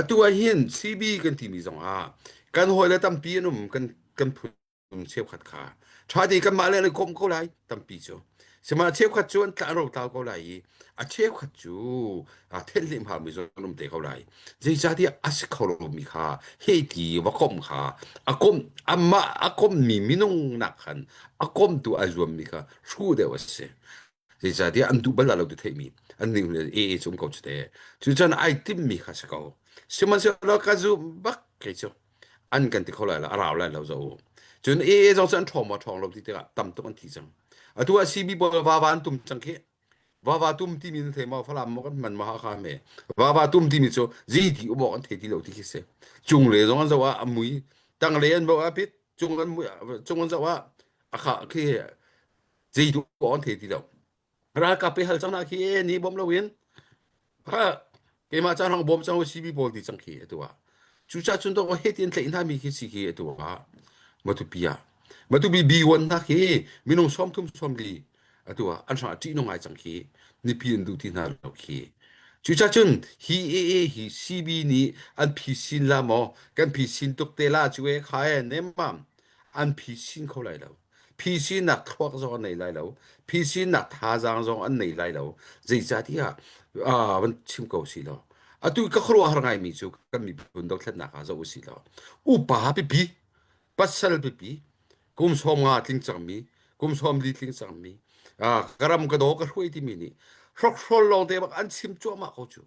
atu ah hin CB kan timi zong ah kan hawile tampi an um kan kan phun cheukhat kha ṭha te kanmah le an i komh ko lai tampi cu sihmanhsehlaw cheukhat cu an tla an rotlau ko lai i a cheukhat cu thenhlim haumi zong an um te ko lai zeicahtiah a si kho lomi kha hei ti va komh kha a komh amah a komhmi minung nak khan a komtu a zuammi kha hruh deuh a si zeicahtiah an duh bal lo ti theihmi an ning le e e cu um ko cu te cucan ai timmi kha si ko sihmanhsehlaw ka zum bak kei cu an kan ti kho lai lo a rau lai lo zo cun AA zong cu an ṭhawng maw ṭhawng lo ti tikah tam tuk an thi cang atu ah CB pawl vava an tum cang khi vava tum timi nan thei maw Falam maw kan hman maw Hakha me vava tum timi cu zi ti um awk an thei ti lo ti khi si cung le zong an zoh ah a mui tang le an zoh ah pit cung an mui cung an zoh ah a kha khi zei tu awk an thei ti lo ralkap pe hal cang na khi e ni bom loin ha keimah caan hong bawm cang CB pawl ti cang khi atu ah cucaah cun to he ti an tlaih hna mi khi si khi atu ah Matupi ah Matupi B1 hna khi minung 30 40 atu ah an hrang ṭih nung ngai cang khi nipi an duh ti hna lo khi cucaah cun hi AA hi CB nih an phisin la maw kan phisin tuk te la cu e kha e nemmam an phisin kho lai lo Phisin-nak thluak zong an nei lai lo. Phisin-nak thazaang zong an nei lai lo. Zeicahtiah uh, van chim ko si law. Atu ka khuaruahhar ngaimi cu kan miphun dothlennak ah zoh usih law upa pipi, pasal pipi, kum 50 tling cangmi, kum 40 tling cangmi, uh, ka ram ka daw ka hruai timi nih hrokhrol lawng te bak an chim cuahmah ko cu.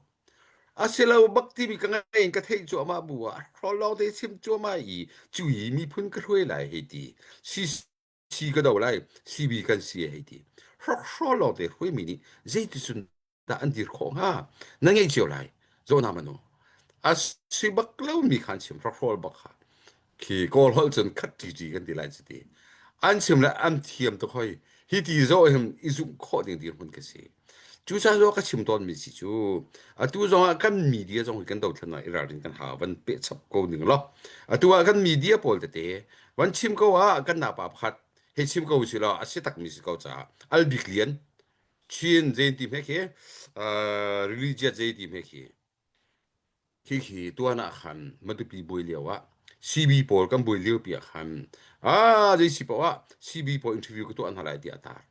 Asilo bak timi ka ngai in ka theih cuahmah bu ah hrol lawng te chim cuahmah i cu i miphun ka hruai lai hei ti CC ka do lai CB kan si hei ti hrokhrol lawng te hruaimi nih zeiticun dah an dir khawh hnga na ngei cio lai zona manu a si bak lomi khan chim hrokhrol bak kha khi kawl holh cun khat ṭiṭi kan ti lai cu ti an chim le an thiam tuk hoi hi ti zawh hin i zumh khawh ding dirhmun ka si cucaah zo ka chim tawnmi si cu atu zong ah kan media zong hi kan dothlennak i ralrin kan hau van peh chap ko ning law atu ah kan media pawl tete van chim ko ah kan napa pakhat hei chim ko si law a si takmi si ko caah albik lian Chin zei ti hme khi religious zei ti hme khi Khikhi tuan ah khan Matupi buai lio ah CB pawl kan buai lio pi ah khan ah zei si paoh ah CB pawl interview ka tuah hna lai tiah a tar.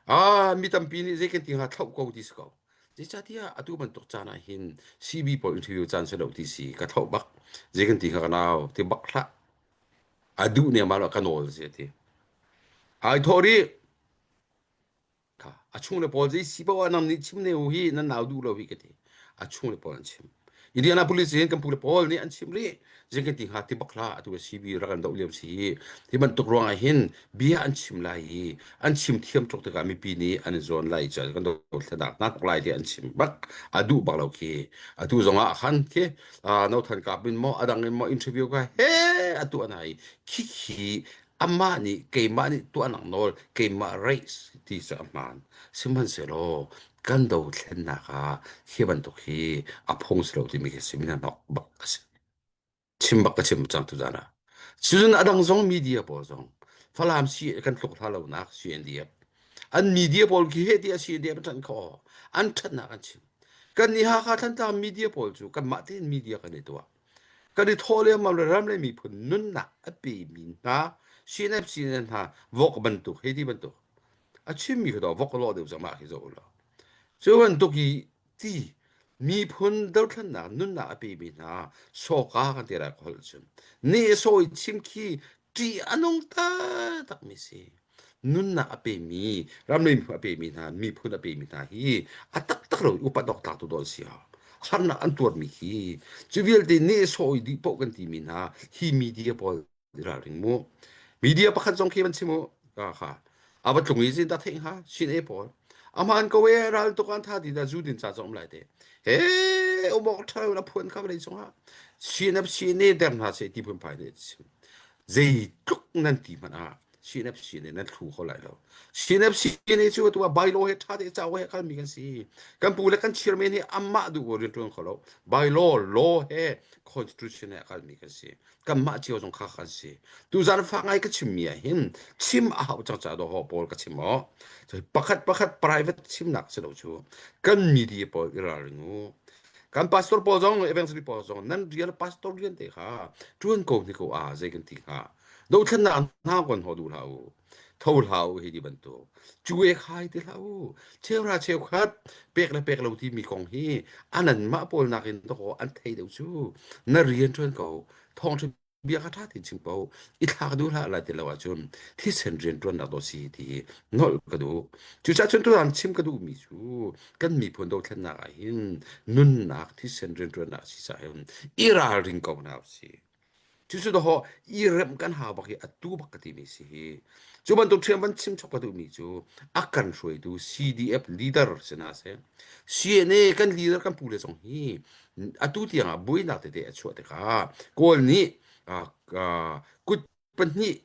Ah mi tampi nih zei kan ti hnga thlauh ko ti si ko. Zeicahtiah atu bantuk caan ah hin CB pawl interview caan si lo ti si ka thlauh bak. Zei kan ti hnga ka nau ti bak hlah. A duh ne ma lo ka nawl si a ti. Ai thawh rih. Kha a chungle pawl zei si paoh ah nang nih chim ne u hi nan nau duh lo hi ka ti. A chungle pawl an chim. Indianapolis hin kan pule pawl nih an chim rih. Zei kan ti hnga ti bak hlah atu CB rak an doh lio si hi. Hi bantuk ruang ah hin bia an chim lai i an chim thiam tuk tikah mipi nih an i zawn lai i kan dothlennak hna tuk lai ti an chim bak a duh bak lo khi. Atu zong ah khan khi no than kap in maw adang in maw interview ka he atu an ai khi khi Amah nih keimah nih tuahnak nawl keimah race ti cu a hmaan. Sihmanhsehlaw kan dothlennak ah hi bantuk hi a phung si lo timi khi si mi hnok bak a si. Chim bak ka chim cang tuzaan ah. Cun a dang zong media pawl zong Falam si kan tluk hla lonak CNDF. An media pawl khi he ti a CNDF an ṭanh kho. An ṭhatnak an chim. Kan nih Hakha Thantlang media pawl cu kanmah tein media kan i tuah. Kan i thawh lengmang le ram le miphun nunnak a pemi hna CNF CNF hna vok bantuk hei ti bantuk a chimmi kha vok lawh deuh cang mah khi zoh ulaw. Cu bantuk i ti miphun dothlennak nunnak a pemi hna sawka kan ti lai holh cun nih sawi chim khi ṭih a nung taktakmi si. Nunnak a pemi, ram le miphun a pemi hna, miphun a pemi hna hi a taktak lo upat awk tlak tu dawn si hau. Harnak an tuarmi khi cu vialte nih sawi dih paoh kan timi hna hi media pawl ralring mu. Media pakhat zong khi van chim u ka kha a va tlung i zin ta theih hnga sin e pawl aman ko e ral tuk an tha ti da zu din cha zong lai te he umok thalo na phuan kha vlei chungah CNF CNA der hna se ti phun phai ne chim zeitluk nan ti hmanh ah CNFC nih nan thlu kho lai lo. CNFC nih cu atu ah bylaw he ṭha te cauk he kalmi kan si. Kan pu le kan chairman hi amah duh rian ṭuan kho lo. Bylaw, law he constitution he a kalmi kan si. Kanmah cio zong kha kan si. Tuzan fak ngai ka chimmi ah hin chim a hau cang ca dawh pawl ka chim aw. Pakhat pakhat private chimnak si lo cu kan media pawl i ralring u. Kan pastor pawl zong evangelist pawl zong nan rian pastor rian te kha ṭuan ko hni ko a zei kan ti hnga. Dothlennak hna kon ho duh hlah u. Tho hlah u hi ti bantuk. Cu e khai ti hlah u. Cheuhra cheukhat pek le pek lo timi kong hi anan mah pawl nakin dawkaw an thei deuh cu. Na rian ṭuan ko. Thawngṭha bia kha ṭha tein chim ko. I thlak duh hlah lai ti lo ahcun thisen rian ṭuannak dawh si ti hi nolh ka duh. Cucaah cun tutan chim ka duhmi cu kan miphun dothlennak ah hin nunnak thisen rian ṭuannak si caah hin i ralring ko hna usih. Cucu dawh i remh kan hau bak hi atu bak ka timi si hi. Cu bantuk ṭhiam van chim chok ka duhmi cu a kan hruaitu CDF leader si hna seh. CNA kan leader kan pu le zong hi atu tiang ah buainak tete a chuah tikah Kawl nih kut pahnih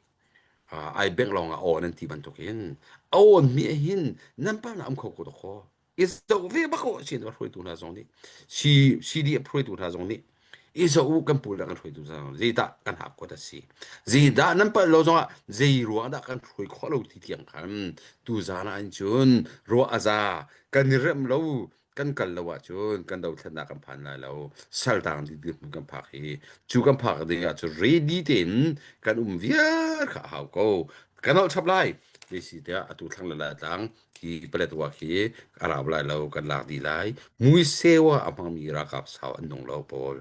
ai bengh lawng ah aw nan ti bantukin a awn mi hin nan pa na am kho ko dawkaw i zoh ve bak ko sin hruaitu hna zong nih CDF hruaitu hna zong nih i zoh u kan pu le kan hruaitu hna zong zeidah kan hak kuat a si zeidah nan palh lo zongah zei ruang dah kan hruai khawh lo ti tiang khan tu zan ah cun ruah a za kan i remh lo kan kal lo ahcun kan dothlennak kan phan lai lo saltang ding dirhmun kan phak hi cu kan phak ding ah cun ready tein kan um viar kha a hau ko kan holh chap lai ti si tiah atu thlang le lai tlang hi paletwa khi a rau lai lo kan lak dih lai muisewa a hmangmi ralkap sau an nung lo pawl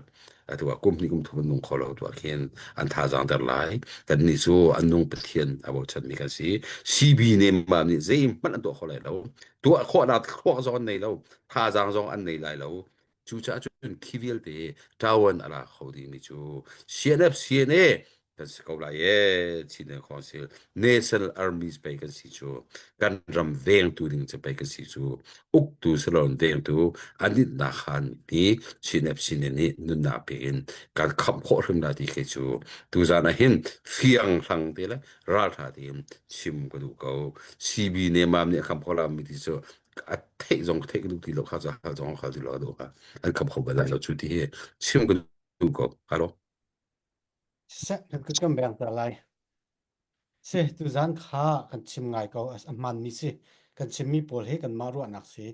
atu ah kum hnih kum thum an nung kho lo tu ah khin an thazaang der lai kan nih cu an nung pathian a bochan mi kan si CB nemam nih zeihmanh an tuah kho lai lo tuah khawhnak thluak zong an nei lo thazaang zong an nei lai lo cucaah cun khi vialte ṭawan a la kho dingmi cu CNF CNA kan si ko lai ee Chin Council National Armies pei kan si cu kan ram vengtu ding cu pei kan si cu uktu salon vengtu anitnak han hi Chin FC nih nunnak pe in kan khamh khawh hrim la ti khi cu tuzan ah hin fiang hlang te le raltha tein chim ka duh ko CB nemam nih a kham kho la mi ti cu a theih zong theih ka duh ti lo kha ca zong kha ti lo do kha an kham kho bal lai lo cu ti hi chim ka duh ko halo Siseh kan kut kan beng ter lai. Si tuzan kha kan chim ngai ko a hmanmi si. Kan chimmi pawl hi kanmah ruahnak si.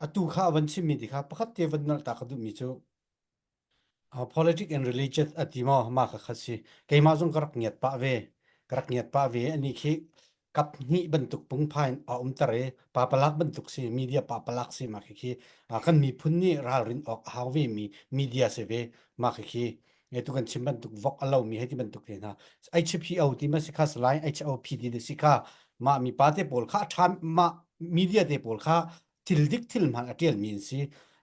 Atu kha a van chimmi ti kha pakhat te van nolh ta ka duhmi cu uh, politics and religion a ti maw mah kha kha si. Keimah zong ka rak ngiat pah ve. Ka rak ngiat pah ve ani khi kap hnih bantuk pungphai in a umter i papalak bantuk si media papalak si mah khi khi kan miphun nih ralrin awk a hau ve mi media si ve mah khi khi tu kan chim bantuk vok a lo mi hei ti bantuk te hna HPO ti ma si kha salai HOP ti si kha mah mi pa te pawl kha tha mah media te pawl kha thil dik thil hman a tial mi an si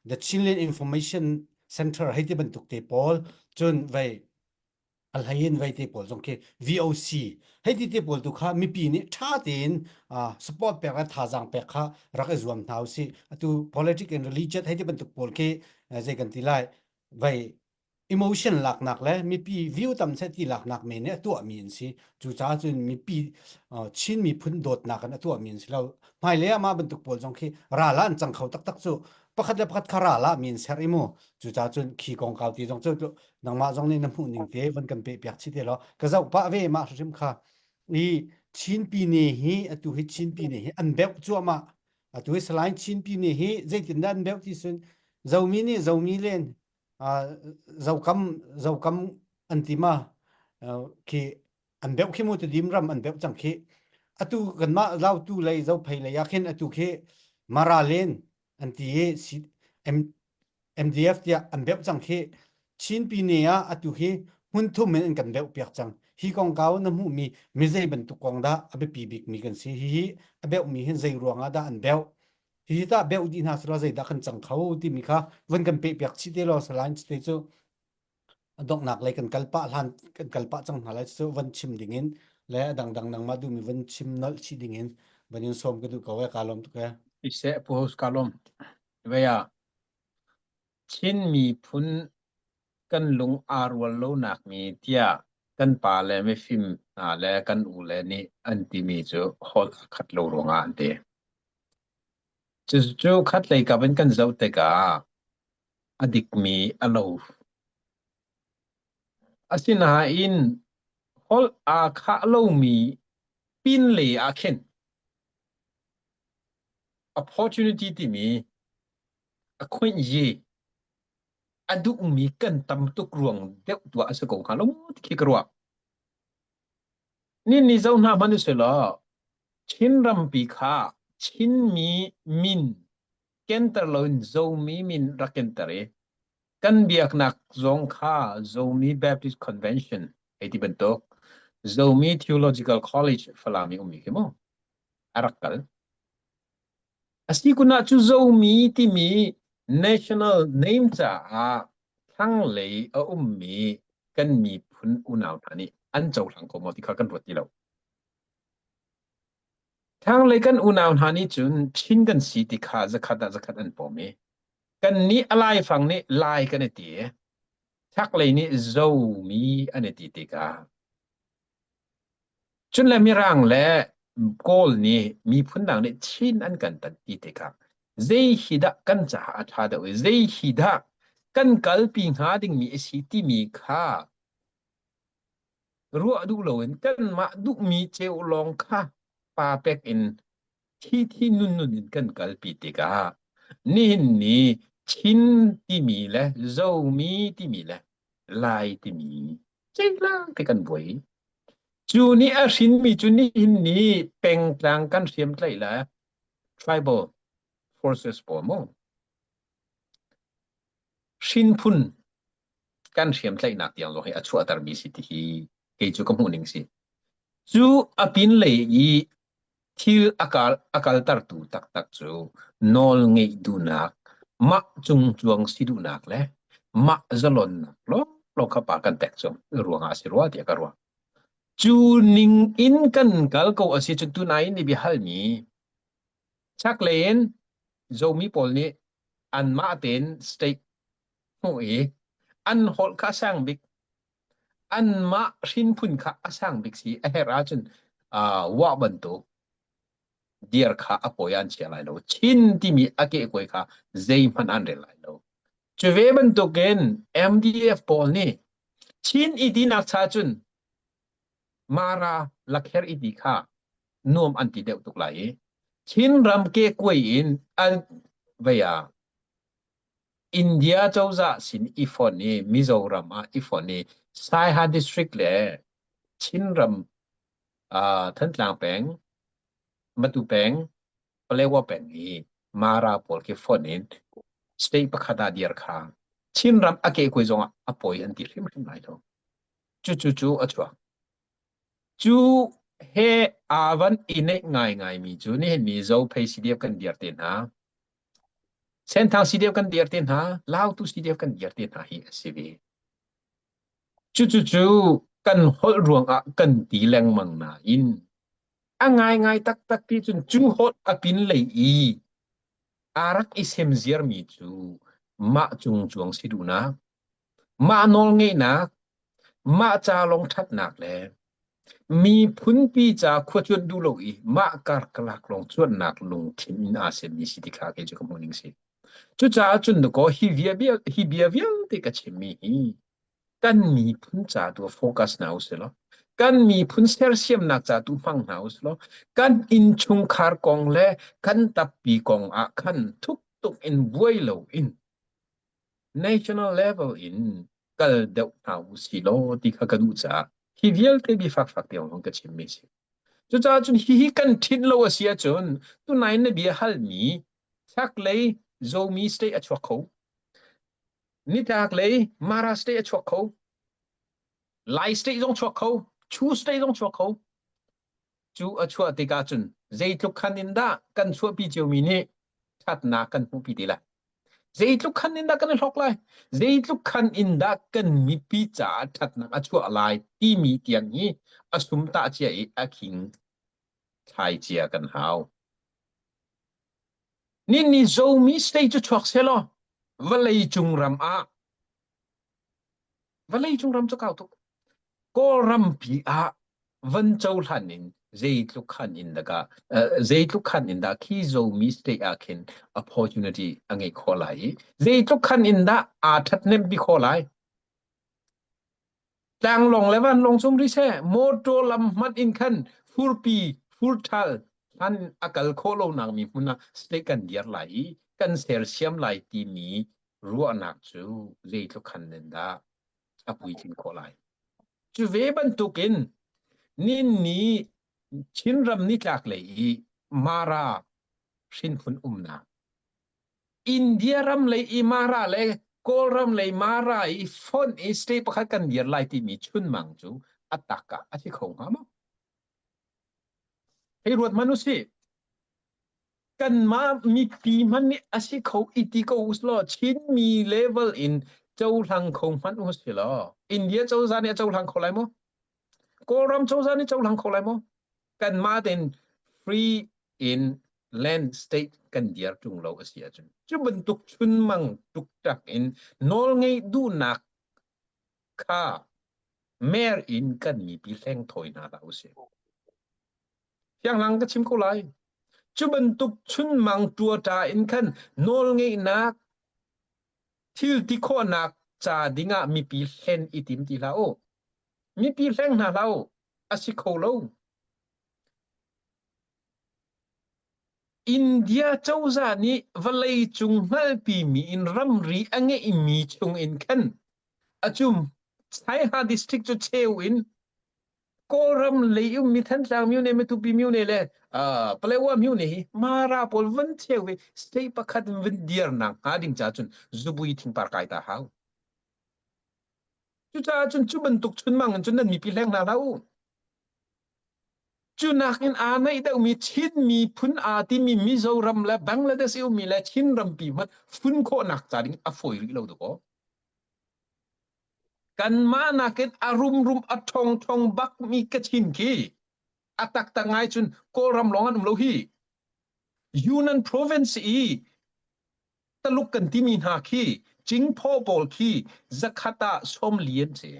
the Chinland Information Center hei ti bantuk te pawl cun vei a hlei in vei te pawl zong khi VOC hei ti te pawl tu kha mipi nih ṭha tein support pek le thazaang pek kha rak i zuam hna usih atu politics and religion hei ti bantuk pawl khi zei kan ti lai vei emotion laknak le mipi view tam seh ti laknak men nih a tuahmi an si cucaah cun mipi Chin miphun dawtnak in a tuahmi an si lo hmailei ah mah bantuk pawl zong khi ral ah an cang kho taktak cu pakhat le pakhat kha ral ah mi an ser i mu cucaah cun khi kongkau ti zong cu nangmah zong nih na hmuh ning te van kan peh piak chih te law ka zoh pah ve mah hrim kha i Chin Pine hi atu hi Chin Pine hi an beuh cuahmah atu hi Salai Chin Pine hi zeitindah an beuh ti sun. Zomi nih Zomi len Zokam Zokam an ti ma khi an beuh khi mu Tedim ram an beuh cang khi atu kanmah Lautu lei Zophei lei ah khin atu khi Mara len an ti i MDF tiah an beuh cang khi Chin Pine ah atu hi hmun thum in an kan beuh piak cang. Hi kongkau na hmuhmi mi zei bantuk kong dah a biapi bikmi kan si. Hihi a beuhmi hin zei ruang ah dah an beuh. Hihi tah beuh dih hna selaw zeidah kan cang kho timi kha vun kan peh piak chih te law salain te cu a donghnak lei kan kal pah hlan kan kal pah cang hna lai cu van chim ding in le a dangdang nangmah duhmi van chim nolh chih ding in van in sawm ka duh ko e ka lawm tuk e. Iseh Pu Host ka lawm. Vea Chin miphun kan lung aa rual lonak mi tiah kan pa le mifim hna le kan u le nih an timi cu holh a khat lo ruangah an ti. Cucu khatlei kap in kan zoh tikah a dikmi a lo. Asinain holh aa khah lomi pinlei ah khin opportunity timi a khuanh-yi a duhmi kan tam tuk ruang deuh tuah a si ko hnga lo ti khi ka ruah. Nin ni zo hna hmanh usih law Chin rampi kha Chinmi min kenter loin Zomi min rak kenter i kan biaknak zong kha Zomi Baptist Convention hei ti bantuk Zomi Theological College Falam i ummi khi mu a rak kal. A si kun ah cu Zomi timi national name caah thlanglei a ummi kan miphun unau hna nih an cohlang ko maw ti kha kan ruat ti lo. Thlanglei kan unau hna nih cun Chin kan si ti kha zakhat ah zakhat an pawm i kannih a laifang nih Lai kan i ti i chaklei nih Zomi an i ti tikah Cun le Mirang le Kawl nih miphun dang nih Chin an kan tan ti tikah zei hi dah kan caah a ṭha deuh i zei hi dah kan kalpi hnga dingmi a si timi kha ruah duh loin kanmah duhmi ceu lawng kha pa pek in thi thi nun nun in kan kalpi tikah nihin ni Chin timi le Zomi timi le Lai timi ceihlang te kan buai. Cu nih a hrinmi cu nihin ni pengtlang kan hriamtlaih le tribal forces pawl mu. Hrinphun kan hriamtlaihnak tiang zong hi a chuahtermi si ti hi kei cu ka hmuh ning si. Cu a pinlei i thil a kal a kaltertu taktak cu nawl ngeih duhnak, mah cungcuang si duhnak le mah zalonnak lawnglawng kha pa kan tek cu ruangah a si rua tiah ka ruah. Cu ning in kan kal ko a si cun tunai in i biahalmi chaklei in Zomi pawl nih anmah tein state hmuh i an holh kha a sang bik anmah hrinphun kha a sang bik si a herh ahcun uh, wah bantuk dir kha a pawi an chia lai lo chin timi a kehkuai kha zeihmanh an rel lai lo cu ve bantukin MDF pawl nih Chin i tinak cha cun Mara lakher i ti kha nuam an ti deuh tuk lai i Chin ram kehkuai in an vei ah India cozah sin i fonh i Mizoram ah i fonh i Saiha district le Chinram uh, Thantlang peng, Matu peng, Palewa peng i Mara pawl khi fonh in state pakhat ah dir kha Chinram a kehkuai zong ah a poi an ti hrimhrim lai lo. Cucu cu a chuak. Cu he aa van i neih ngaingaimi cu nihin mi Zophei CDF kan dir te hna. Senthang CDF kan dir te hna, Lautu CDF kan dir te hna hi a si ve. Cucucu kan holh ruangah kan ti lengmang nain a ngaingai taktak ti cun cu holh a pinlei i aa rak i semziarmi cu mah cungcuang si duhnak, mah nawlngeihnak, mah ca lawng ṭhatnak le miphunpi ca khua cuanh duh lo i mah karkalak lawng cuanhnak lungthin in aa semmi si ti kha kei cu ka hmuh ning si. Cucaah cun dakaw hi bia, hi bia vialte ka chimmi hi kan miphun ca tu focus hna usih law kan miphun sersiamnak ca tu hmang hna usih law kan innchungkhar kong le kan tappi kong ah khan thuk tuk in buai lo in. National level in kal deuh hna u si law ti kha ka duh caah hi vialte bi fakfak tiang zong ka chimmi si. Cucaah cun hihi kan ṭhinh lo a si ahcun tunai na bia halmi chaklei Zomi state a chuak kho. Nitlaklei Mara state a chuak kho. Lai state zong chuak kho. Chu state zong chuak kho. Cu a chuah tikah cun zeitluk khan in dah kan chuahpi ciomi nih ṭhatnak kan hmuhpi ti lai. Zeitluk khan in dah kan i hlawk lai? Zeitluk khan in dah kan mipi caah ṭhatnak a chuah lai timi tiang hi a sum tah cia i a khing thlai cia kan hau. Ninni Zomi state cu chuak selaw vawlei cung ram ah Vawleicung ram cu kau tuk. Kawlrampi ah van cohlan in zeitluk khan in dah zeitluk khan in dah khi Zomi state ah khin opportunity a ngeih khawh lai i zeitluk khan in dah aa ṭhathnem pi khawh lai. Tlanglawng le vanlawng cum rih seh, motor lam hmanh in khan furpi, furṭhal hlan a kal khawh lo nak mi hmun ah state kan dir lai i kan sersiam lai timi ruahnak cu zeitluk khan in dah a puitlin khawh lai. Cu ve bantukin ninni Chinram nitlak lei i Mara hrinphun umnak India ram lei i Mara le Kawlram lei Mara i fonh i state pakhat kan dir lai timi chunmang cu a tak ah a si kho hnga maw? Hei ruat hmanh usih. Kanmah mipi hmanh nih a si kho i ti ko usilaw Chinmi level in cohlang kho hmanh usilaw India cozah nih a cohlang kho lai maw? Kawlram cozah nih cohlang kho lai maw? Kanmah tein free in land state kan dir ṭung lo a si ahcun cu bantuk chunmang tuktak in nawlngeih duhnak kha mer in kan mipi hleng thawi hna hlah usih. Fianghlang ka chim ko lai. Cu bantuk chunmang ṭuaṭa in khan nawlngeihnak thil ti khawhnak ca dingah mipi hlen i tim ti hlah u. Mipi hleng hna hlah u. A si kho lo. India cozah nih vawlei cung hngalhpimi in ramri a ngeihmi chung in khan a cum Saiha district cu cheu in Kawlram lei ummi Thantlang myone Matupi myone le Palewa myone hi Mara pawl van cheu i state pakhat in van dirnak hnga ding ca cun zubui thingpar kai ta hau. Cucaah cun cu bantuk chunmang in cun nan mipi hleng hna hlah u. Cu nakin aa naih deuhmi Chin miphun aa timi Mizoram le Bangladesh i ummi le Chin rampi hmanh fun khawhnak ca ding a fawi rih lo dakaw. Kanmah nakin a rumrum a ṭhawngṭhawng bakmi Kachin khi a taktak ngai cun Kawlram lawng an um lo hi. Yunnan province i Taluk kan timi hna khi Cingphaw pawl khi zakhat ah 40 an si.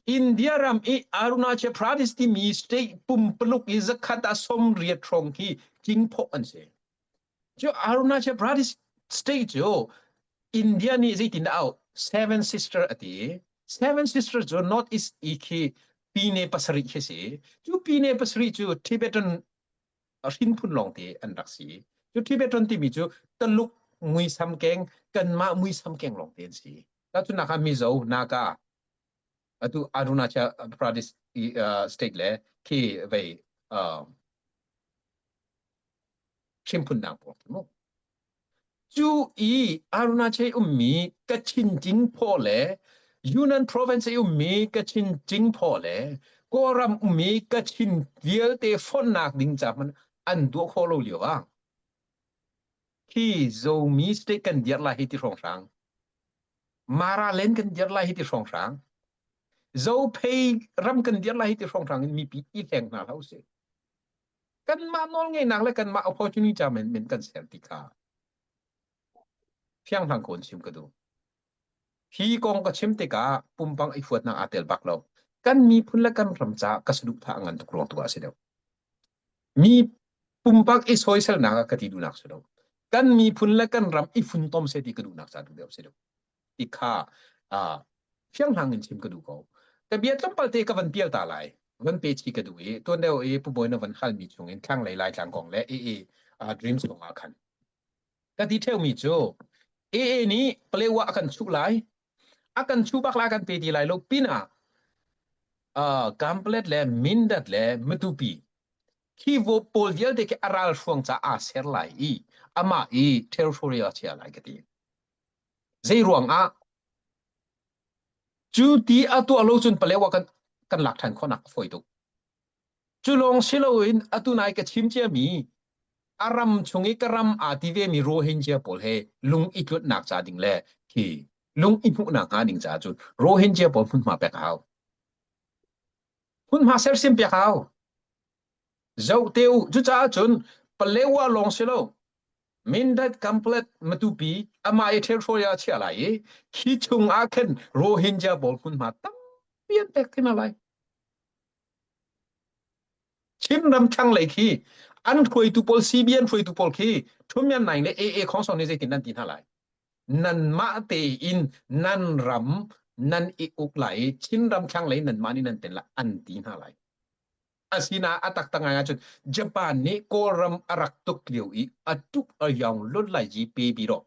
India ram i Arunachal Pradesh timi state pumpaluk i zakhat ah 80 hrawng khi Cingphaw an si. Cu Arunachal Pradesh state cu India nih zeitin dah auh? Seven Sister a ti. Seven Sister cu North East i khi pine pasarih khi si. Cu pine pasarih cu Tibetan hrinphun lawngte an rak si. Cu Tibetan timi cu Taluk muisam keng, kanmah muisam keng lawngte an si. Tahchunhnak ah Mizo, Naga, atu Arunachal Pradesh state le khi vei hrimphunnak pawl khi mu. Cu i Arunachal ummi Kachin Jingphaw le Yunnan province i ummi Kachin Jingphaw le Kawlram ummi Kachin vialte fonhnak ding ca hmanh an tuah khawh lo lio ah khi Zomi state kan dirh lai hi ti hrawnghrang Mara len kan dirh lai hi ti hrawnghrang Zophei ram kan dirh lai hi ti hrawnghrang in mipi i hleng hna hlah usih. Kanmah nawlngeihnak le kanmah opportunity ca men kan ser ti kha fianghlang ko in chim ka duh. Hi kong ka chim tikah pumpang i huatnak aa tel bak lo. Kan miphun le kan ram caah ka saduhthah a ngan tuk ruang tu ah a si deuh. Mi pumpak i soiselnak ah ka ti duhnak si lo. Kan miphun le kan ram i funtom se ti ka duhnak ca tu deuh si deuh. Ti kha uh, fianghlang in chim ka duh ko. Ka bia tlawmpal te ka van pial ta lai. Van pe chi ka duh i tuan deuh i pu Bawi na van halmi chung in thlanglei Laitlang kong le i i uh, dreams kong ah khan. Ka ti theumi cu. AA nih Palewa a kan chuh lai. A kan chuh bak lai kan pe ti lai lo pinah uh, Kamplet le Mindat le Matupi khi vo pawl vialte khi a ral hruang ca aa ser lai i amah i territory a chia lai ka ti. Zei ruang ah cu ti a tuah lo cun Palewa kan kan lak ṭhan khawhnak a fawi tuk. Cu lawng si loin atu nai ka chim ciami a ram chung i ka ram aa ti vemi Rohingya pawl he lung i tlutnak ca ding le khi lung i hmuhnak hnga ding caah cun Rohingya pawl hmunhma pek a hau. Hmunhma sersiam piak a hau. Zoh te u. Cucaah cun Palewa lawng si lo. Mindat Kamplet Matupi amah i ṭhelhrawi ah a chiah lai i khi chung ah khin Rohingya pawl hmunhma tampi an pek te hna lai. Chinram thlanglei khi an hruaitu pawl CBN hruaitu pawl khi Thumyan Naing le AA Khongsong nih zeitin nan ti hna lai? Nanmah tein nan ram nan i uk lai i Chinram thlanglei nanmah nih nan tel lai an ti hna lai. Asina a taktak ngai ahcun Japan nih Kawlram a rak tuk lio i a tuk a yaung lun lai ji pe bi ro.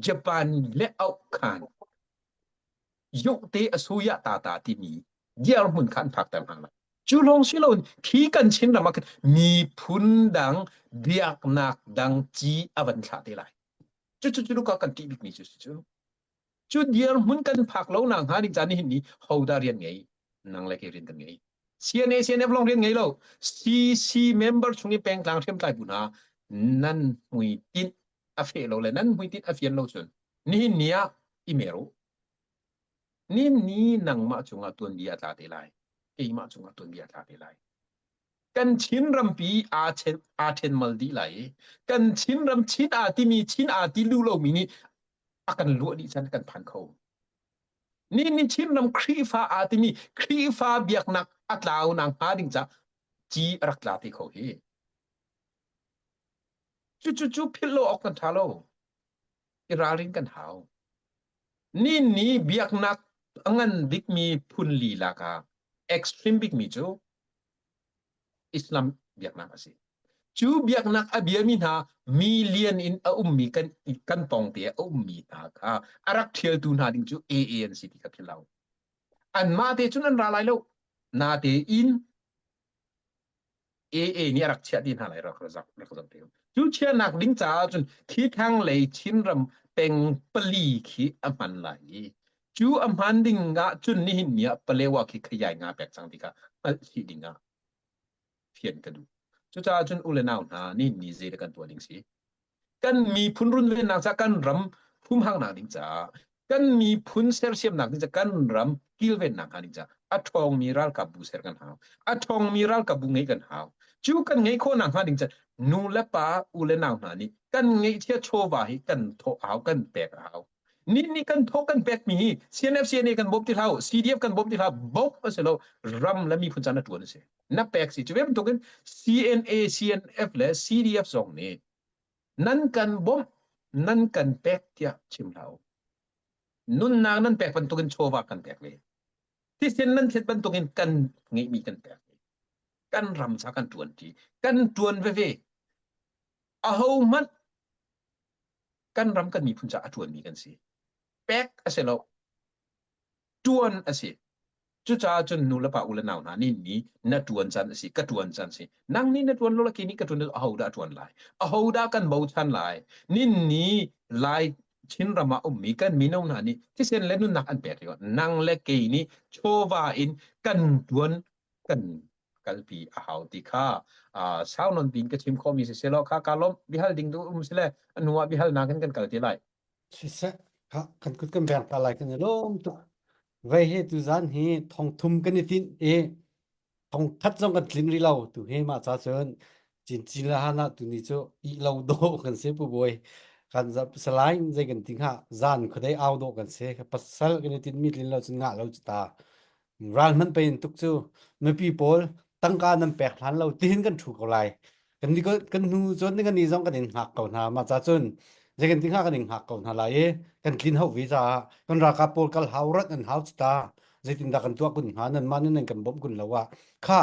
Japan le auh khan Yukte asuya tata timi dirhmun kha an phakter hna lai. Cu lawng si loin khi kan Chinram ah khin miphun dang biaknak dang ci a van thlah te lai. Cu cu cu ka kan ṭih bikmi cu si cu. Cu dirhmun kan phak lo nak hnga ding caan nihin ni hodah rian ngei nang le kei rian kan ngei. CNA CNF lawng rian ngei lo CC member chung i pengtlang hriamtlai bu hna nan hmuitinh a feh lo le nan hmuitinh a fian lo cun nihin ni ah i mer u. Ni ni nangmah cungah tuanbia a tla te lai. Keimah cungah tuanbia a tla te lai. Kan Chin rampi aa chen, aa ṭhenmal dih lai i kan Chin ram Chin aa timi Chin aa ti lu lomi nih a kan luah dih chan kan phan kho. Ni ni Chin ram Khrihfa aa timi Khrihfa biaknak a tlau nak hnga ding ca ci a rak tla te kho hi. Cu cu cu philh lo awk kan ṭha lo. I ralrin kan hau. Ni ni biaknak a ngan bikmi phun lila ka extreme bikmi cu Islam biaknak a si. Cu biaknak a biami hna million in a ummi kan kan pawng te a ummi hna kha a rak ṭhialtu hna ding cu AA an si ti kha philh lo. Anmah te cun an ra lai lo. Natein AA nih a rak chiah ti hna lai rak rak rak zoh te. Cu chiahnak ding caah cun khi thlanglei Chinram peng pali khi a hman lai i cu a hman ding ah cun nihin ni ah Palewa khi khayai nga pek cang ti kha hngalh chih ding ah fian ka duh. Cucaah cun u le nau hna nihin ni zei kan tuah ding si. Kan miphun runvennak caah kan ram humhaknak ding caah kan miphun sersiamnak ding caah kan ram kilvennak hnga ding caah a ṭhawngmi ralkapbu ser kan hau. A ṭhawngmi ralkapbu ngeih kan hau. Cu kan ngeih khawhnak hnga ding caah nu le pa u le nau hna nih kan ngeihchia chawva hi kan thawh a hau, kan pek a hau. Ni nih kan thawh kan pekmi hi CNF CNA kan bawm ti hlah u, CDF kan bawm ti hlah, bawmh a si lo, ram le miphun caan a ṭuan a si. Na pek si. Cu ve bantukin CNA, CNF le CDF zong nih nan kan bawmh, nan kan pek tiah chim hlah u. Nunnak nan pek bantukin chawva kan pek ve. Thisen nan thlet bantukin kan ngeihmi kan pek ve. Kan ram ca kan ṭuanṭi. Kan ṭuan veve. Ahohmanh kan ram kan miphun caah a ṭuanmi kan si. Pek a si lo. Ṭuan a si. Cucaah cun nu le pa u le nau hna nih ni na ṭuan caan a si, ka ṭuan caan si. Nang nih na ṭuan lo le kei nih ka ṭuan lo, ahodah a ṭuan lai? Ahodah kan bochan lai? Nin ni Lai Chinram ah ummi kan mino hna nih thisen le nunnak an pek lio nang le kei nih chawva in kan ṭuan kan kalpi a hau ti kha sau non pin ka chim khawhmi si selaw kha ka lawm bihal ding tu um sile a hnu ah bihal nak in kan kal ti lai. Siseh kha kan kut kan beng ta lai kan i lawm tuk. Vei he tu zan hi thong thum kan i tinh i thong khat zong kan tling rih lo tu hi mah ca cun cincin le hana tu ni cu i lo do kan si pu bawi kan salai zei kan ti hnga zan khuadei au do kan si pasal kan i tinh mi tlin lo cun ngah lo cu ta Ral hmanh pei in tuk cu mipi pawl tangka nan pek hlan lo tihin kan ṭhu ko lai. Kan ni kan hnu cun kan ni zong kan in hngak ko hna. Mah ca cun zei kan ti hnga kan in hngak ko hna lai i kan tlin hau ve caah kan ralkap pawl kal hau rat an hau ta zeitindah kan tuah kun hnga nan mah nan kan bawmh kun lo ah kha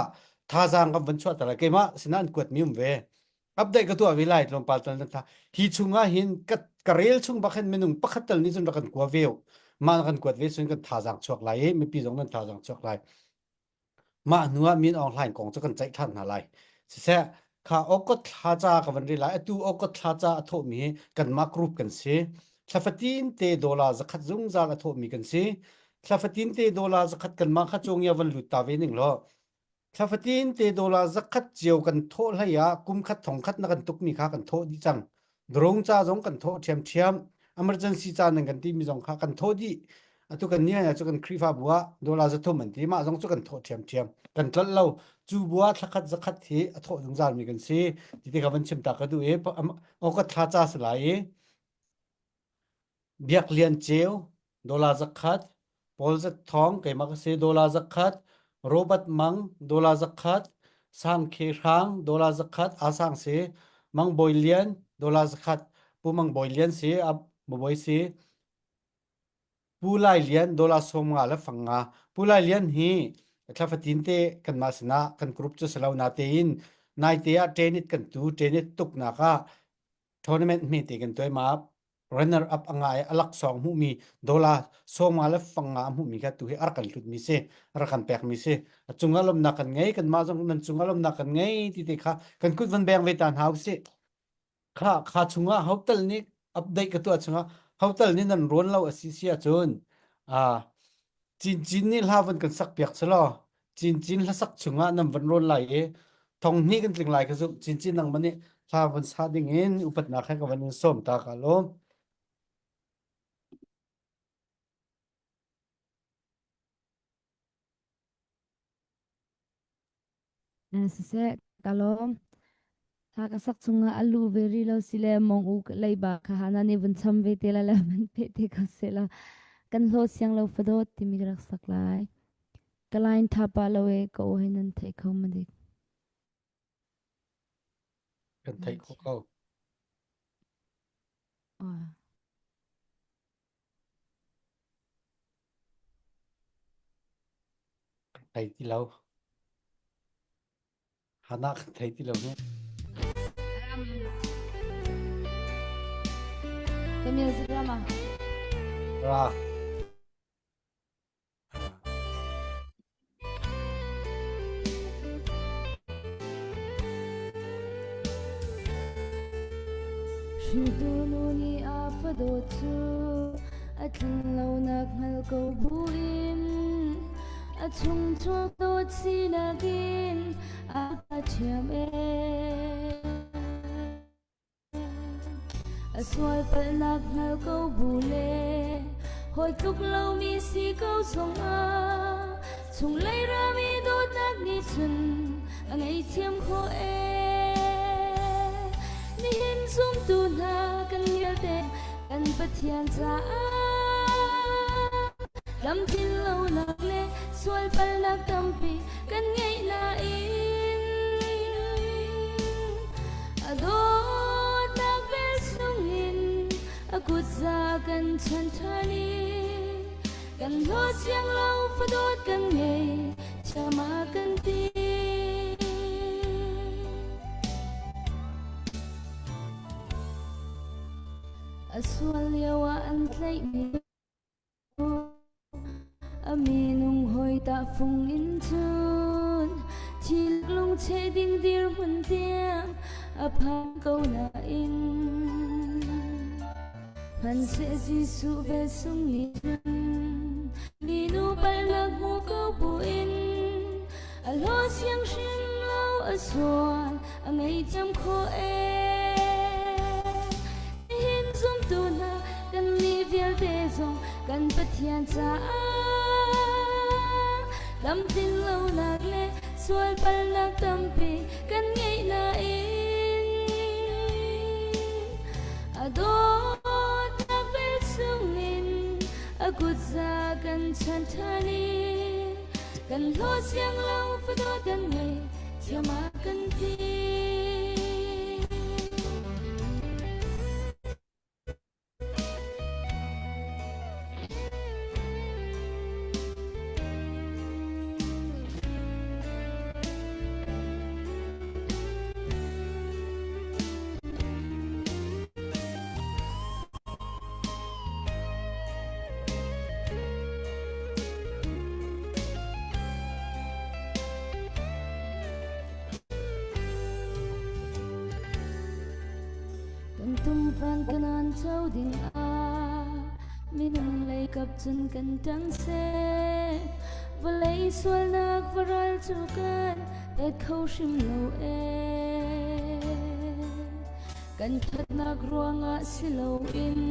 thazaang kan van chuah ta lai keimah sinah an kuat mi um ve. Update ka tuah ve lai tlawmpal tal nan tha. Hi chungah hin ka ka rel chung bak hin minung pakhat tal nih cun rak kan kua ve u. Mah kan kuat ve cun kan thazaang chuak lai i mipi zong nan thazaang chuak lai. Mah hnu ah Min Aung Hlaing kong cu kan ceih ṭhan hna lai. Siseh, kha August thla ca ka van rel lai. Atu August thla ca a thawhmi hi kanmah group kan si. Thla fatin te dollar zakhat zungzal a thawhmi kan si. Thla fatin te dollar zakhat kanmah kha cawngia van lut ta ve ning law Thla fatin te dollar zakhat cio kan thawh hlei ah kum khat thong khat na kan tukmi kha kan thawh dih cang. Drone ca zong kan thawh ṭhiamṭhiam. Emergency ca nan kan timi zong kha kan thawh dih. Atu kan ni cu kan Khrihfabu ah dollar 300 an ti mah zong cu kan thawh ṭhiamṭhiam. Kan tlolh lo. Cu bu ah thla khat zakhat hi a thawh zungzal mi kan si. Ti te kha van chim ta ka duh i August thla ca si lai i Biak Lian Ceu, dollar 100, Paul Zat Thawng keimah ka si dollar 100, Robert Mang dollar 100, Sang Khe Hrang dollar 100, A Sang si, Mang Bawi Lian dollar 100, Pu Mang Bawi Lian si, a bawi si, Pu Lai Lian dollar 50 le fang nga. Pu Lai Lian hi thla fatin te kanmah sinah kan group cu si lo natein naite ah tennis kan tu tennis tuknak ah tournament hmete kan tuai ma runner up a ngai a laksawng hmuhmi dollar sawma le fanga a hmuhmi kha tu hi a rak kan hlutmi si a rak kan pekmi si a cungah lawmnak kan ngei kanmah zong nan cungah lawmnak kan ngei ti te kha kan kut van beng ve ta hna usih kha kha chungah hotel nih update ka tuah chungah hotel nih nan rawn lo a si si ahcun a Cincin nih hla van kan sak piak selaw Cincin hlasak chungah nan van rawn lai i thong hnih kan tling lai ka zumh. Cincin nangmah nih hla van sa ding in upatnak he ka van in sawm ta ka lawm. Siseh, ka lawm. Hla ka sak chungah a lu ve rih lo sile mong u leiba kha hana nih vun cham ve te la le van pe te ko se la kan hlaw siang lo fadawt timi ka rak sak lai. Ka line tha pa lo e ka aw he nan theih kho ma dik. Kan theih khawh ko. Oh. Kan thei ti lo. Hana kan thei ti lo hi. Ka music rama. Ra. Hringtu nu nih a fadawt cu a tlin lonak hngal ko buin a chung chuak dawt sinak in a ka ṭhiam ee. A sual palhnak hngal ko bu le hawi tluk lomi si ko zongah chunglei rami dawtnak nih cun a ngaihthiam khawh ee. Nihin zumtu hna kan vialte kan Pathian caah lamtlin lonak le sual palhnak tampi kan ngeih nain a dawtnak vel sungin a kutza kan chan ṭhan i kan hlaw siang lo fadawt kan ngei thiam a kan ti. A sual lio ah an tlaihmi A minung hawi tahfung in cun thil lungcheh ding dirhmun tiang a phan ko nain hmanhseh Jesuh vel sung nih cun minu palhnak hmu ko buin a hlaw siang hrim lo a sual a ngaihthiam khawh ee. Nihin zumtu hna kannih vialte zong kan Pathian caah lamtlin lonak le sual palhnak tampi kan ngeih nain a dawtnak vel chungin a kutza kan chan ṭhan i kan hlaw siang lo fadawt kan ngei thiam a kan ti. Van kanan co ding ah minung lei kap cun kan ṭang seh. Vawlei sualnak varal cu kan et kho hrim lo ee. Kan ṭhatnak ruangah si loin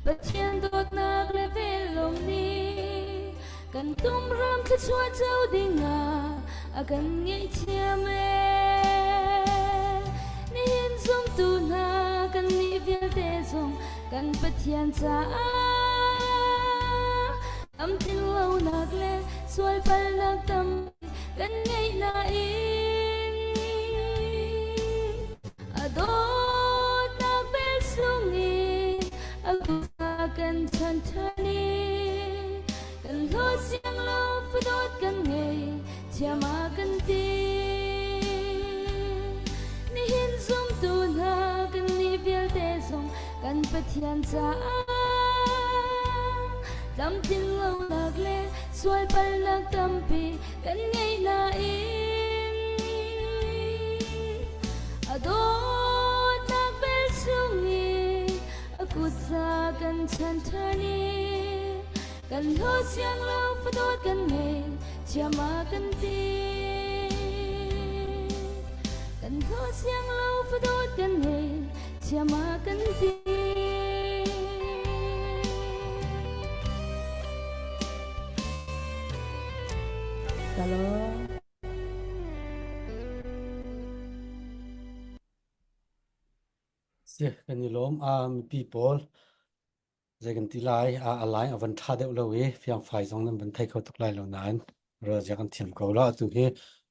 Pathian dawtnak le vel lawng nih kan tum ram thluachuah co dingah a kan ngaihthiam ee. Nihin zumtu hna kannih vialte zong kan Pathian caah lamtlin lonak le sualpalnak tam kan ngeih nain a dawtnak vel sung in a kut kan chan ṭhan i kan hlawt siang lo fadawt kan ngei thiam a kan ti. Nihin zumtu hna kannih vialte zong kan Pathian caah tlamtlin lonak le sualpalnak tampi kan ngei nain a dawtnak vel chungin a kut za kan chan ṭhan i kan hlawt siang lo fadawt kan ngei thiam a kan ti. Kan hlawt siang lo fadawt kan ngei thiam a kan ti. Si, kan i lawm. Ah, mipi pawl zei kan ti lai a a line a van ṭha deuh lo i fiangfai zong nan van thei kho tuk lai lo nain razia kan thiam ko la atu hi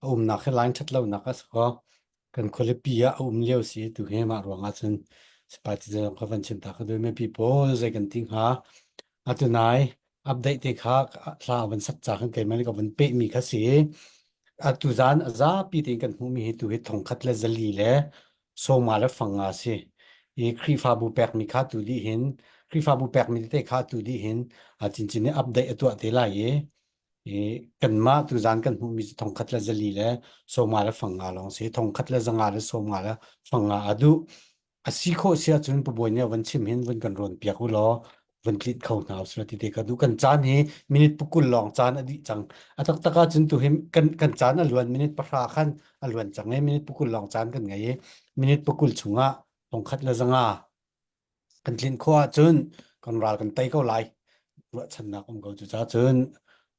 a umnak hi line ṭhat lonak a si ko kan khualipi ah a um lio si tu hi mah ruangah cun sipai ti zong ka van chim ta ka duh mipi pawl zei kan ti hnga atu nai update te kha hla van sak ca kan keimah nih ka van peh mi kha si atu zan a zapi tein kan hmuh mi hi tu hi thongkhat le zali le sawma le fanga si. I Khrihfabu pekmi kha tu dih hin Khrihfabu pekmi tete kha tu dih hin a cincin i update a tuah te lai i i kanmah tuzan kan hmuhmi cu thongkhat le zali le sawma le fanga lawng si thongkhat le zanga le sawma le fanga a duh a si khawh si ahcun pabawi nih van chim hin vun kan rawn piak u law vun tlit kho hna usila ti te ka duh kan caan hi minute pukul lawng caan a dih cang a taktak ahcun tu hi kan kan caan a luan minute pahra khan a luan cang i minute pukul lawng caan kan ngei i minute pukul chungah thongkhat le zanga kan tlin khawh ahcun kan ral kan tei ko lai ruahchannak um ko cu ca cun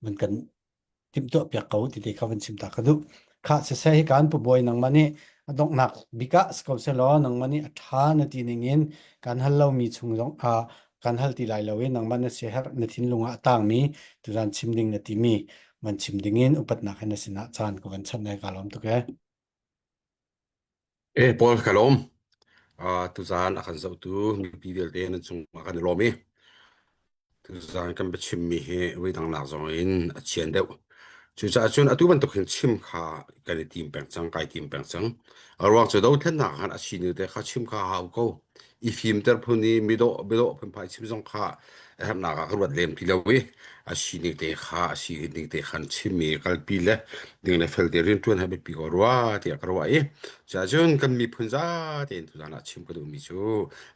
van kan timhtuah piak ko ti te kha van chim ta ka duh khah siseh hi kan pabawi nangmah nih a donghnak bik ah si ko selaw nangmah nih a ṭha na ti ning in kan hal lomi chung zong ah kan hal ti lai lo i nangmah na siaherh na thinlung ah a tangmi tuzan chim ding na timi van chim ding in upatnak he na sinah caan ka van chanh lai ka lawm tuk ee. Eh Paul ka lawm. Uh, tuzaan a kan zohtu mipi vialte nan cung ah kan i lawm i tuzaan kan biachimmi hi voidang nak zong in a chian deuh. Cucaah cun atu bantuk hin chim kha kan i tim peng cang, kai tim peng cang. A ruang cu dothlennak khan a sinu te kha chim kha hau ko. I fimter phun i midawh biadawh phunphai chim zong kha a herhnak ah ka ruat lem ti lo i a sining te kha a sining te khan chimmi kalpi le ding le fel te rianṭuan he biapi ko rua tiah ka ruah i cuahcun kan miphun zate in tuzan ah chim ka duhmi cu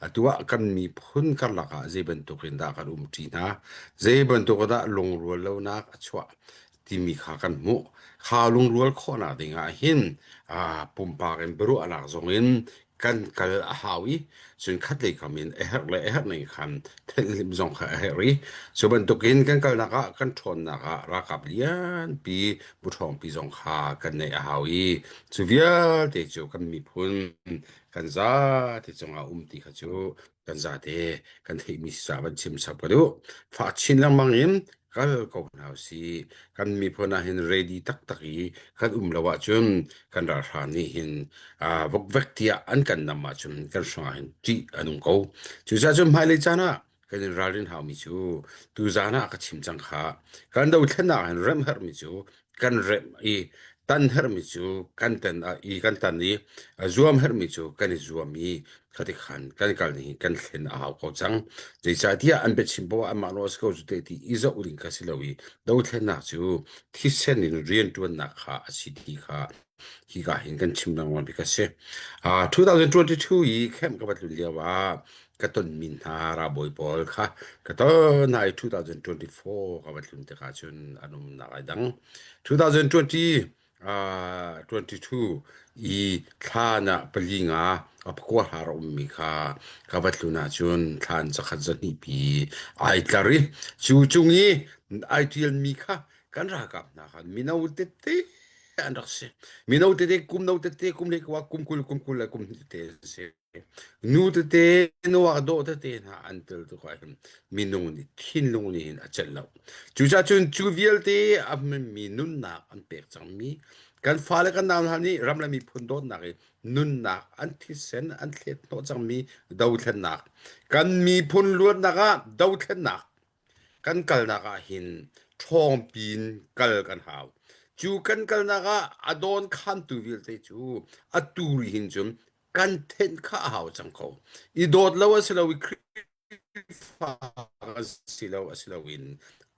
atu ah kan miphun karlak ah zei bantuk in dah kan umṭi hna zei bantuk dah lungrual lonak a chuah timi kha kan hmuh. Kha lungrual khawhnak ding ah hin pumpak in biaruahnak zong in kan kal a hau i cun khatlei kam in a herh le a herh ning khan thenhlimh zong kha a herh i cu bantukin kan kalnak ah kan ṭhawnnak ah ralkap lianpi buṭhawngpi zong kha kan neih a hau i cu vialte cu kan miphun kan zate cungah um ti kha cu kan zate kan theihmi si caah van chim chap ka duh. Fah chin lengmang in kal ko hna usih. Kan miphun ah hin ready taktak i kan um lo ahcun kan ralhrang nih hin uh, vokvek tiah an kan nam ahcun kan hrangah hin ṭih a nung ko. Cucaah cun hmailei caan ah kan in ralrin haumi cu tuzaan ah ka chim cang kha kan dothlennak hin remh herhmi cu kan remh i Tan herhmi cu kan tan i kan tan i zuam herhmi cu kan i zuam i khati khan kan kal ning hi kan thlen a hau ko cang. Zeicahtiah an biachim poah anmah nawl a si ko cu te ti i zoh ding kha si lo i dothlennak cu thisen in rianṭuannak kha a si ti kha hika hin kan chim lengmang bik a si. 2022 i camp ka va tlun lio ah ka tonmi hna ralbawi pawl kha ka ton hna i 2024 ka va tlun tikah cun an umnak ai dang. 2020 uh, 22 i thlan ah pali nga a pakua hla ra ummi kha ka va tlun ahcun thlan zakhat zahnih pi ai tlar i cu cung i ai ṭialmi kha kan ralkap hna khan mino tete an rak si. Mino tete kum no tete kum le kum kul kum kul le kum hnih tete an si. Nu tete nuak dawh tete hna an tel tuk ahhin minung nih thinlung nih hin a celh lo. Cucaah cun cu vialte a hmanmi nunnak an pek cangmi kan fale kan nau hna nih ram le miphun dawtnak i nunnak an thisen an thlet hnawh cangmi dothlennak kan miphun luatnak ah dothlennak Kan kalnak ah hin ṭhawngpi in kal kan hau. Cu kan kalnak ah a dawn khantu vialte cu atu ri hin cun kan thenh kha a hau cang ko. I dawt lo a si lo i Khrihfa a si lo a si loin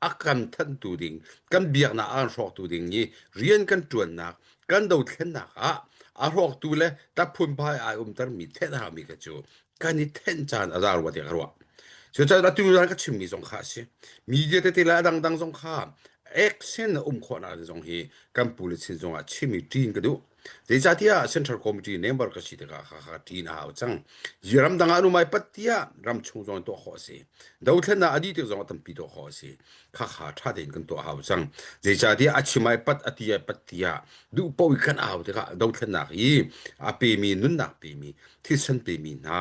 a kan thanhtu ding, kan biaknak a kan hrawktu ding i rian kan ṭuannak, kan dothlennak ah a hrawktu le taphunphai ai umtermi thenh a haumi kha cu kan i thenh caan a za rua tiah ka ruah. Cucaah atu zan ka chimmi zong kha a si. Media tete le a dangdang zong kha action a um khawhnak ding zong hi kan pu le chin zong ah chim i ṭin ka duh. Zeicahtiah Central Committee member ka si tikah kha kha ṭin a hau cang. Ramdang ah an um ai pat tiah ram chung zong in tuah khawh a si. Dothlennak a dih tik zong ah tampi tuah khawh a si. Kha kha ṭha tein kan tuah hau cang. Zeicahtiah a chim ai pat a ti ai pat tiah duh paoh i kan au tikah dothlennak i a pemi nunnak pemi thisen pemi hna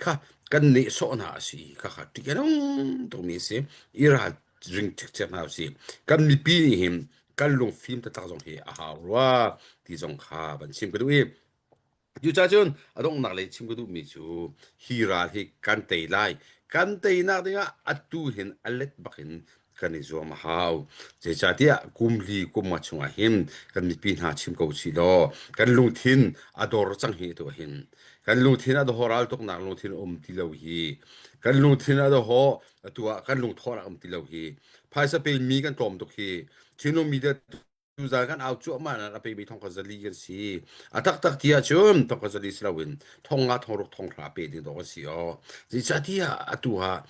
kha kan nehsawh hna a si kha kha ṭih a nung tukmi a si i ral ring cikcek hna usih kan mipi nih hin kan lungfim taktak zong hi a hau rua ti zong kha van chim ka duh i cucaah cun a donghnak lei chim ka duhmi cu hi ral hi kan tei lai kan teinak dingah atu hin a let bakin kan i zuam a hau. Zeicahtiah kum li kum nga chungah hin kan mipi hna chim ko usih law kan lungthin a dor cang hi atu hin kan lungthin a dor ral tuknak lungthin um ti lo hi kan lungthin a dor atu ah kan lungthawh um ti lo hi phaisa pe mi kan tlawm tuk hi Chinlung media Tuzaan kan au cuahmah nain a pemi thong kha zali kan si. A taktak ti ahcun thong kha zali si loin thong nga thong ruk thong hra pe ding dawh kan si aw. Zeicahtiah atu ah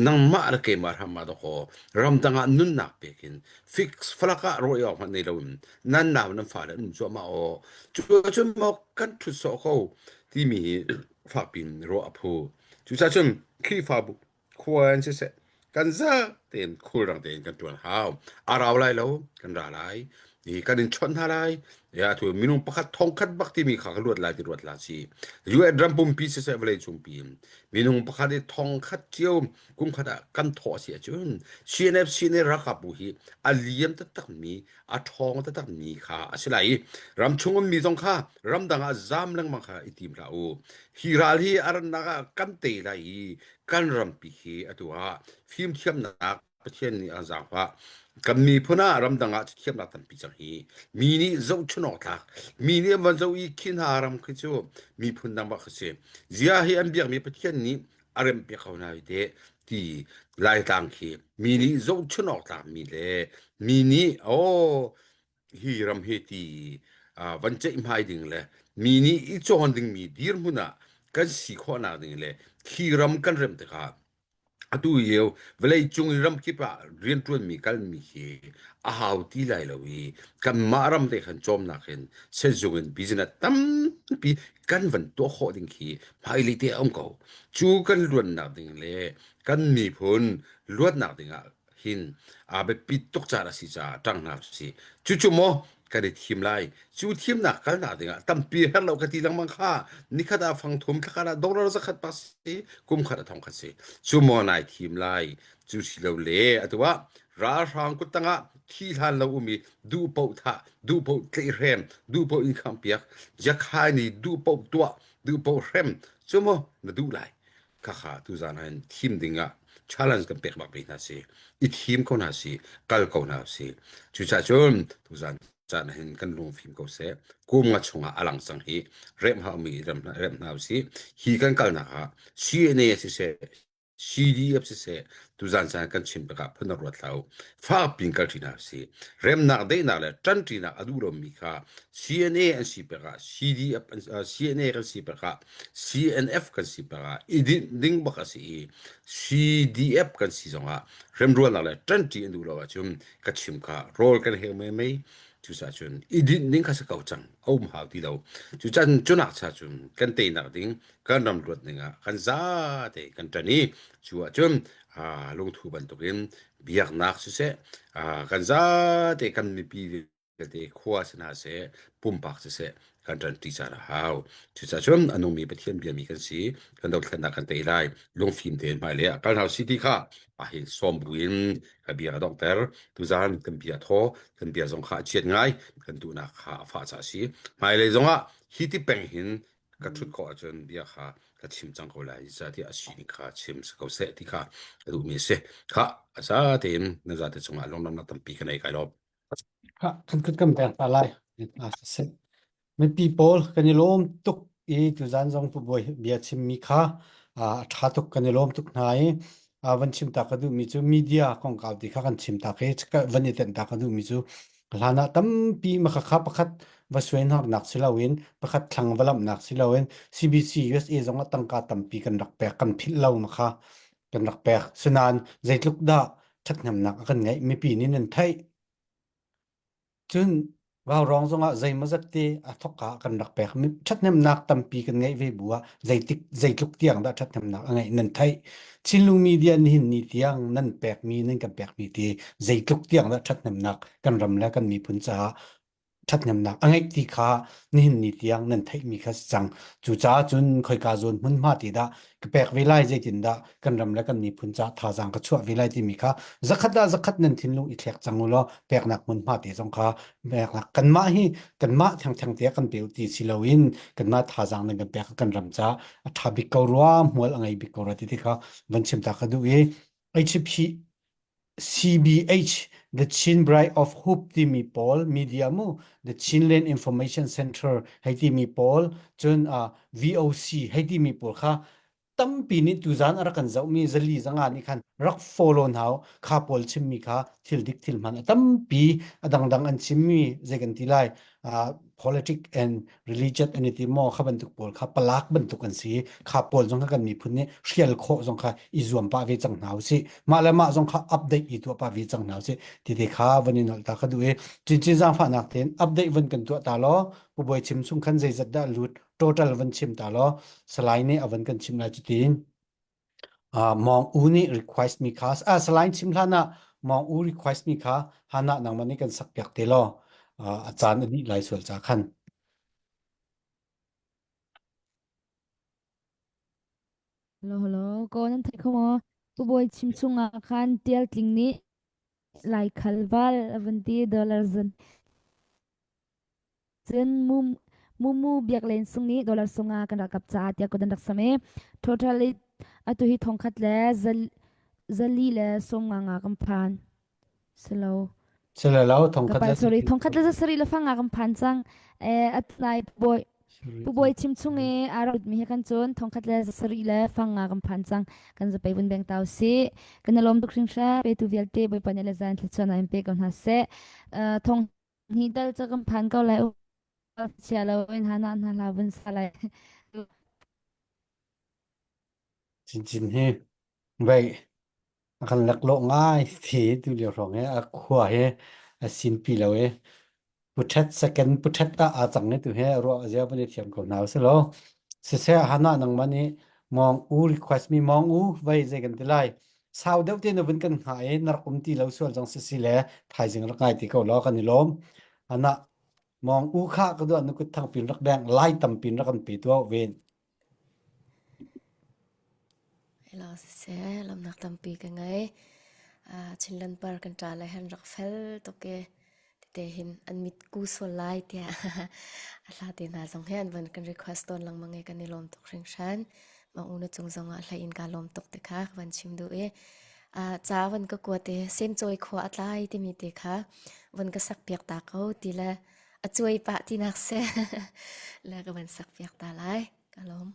nangmah le keimah hram ah dawkaw ramdang ah nunnak pekin fix falak ah rawi awk hmanh nei loin nan nau nan fale an um cuahmah aw. Cu ahcun maw kan ṭhut sawh ko timi hi fakpi in ruah a phu. Cucaah cun Khrihfabu khua in siseh kan za tein khulrang tein kan ṭuan hau a rau lai lo kan ra lai i kan in chawnh hna lai ya tu minung pakhat thongkhat bak timi kha ka luat lai ti ruat la si UN ram pumpi siseh vawlei cungpi minung pakhat i thongkhat cio kum khat ah kan thawh si ahcun CNFC nih ralkap bu hi a liam taktak mi a ṭhawng taktak mi kha a si lai i ramchung ummi zong kha ramdang ah zam lengmang kha i tim hlah u hi ral hi a rannak ah kan tei lai i kan rampi hi atu ah fimthiamnak Pathian nih a zaangfah kan miphun ah ramdang ah thiamnak tampi cang hi mi nih zohchun awk tlak mi nih an van zoh i khi hna ram khi cu miphun dang bak khi si zia hi an biakmi Pathian nih a rempiak ko hna hi teh ti Laitlang khi mi nih zohchun awk tlak mi le mi nih aw hi ram hi ti van ceihmai ding le mi nih i cawn dingmi dirhmun ah kan si khawhnak ding le khi ram kan remh tikah atu lio vawlei cung i ram kip ah rianṭuanmi kalmi hi a hau ti lai lo i kanmah ram te khan cawmnak in senzung in business tampi kan van tuah khawh ding khi hmailei te a um ko. Cu kan luannak ding le kan miphun luatnak ding ah hin aa biapit tuk caan a si caah ṭang hna usih. Cucu maw kan i thim lai. Cu thimnak kalnak dingah tampi herh lo ka ti lengmang kha nikhat ah fang thum thlakhat ah dollar zakhat pa si kum khat ah thong khat si. Cu maw nai thim lai. Cu si lo le atu ah ralhrang kut tangah thi hlan lo um i duh paoh thah, duh paoh tlaihhrem, duh paoh inn khangpiak, jakhai nih duh paoh tuah, duh paoh hrem cu maw na duh lai. Khakha tuzaan ah hin thim ding ah challenge kan pek bak ve hna si. I thim ko hna si, kal ko hna si. Cucaah cun tuzaan caan ah hin kan lungfim ko seh. Kum nga chungah a lang cang hi remh haumi rem remh hna usih. Hi kan kalnak ah CNA siseh CDF siseh tuzaan caan kan chim tikah phun a ruat hlah u. Fak pin kal ṭi hna usih. Remnak daihnak le ṭanṭinak a duh lomi kha CNA an si pek ah CDF an, uh, CNA kan si pek ah CNF kan si pek ah i dinh ding bak a si i CDF kan si zongah remrualnak le ṭanṭi an duh lo ahcun ka chim kha rawl kan heng mei mei cucaah cun i dinh ding kha si ko cang a um hau ti lo cucan cunak cha cun kan teinak ding kan ram luat ning ah kan zate kan ṭan i cu ahcun lungthu bantukin biaknak siseh kan zate kan mipi vialte khua si hna seh pumpak siseh kan ṭanṭi caan a hau. Cucaah cun a nungmi Pathian biami kan si, kan dothlennak kan tei lai, lungfim tein hmailei ah kal hna usih ti kha ahin sawm buin ka bia ka donghter. Tuzaan kan bia thaw, kan bia zong kha a chiat ngai, kan duhnak kha a fah caah a si. Hmailei zongah hi ti peng hin ka ṭhut khawh ahcun bia kha ka chim cang ko lai zeicahtiah a sining kha chim si ko seh ti kha ka duhmi a si. Khah, a za tein na zate cungah lunglawmhnak tampi ka nei kai lawm. Khah, kan kut kan pek ta lai. Siseh. Mipi pawl kan i lawm tuk i tuzaan zong Pu Bawi bia chimmi kha a ṭha tuk kan i lawm tuk hna i van chim ta ka duhmi cu media kongkau ti kha kan chim ta khi van i tenh ta ka duhmi cu hlan ah tampi makhakha pakhat va suaihnawknak si loin pakhat thlang va lamhnak si loin CBC USA zong ah tangka tampi kan rak pek kan philh lo makha kan rak pek sinain zeitluk dah ṭhathnemnak a kan ngeih mipi nih nan theih Cun vaurawng zongah zeimawzat te a thawkka ah kan rak pek. Ṭhathnemnak tampi kan ngeih ve bu ah zeitik zeitluk tiang dah ṭhathnemnak a ngeih nan theih. Chinlung media nihin ni tiang nan pekmi nan kan pekmi ti zeitluk tiang dah ṭhathnemnak kan ram le kan miphun caah ṭhathnemnak a ngeih ti kha nihin ni tiang nan theihmi kha si cang. Cucaah cun khoika zawn hmunhma ti dah ka pek ve lai zeitindah kan ram le kan miphun caah thazaang ka chuah ve lai timi kha zakhat ah zakhat nan thinlung i thlek cang u law peknak hmunhma te zong kha peknak kanmah hi kanmah thengtheng te kan pe ti si loin kanmah thazaang nan kan pek kan ram caah a ṭha bik ko rua hmual a ngei bik ko rua ti ti kha van chim ta ka duh i HP CBH The Chin Bride of Hope timi pawl media mu The Chinland Information Center hei timi pawl cun uh, VOC hei timi pawl kha tampi nih tuzan a rak kan zohmi zali zanga nih khan rak follow hna kha pawl chimmi kha thil dik thil hman a tampi a dangdang an chimmi zei kan ti lai uh, politic and religion an i ti maw kha bantuk pawl kha palak bantuk an si kha pawl zong kha kan miphun nih hrial khawh zong kha i zuam pah ve cang hna usih mah le mah zong kha update i tuah pah ve cang hna usih ti te kha van i nolh ta ka duh i cincin zaangfahnak tein update van kan tuah ta law pu bawi chim chung khan zeizat dah lut total van chim ta law salai nih a van kan chim lai cutin Uh, Mong U nih request mi kha ah salai chim hlan ah Mong U request mi kha hana nangmah nih kan sak piak te law uh, a caan a dih lai sual ca khan. Hello, hello. Ko nan thei kho maw? Pu Bawi chim chung ah khan Tial Tling nih Laikhal val a vun ti dollar zan Cun Mumu Biak Len Sung nih dollar sunga kan ralkap caah tiah kut an rak sam i total i atu hi thongkhat le zali le sawmnga nga kan phan. Silo. Silo lo Ka thongkhat pal le sorry thongkhat le zasarih le fanga kan phan cang. Eh atlai boy Pu Bawi chim chung i a rak mi he kan cun thongkhat le zasarih le fanga kan phan cang. Kan zapei vun beng tau si. Kan i lawm tuk hringhran. Petu vialte Bawipa nih le zan thluachuah in pe ko hna seh. Thong Ni tal cu kan phan ko lai. Chia lo in hana hna hla vun sa lai. Chinchin hi vei a kan laklawh ngai thi tu lio hrawng he a khua he a sin pi lo e puthet second puthet ta a cang ne tu he ruah zia van i thiam ko hna se lo siseh hana nangmah nih mong u request mi mong u vei zei kan ti lai Sau deuh te na vun kan hngah i na rak um ti lo sual zong sisi le thaizing rak ngai ti ko law kan i lawm. Ana mong u kha ka duah nu kut thang pin rak beng lai tam pin rak kan pe tuah ven. Hello siseh lawmnak tampi ka ngei. Uh, Chinland par kan ṭa le han rak fel tuk e. Tete hin an mit ku sual lai tiah a hla te hna zong he an van kan request tawn lengmang i kan i lawm tuk hringhran. Mang u na cung zong ah hlei in ka lawm tuk te kha ka van chim duh i. Ca van ka kuat i semcawi khua a tlai timi te kha van ka sak piak ta ko ti le a cuai pah tinak seh le ka van sak piak ta lai. Ka lawm.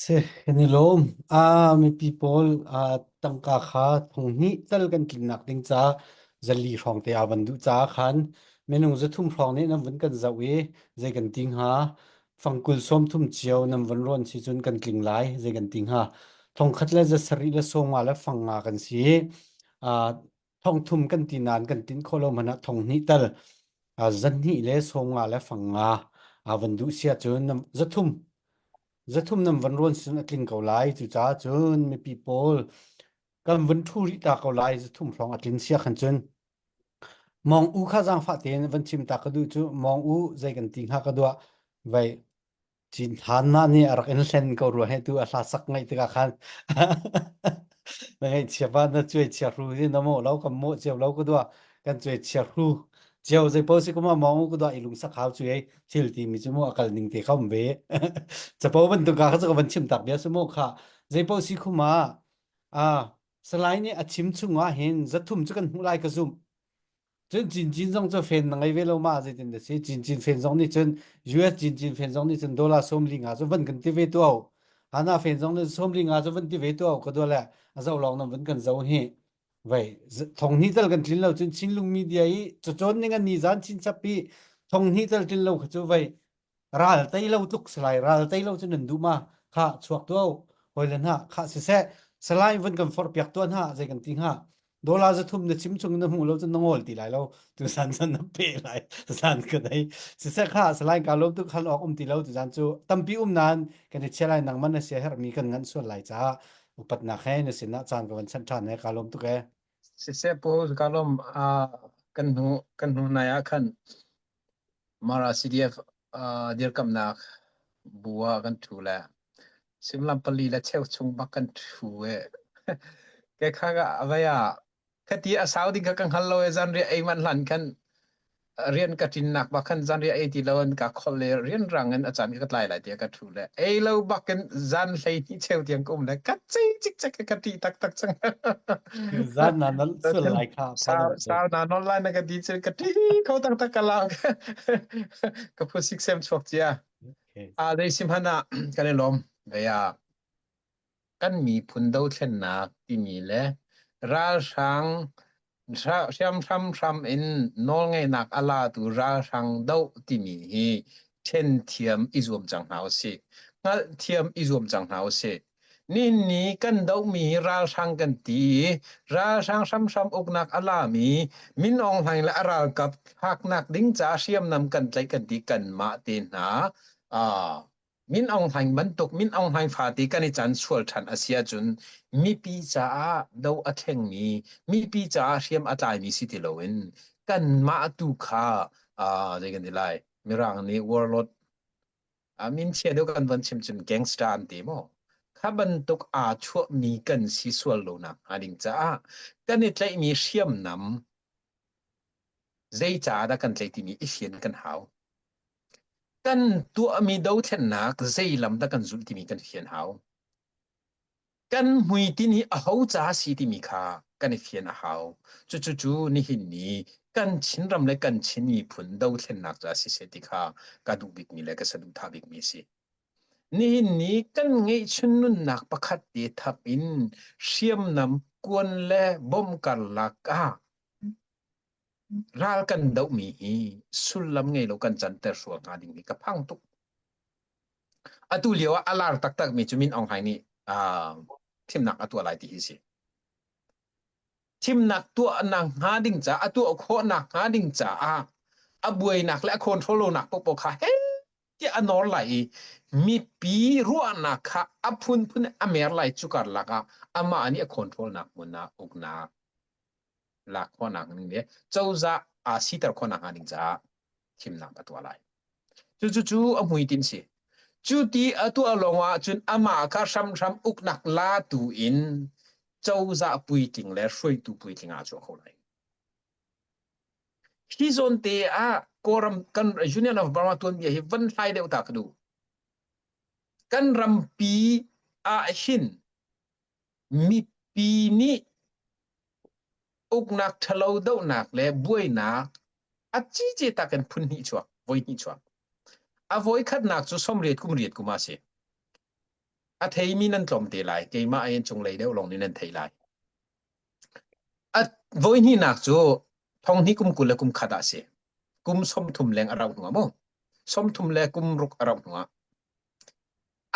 Si, kan i lawm. Ah, mipi pawl ah, tangka kha thong hnih tal kan tlinnak ding ca zali hrawng te aa van duh caah khan minung 300 hrawng nih nan vun kan zoh i zei kan ti hnga? Fangkul 30 cio nan vun rawn si cun kan tling lai zei kan ti hnga? Thongkhat le 700 le 50 le 5 kan si. Ah, 3000 kan ti nain kan tin khawh lo hmanh ah 2000 tal 200 le 50 le 5 aa van duh sia cun 300. Zathum nan van rawn sin a tling ko lai. Cucaah cun mipi pawl kan vun ṭhu rih ta ko lai. Zathum hrawng a tlin sia khan cun. Mong u kha zaangfah tein van chim ta ka duh cu Mong u zei kan ti hnga ka duah vai Cin Than na nih a rak in hlen ko rua he tu a hla sak ngaih tikah khan na ngaihchia pa na cuai chia hru hi na mawh lo kan mawh cio lo ka dua kan cuai chia hru cio zei po si kuma mong u ka dua i lungsak hau cu ei thil ti mi cu mu a kal ning te kha um ve capo bantuk ka kha ka van chim tak bia su mu kha zei po si khuma a salai nih a chim chungah hin zathum cu kan hmuh lai ka zumh Cun Cincin zong cu fen na ngei ve lo ma zeitin dah si Cincin fen zong nih cun US Cincin fen zong nih cun dollar 40 nga cu van kan ti ve tuau. Hana fen zong nih 40 nga cu van ti ve tuau ka dua le a zo lawng nan van kan zo hi. Vei thong hnih tal kan tlin lo cun Chinlung media i cacawn ning an ni zan chin chap i thong hnih tal tlin lo kha cu vei ral tei lo tluk salai ral tei lo cu nan duh ma kha chuak tuau hoi le hna kha siseh salai vun kan forh piak tuah hna zei kan ti hnga dollar zathum na chim chung na hmuh lo cun na ngol ti lai lo tu san san na pe lai san ka dei siseh kha salai ka lom tu khal awk um ti lo tu zan cu tampi um nan kan i chia lai nang man na sia herh mi kan ngan sual lai ca upatnak he na sin ah caan ka van chan than he ka lom tuk e Siseh pu ka lom a kan hnu kan hnu nai ah khan Mara CDF dirkamhnak bu ah kan ṭhu le suimilam pali le cheu chung bak kan ṭhu i ke kha ka vei ah khati a sau ding kha ka hngal lo i zanriah ei manh hlan khan rian ka ṭinnak bak khan zanriah ei ti lo in ka kholh le rianrang in a caan ka tlai lai tiah ka ṭhu le ei lo bak in zan 12 cheu tiang ka um le ka cei cikcek ka ṭih taktak cang. Zan na nal sual lai kha Sau sau na non lai na ka ti cun ka ṭi kho taktak ka lang. Ka phu sik sem chuak cia. Okay. A dei sim han ah kan i lawm. Vei ah kan miphun dothlennak timi le ralhrang hriamhram hram in nawlngeihnak a latu ralhrang doh timi hi ṭhen thiam i zuam cang hna usih. Hngalhthiam i zuam cang hna usih. Nihin ni kan dohmi hi ralhrang kan ti i ralhrang hramhram uknak a lami Min Aung Hlaing le a ralkap thlaknak ding caah hriamnam kan tlaih kan ti kanmah te hna uh, Min Aung Hlaing bantuk Min Aung Hlaing fate kan i can sual ṭhan a si ahcun mipi caah do a thlengmi mipi caah hriam a tlaimi si ti loin kanmah tu kha uh, zei kan ti lai Mirang nih warlord a min chia deuh kan von chim cun gangster an ti maw kha bantuk aa chuahmi kan si sual lo nak hnga ding caah kan i tlaihmi hriamnam zei caah dah kan tlaih timi i fian kan hau kan tuahmi dothlennak zei lam dah kan zulh timi kan fian hau kan hmuitinh hi aho ca si timi kha kan i fian a hau. Cucu cu nihin ni kan Chinram le kan Chin miphun dothlennak ca siseh ti kha ka duh bikmi le ka saduhthah bikmi a si. Nihin ni kan ngeihchun nunnak pakhat te thap in hriamnam kuan le bom karlak ah ral kan dohmi hi sullam ngei lo kan canter sual hnga ding hi ka phang tuk. Atu lio ah a lar taktakmi cu Min Aung Hlaing nih uh, thimnak a tuah lai ti hi si. Thimnak tuahnak hnga ding caah a tuah khawhnak hnga ding caah a buainak le a control lonak paohpaoh kha he tiah a nawr lai i mipi ruahnak kha a phunphun a mer lai cu karlak ah amah nih a control nak hmun ah uknak lak khawhnak ning le cozah aa siter khawhnak hnga ding caah thimnak a tuah lai. Cucu cu a hmuitinh si. Cu ti a tuah lawngah cun amah kha hramhram uknak latu in cozah puitling le hruaitu puitling ah a chuah kho lai. Hi zawn te ah Kawlram kan Union of Burma tuanbia hi van hlai deuh ta ka duh. Kan rampi ah hin mipi nih uknak ṭhalo dohnak le buainak a cice tak in phun hnih chuak, voi hnih chuak. A voi khatnak cu 80 kum riat kum ah si. A theimi nan tlawm te lai, keimah in cunglei deuh lawng nih nan thei lai. A voi hnihnak cu thong hnih kum 20 le kum khat ah si. Kum 30 leng a rauh hnu ah mu. 30 le kum ruk a rauh hnu ah.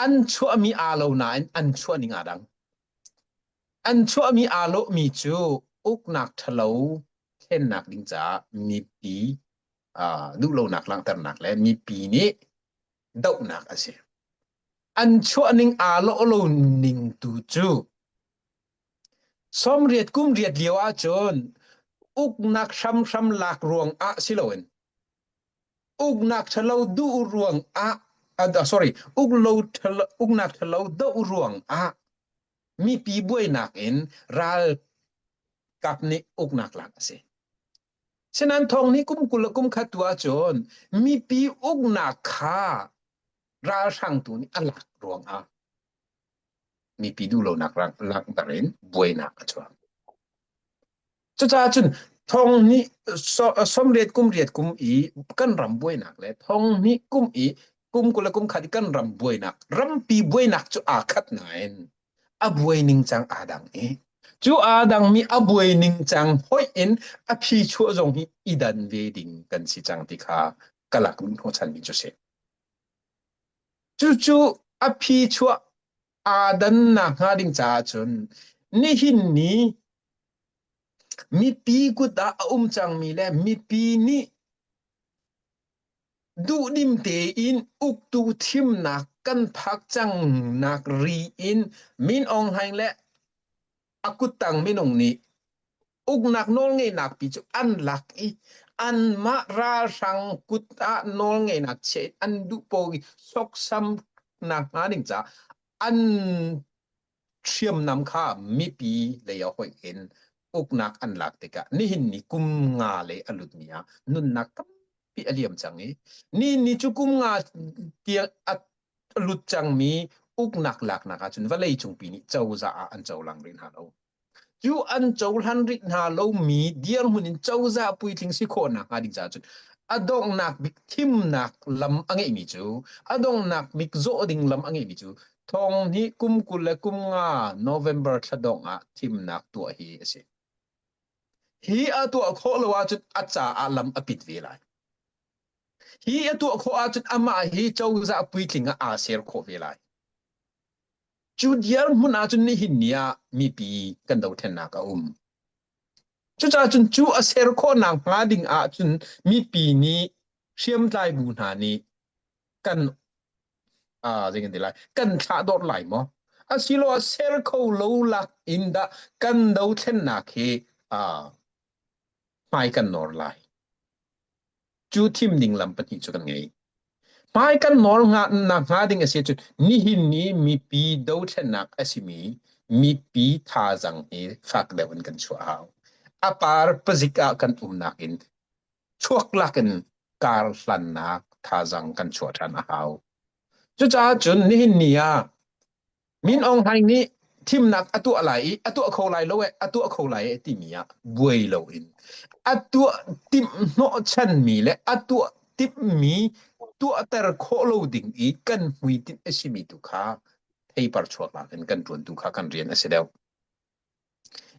An chuahmi aa lo nain an chuah ning aa dang. An chuahmi aa lawhmi cu uknak ṭhalo thlennak ding caah mipi uh, duhlonak langhternak le mipi nih dohnak a si. An chuah ning aa lawh lo ning tu cu 80 kum riat lio ahcun uknak hramhram lak ruang ah si loin uknak ṭhalo duh ruang ah uh, sorry uklo ṭhalo uknak ṭhalo doh ruang ah mipi buainak in ralkap nih uknak lak a si. Sinain thawng nih kum 20 le kum khat tu ahcun mipi uknak kha ralhrangtu nih a lak ruangah mipi duhlonak langhter in buainak a chuak. Cucaah cun thong nih 80 kum riat kum i kan ram buainak le thong hnih kum i kum 20 le kum khat i kan ram buainak rampi buainak cu aa khat nain a buai ningcang aa dang i cu aa dangmi a buai ningcang hoih in a phi chuah zong hi i dan ve ding kan si cang ti kha ka lak in hnawhchanmi cu si. Cucu a phi chuah aa dannak hnga ding caah cun nihin ni mipi kut ah a um cangmi le mipi nih duhdim tein uktu thimnak kan phak cangnak ri in Min Aung Hlaing le a kuttang minung nih uknak nawlngeihnak pi cu an lak i anmah ralhrang kut ah nawlngeihnak chiah in an duh paoh i sawksam nak hnga ding caah an hriamnam kha mipi lei ah hoih in uknak an lak tikah nihin ni kum nga lei a lutmi ah nunnak tampi a liam cang i ni ni cu kum nga tiang a lut cangmi uknak laknak ahcun vawlei cungpi nih cozah ah an cohlang rih hna lo. Cu an cohlan rih hna lomi dirhmun in cozah puitling si khawhnak hnga ding caah cun a donghnak bik thimnak lam a ngeihmi cu a donghnak bik zawh ding lam a ngeihmi cu thong hnih kum 20 le kum nga November thla dongh ah thimnak tuah hi a si. Hi a tuah khawh lo ahcun a caah lam a pit ve lai. Hi a tuah khawh ahcun amah hi cozah puitling ah aa ser khawh ve lai. Cu dirhmun ahcun nihin ni ah mipi kan dothlennak a um. Cucaah cun cu a ser khawhnak hnga ding ahcun mipi nih hriamtlai bu hna nih kan uh, zei kan ti lai kan thlahdorh lai maw? Asiloah ser kho lo lak in dah kan dothlennak hi uh, hmai kan nawr lai. Cu thim ding lam pahnih cu kan ngei. Hmai kan nawl nak hnga ding a si cu nihin ni mipi dothlennak a simi mipi thazaang hi fak deuh in kan chuah hau. A par pazik ah kan umnak in chuak lak in kar hlannak thazaang kan chuah ṭhan a hau. Cucaah cun nihin ni ah Min Aung Hlaing nih thimnak a tuah lai i a tuah kho lai lo eh a tuah kho lai eh timi ah buai loin a tuah timh hnawhchanmi le a tuah timhmi tuahter khawh lo ding i kan hmuitinh a simi tu kha theipar chuaknak in kan ṭuan tu kha kan rian a si deuh.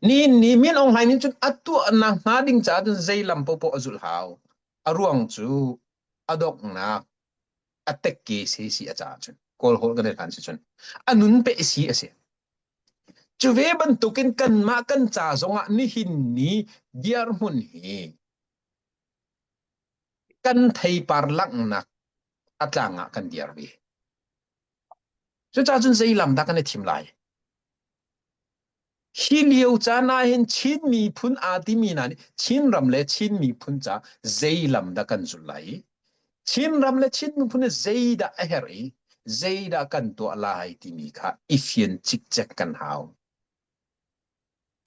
Ni ni Min Aung Hlaing nih cun a tuahnak hnga ding caah cun zei lam paohpaoh a zulh hau. A ruang cu a donghnak a tekke se si a caah cun kawl holh kan i hlan si cun a nun pe si a si cu ve bantukin kanmah kan ca zongah nihin ni dirhmun hi kan theipar langhnak a tlang ah kan dir ve cucaah cun zei lam dah kan i thim lai Hi lio caan ahhin Chin miphun aa timi hna nih Chinram le Chin miphun ca zei lam dah kan zulh lai i Chinram le Chin miphun nih zeidah a herh i zeidah kan tuah lai timi kha i fian cikcek kan hau.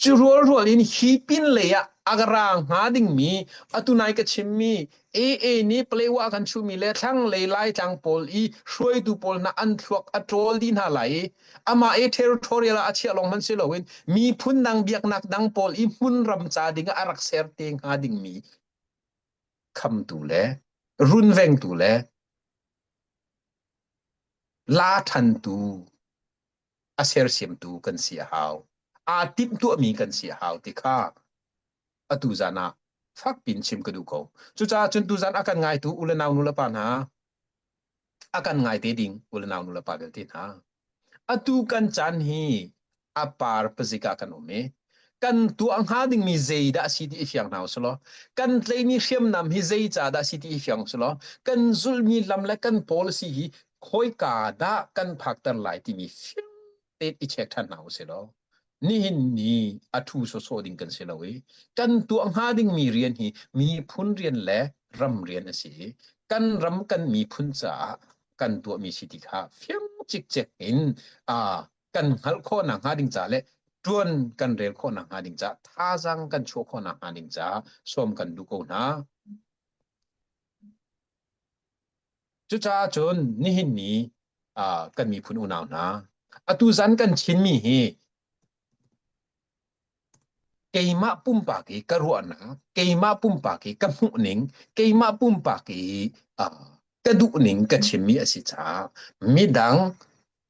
Cu rualrual in hi pinlei ah a ra hnga dingmi atu nai ka chimmi AA nih Palewa kan chuhmi le thlanglei Laitlang pawl i hruaitu pawl hna an thluak a ṭawl dih hna lai i amah i territorial ah a chiah lawng hmanh si loin miphun dang biaknak dang pawl i hmunram ca ding ah a rak ser te hnga dingmi khamtu le runvengtu le la ṭhantu a sersiamtu kan si a hau. Aa timhtuahmi kan si a hau ti kha atu zan ah fakpin chim ka duh ko. Cucaah cun tuzan a kan ngaitu u le nau nu le pa hna, a kan ngai te ding u le nau nu le pa vialte hna, atu kan caan hi a par pazik ah kan um i kan tuah hnga dingmi zeidah a si ti i fiang hna usih law kan tleimi hriamnam hi zei ca dah a si ti i fiang usih law kan zulhmi lam le kan policy hi. Khawika dah kan phakter lai timi fiang tein i check ṭhan hna usih law nihin ni a ṭhu sawsawh ding kan si lo i kan tuah hnga dingmi rian hi miphun rian le ram rian a si i kan ram kan miphun caah kan tuahmi si ti kha fiang cikcek in uh, kan hngalh khawh nakhnga ding ca le ṭuan kan rel khawh nakhnga ding ca thazaang kan chuah khawh nakhnga ding ca sawm kan duh ko hna. Cucaah cun nihin ni uh, kan miphun unau hna atu zan kan chinmi hi keimah pumpak i ka ruahnak, keimah pumpak i ka hmuhning, keimah pumpak i uh, ka duhning ka chimmi a si caah midang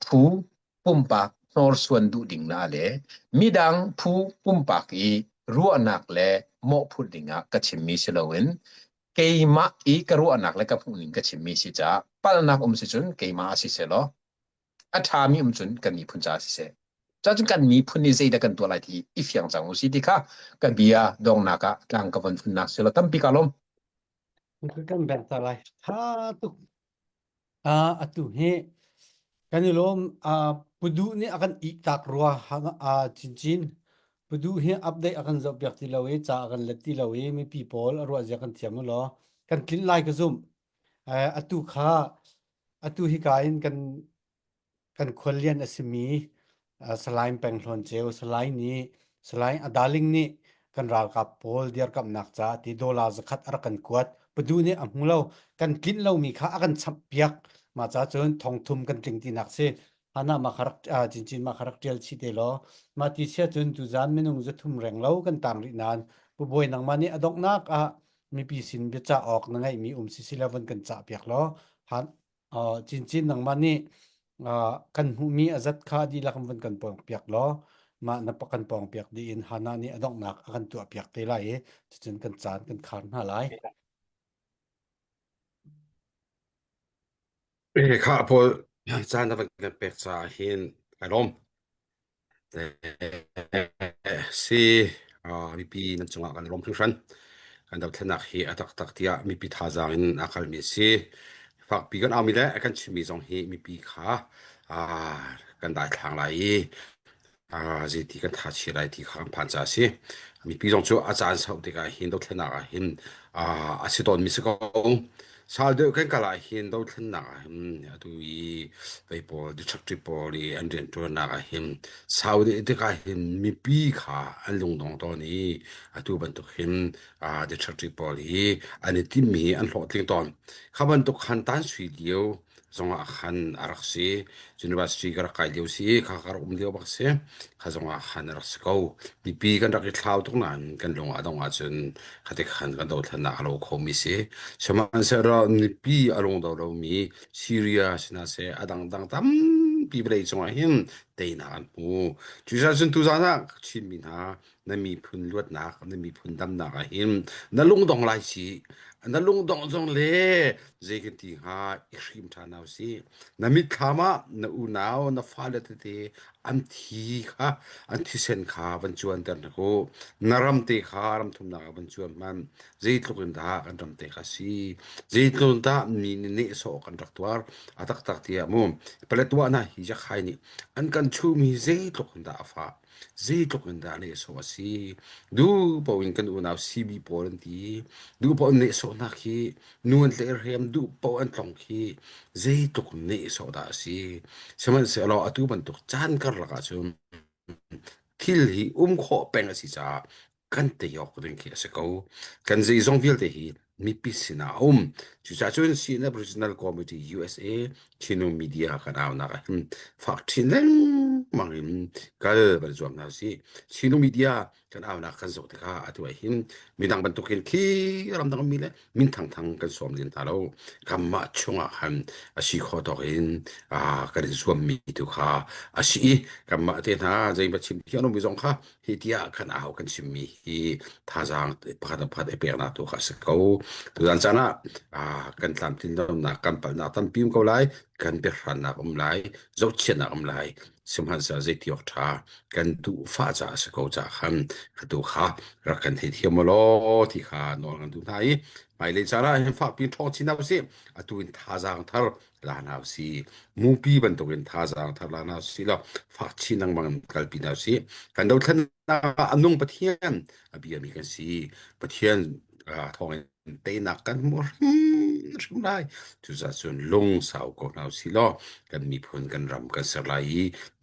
phu pumpak hnorsuan duh ding na le midang phu pumpak i ruahnak le mawhphurh dingah ka chimmi si loin keimah i ka ruahnak le ka hmuhning ka chimmi si caah palhnak um si cun keimah a si selaw a ṭhami um cun kan miphun caah siseh cun kan miphun nih zeidah kan tuah lai ti i fiang cang u si ti kha ka bia dongnak ah tlang ka von funnak si lo tampi ka lawm. Kan bek ta lai. Tha tuk. Ah atu hi kan i lawm ah pudu nih a kan ih tak rua a chinchin pudu hi update a kan zoh piak ti lo i ca a kan let ti lo i mipi pawl a ruah zia kan thiam law kan tlinh lai ka zumh. Atu kha Atu hika in kan kan khuallian a simi Salai Peng Hlawn Ceu, Salai nih Salai Adaling nih kan ralkap pawl dirkamhnak caah ti dollar zakhat a rak kan kuat. Padu nih a hmu lo. Kan tlinh lomi kha a kan chamh piak. Mah ca cun thongthum kan tling tinak si. Hana ma kha rak cincin ma kha rak tial chih te law. Mah ti sia cun tuzan minung zathum reng lo kan tang rih nain Pu Bawi nangmah nih a donghnak ah mipi sin biacah awk na ngeihmi um si sila von kan cah piak law han cincin nangmah nih kan hmuhmi a zat kha dihlak in von kan pawng piak law mah na kan pawng piak dih in Hana nih a donghnak a kan tuah piak te lai i cucun kan caan kan khar hna lai. Eh, kha pawl caan na van kan pek caah hin kai lawm. Si, mipi nan cungah kan i lawm hringhran. Kan dothlennak hi a taktak tiah mipi thazaang in a kalmi a si. Fakpi kan aumi le kan chimmi zong hi mipi kha kan daithlang lai i zeiti kan tha chia lai ti kha kan phan caah a si. Mipi zong cu a caan sauh tikah hin dothlennak ah hin a si tawnmi si ko. Sal deuh kan kal ah hin dothlennak ah hin atu i vei pawl detective pawl i an rianṭuannak ah hin sau deuh tikah hin mipi kha an lungdong tawn i atu bantuk hin detective pawl hi an i timmi hi an hlawhtling tawn. Kha bantuk khan tan sui lio zongah khan a rak si. University ka rak kai lio si i kha ka rak um lio bak si. Kha zongah khan a rak si ko. Mipi kan rak i thlau tuk nain kan lung a dong ahcun khati khan kan dothlennak a lo khomi si. Sihmanhsehlaw mipi a lung do lomi Syria sinah seh a dangdang tampi vawlei cungah hin teinak an hmu. Cucaah cun tuzaan ah Chinmi hna na miphun luatnak, na miphun damnak ah hin na lungdong lai si. Na lungdong zong le zei kan ti hnga i hrim ṭhan hau si. Na mitthlam ah na unau, na fale tete an thi kha, an thisen kha van cuanter hna ku. Na ram te kha ram thumnak ah van cuan hmanh. Zeitluk in dah kan ram te kha si. Zeitluk in dah mi nih nehsawh kan rak tuar. A taktak tiah mu. Paletwa hna hi Jakhai nih an kan chuhmi zeitluk in dah a fah. Zeitluk in dah nehsawh a si. Duh paoh in kan unau CB pawl an ti. Duh paoh in nehsawhnak hi nu an tlaihhrem, duh paoh an tlong khi zeitluk nehsawh dah a si. Sihmanhsehlaw atu bantuk caan karlak ahcun thil hi um khawh peng a si caah kan tei awk ding khi a si ko. Kan zeizong vialte hi mipi sinah a um. Cucaah cun CNF Regional Committee USA Chinnu Media kan aunak ah hin fak chin lengmang in kal van zuam hna usih. Chinnu Media kan aunak kan zoh tikah atu ah hin midang bantukin khi ramdang mi le min thangthang kan sawm len hna lo. Kanmah chungah khan a si khawh tawk in kan in zuammi tu kha a si i kanmah te hna zeimaw chim thiam lomi zong kha hi tiah kan au kan chimmi hi thazaang pakhat le pakhat i peknak tu kha a si ko. Tuzan caan ah kan tlamtlin lonak kan palhnak tampi um ko lai, kan biahrannak um lai, zohchiatnak um lai. Sihmanhsehlaw zeiti awk ṭha kan duhfah caah a si ko caah khan atu kha rak kan theithiam u law ti kha nawl kan duh hna i. Hmailei caan ah hin fakpi ṭhawng chin hna usih. Atu in thazaang thar la hna usih. Mupi bantukin thazaang thar la hna usih law fak chin lengmang in kalpi hna usih. Kan dothlennak ah a nung Pathian a biami kan si. Pathian thawngin teinak kan hmu hrimhrim lai. Cucaah cun lungsau ko hna usih law kan miphun kan ram kan ser lai i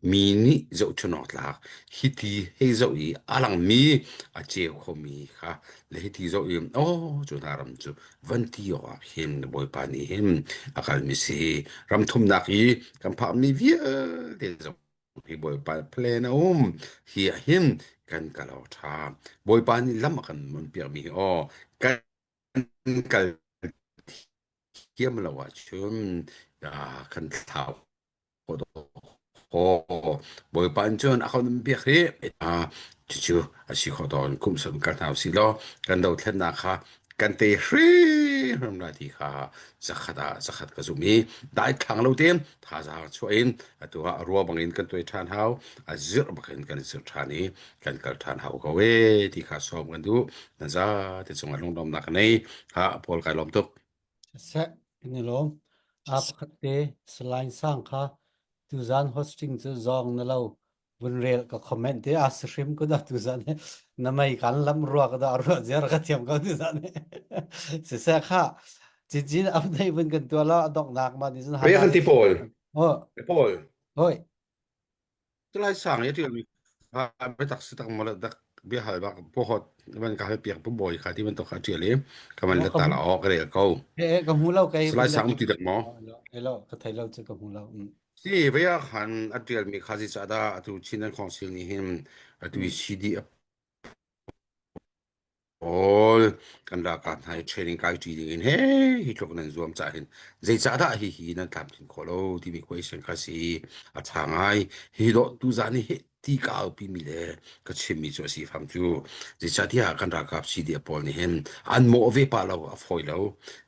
mi nih zohchun awk tlak hiti hei zoh i a langmi a ceu khomi kha le hiti zoh i aw cu hna ram cu van ti awk ah hin Bawipa nih hin a kalmi si ram thumnak i kan phakmi vialte zong hi Bawipa plan a um hi ah hin kan kal awk ṭha Bawipa nih lam a kan mon piakmi hi aw kan kal thiam lo ahcun kan thlau Bawipa in cun a kan umpiak i cucu a si khawh tawn kum sam kal hna usih law kan dothlennak kha kan te hrimhrim lai ti kha zakhat ah zakhat ka zumh i daithlang lo tein thazaang chuah in atu ah rua bangin kan tuai ṭhan hau a zirh bakin kan zirh ṭhan i kan kal ṭhan hau ko e ti kha sawm kan duh na za te cungah lunglawmnak ka nei ha Paul kai lawm tuk Seh, kan i lawm. Aa pakhat te Salai Sang kha tuzan hosting cu zawng na lo vun rel ka comment te a si hrim ko dah tuzan hi na mei kan lam rua ka dah ruah ziar ka thiam ko tuzan hi siseh kha cincin update vun kan tua la donghnak ma ni cun Ve kan ti Paul. Oh. Paul. Hoi. Tulai sang i ṭialmi kha biatak si tak maw le dak biahal bak pawhawt van ka hal piak pu bawi kha ti bantuk kha a ṭial i ka van let ta la aw ka rel ko. Eh ka hmu lo kai. Salai sang ti dak maw? Elo ka thei lo cu ka hmu lo. Si vei ah khan a ṭialmi kha zi ca dah atu Chin an Council nih hin atu i CDF Paul kan ralkap hna hi training kai ṭi ding in he hi tluk nan zuam cah hin zeicahdah hi hi nan tlamtlin khawh lo timi question kha si a ṭha ngai hi dawh tuzan hi ti ka aupi mi le ka chimmi cu a si fam cu zeicahtiah kan ralkap CDF pawl nih hin an mawh ve pah lo a fawi lo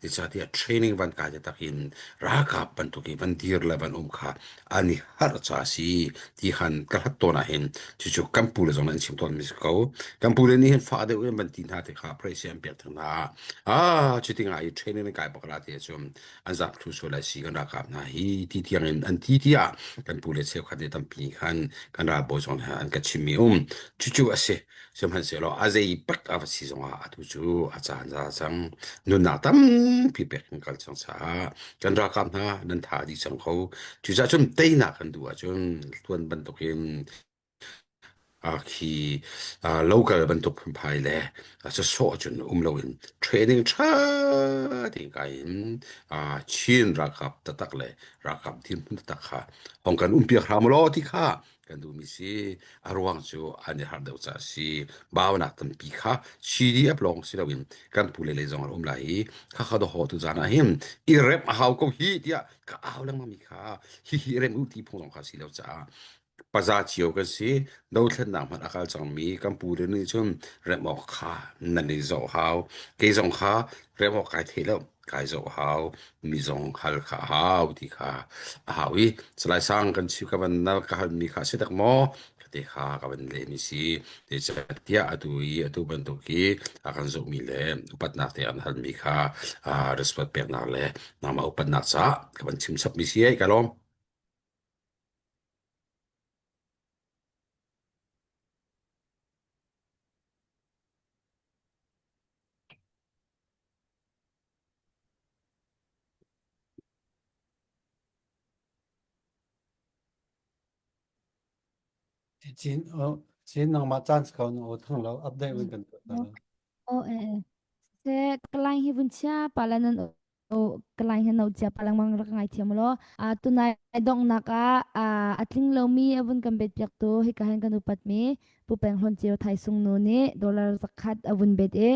zeicahtiah training van kai taktak in ralkap bantuk i van dir le van um kha an i harh ca a si ti khan ka hlat tawn ah hin cucu kan pu le zong nih an chim tawn mi si ko kan pu le nih hin fa deuh in van ti hna te kha praise an pek theng hna ah cuti ngai i training nan kai bak la ti ahcun an zap thlu sual lai si kan ralkap hna hi ti tiang in an ti tiah kan pu le cheukhat nih tampi khan kan ralbawi zong nih an ka chim mi um cucu a si Sihmanhsehlaw a zei pak a va si zongah atu cu a caan za cang. Nunnak tampi pek kan kal cang caah kan ralkap hna nan tha dih cang ko. Cucaah cun teinak kan duh ahcun tuan bantukin khi local bantuk phunphai le sawsawh cun um loin training ṭha tein kai in Chin ralkap taktak le ralkap dirhmun taktak kha hong kan umpiak hram law ti kha kan duhmi si a ruang cu an i harh deuh caah si baunak tampi kha CDF lawng si loin kan pu le lei zong an um lai i khakha doho tu zan ah hin i rem a hau ko hi tiah ka au lengmang mi kha hi hi rem u ti phung zong kha si lo caah paza cio kan si dothlennak hmanh a kal cangmi kan pu le nih cun rem awk kha nan i zoh hau kei zong kha rem awk kai thei lo kai zoh hau mi zong hal kha a hau ti kha a hau i Salai Sang kan chim ka van na ka halmi kha a si tak maw ka te kha ka van lehmi si tiah atu i atu bantuk hi a kan zohmi le upatnak te an halmi kha respect peknak le nangmah upatnak caah ka van chim chapmi si ai ka lawm. Chin chin nangmah caan si ko na aw thang lo update vun kan tuah ta lo. Oh eh se kalai hi vun chia pala nan kalai hi no chia palang mang rak ngai thiam lo a tunai donghnak ah a tling lomi a vun kan bet piak tu hika hin kan upat mi Pu Peng Hlawn Ceu Thai Sung Nu nih dollar zakhat a vun bet i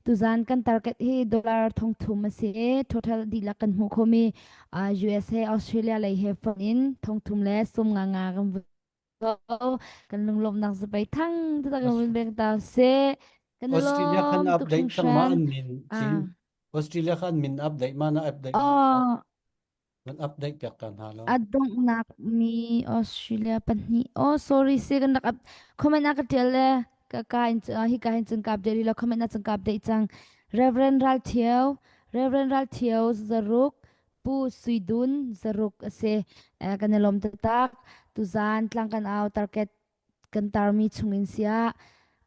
tuzan kan target hi dollar 3,000 a si i total dihlak kan hmuh khomi USA Australia lei he fonh in 3,000 le sum nga nga kan vun kan lunglawmhnak zapei thang taktak kan vun bek ta si kan Australia khan lawm tuk update cang ma hringhran an min chin Australia khan min update ma na update oh Van update piak ta hna lo. A donghnak mi Australia pahnih. Oh sorry si kan rak up comment a ka tial le ka ka in hi ka hin cun ka update rih lo comment na cun ka update cang. Reverend Ral Thio, Reverend Ral Thio zaruk, Pu Sui Dun zaruk a si. Eh, kan i lawm taktak. Tuzaan tlang kan au target kan tarmi chungin siah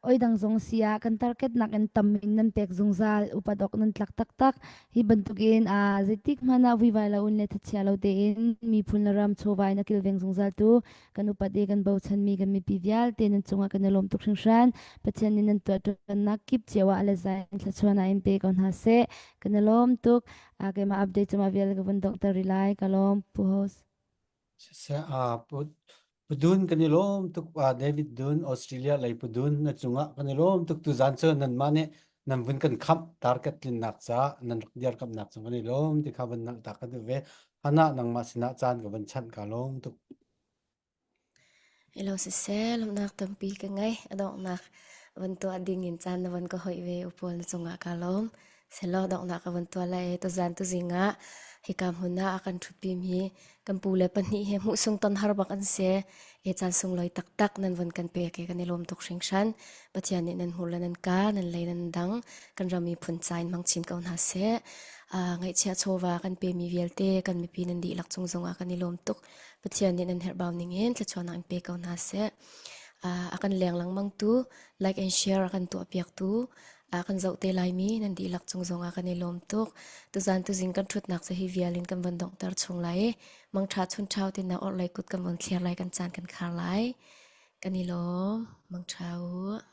oi dang zong siah kan target nak in tam in nan pek zungzal upat awk nan tlak taktak hi bantukin a zeitik hmanh ah vuivai lo in le thachia lo tein miphun le ram chawva in a kilveng zungzal tu kan upat i kan bochanmi kan mipi vialte nan cungah kan i lawm tuk hringhran Pathian nih nan tuahṭuannak kip cio ah le zai in thluachuah in pe ko hna seh kan i lawm tuk a keimah update cuma vial ka vun donghter rih lai ka lawm pu host Pudun kan i lawm tuk David Dun Australia lei Pudun na cungah kan i lawm tuk tuzaan cu nanmah nih nan vun kan khamh target tlinnak caah nan rak dirkamhnak cung kan i lawm ti kha van langhter ka duh ve. Hana nangmah sinah caan ka van chanh ka lawm tuk. Ilo siseh, lawmhnak tampi ka ngei. A donghnak van tuah ding in caan na van ka hoih ve upawl na cungah kaa lawm. Selaw donghnak ka van tuah lai i tuzaan tuzing ah hika hmun ah a kan ṭhutpi mi kan pu le pahnih he hmuhsung ton har bak an si. E caan sunglawi taktak nan van kan pek i kan i lawm tuk hringhran. Pathian nih nan hmur le nan ka, nan lei nan dang, kan ram miphun ca in hmang chin ko hna seh. Uh, ngaihchia chawva kan pemi vialte kan mipi nan dihlak cung zongah kan i lawm tuk. Pathian nih nan herhbau ningin thluachuahnak in pe ko hna seh. Uh, a kan leng lengmang tu, like and share a kan tuah piak tu, a kan zoh te laimi nan dihlak cung zongah kan i lawm tuk. Tuzan tuzing kan ṭhutnak cu hi vial in kan von donghter chung lai i mangṭha chun ṭhau tin na orhlei kut kan von thliar lai kan caan kan khar lai. Kan i lawm. Mangṭha u.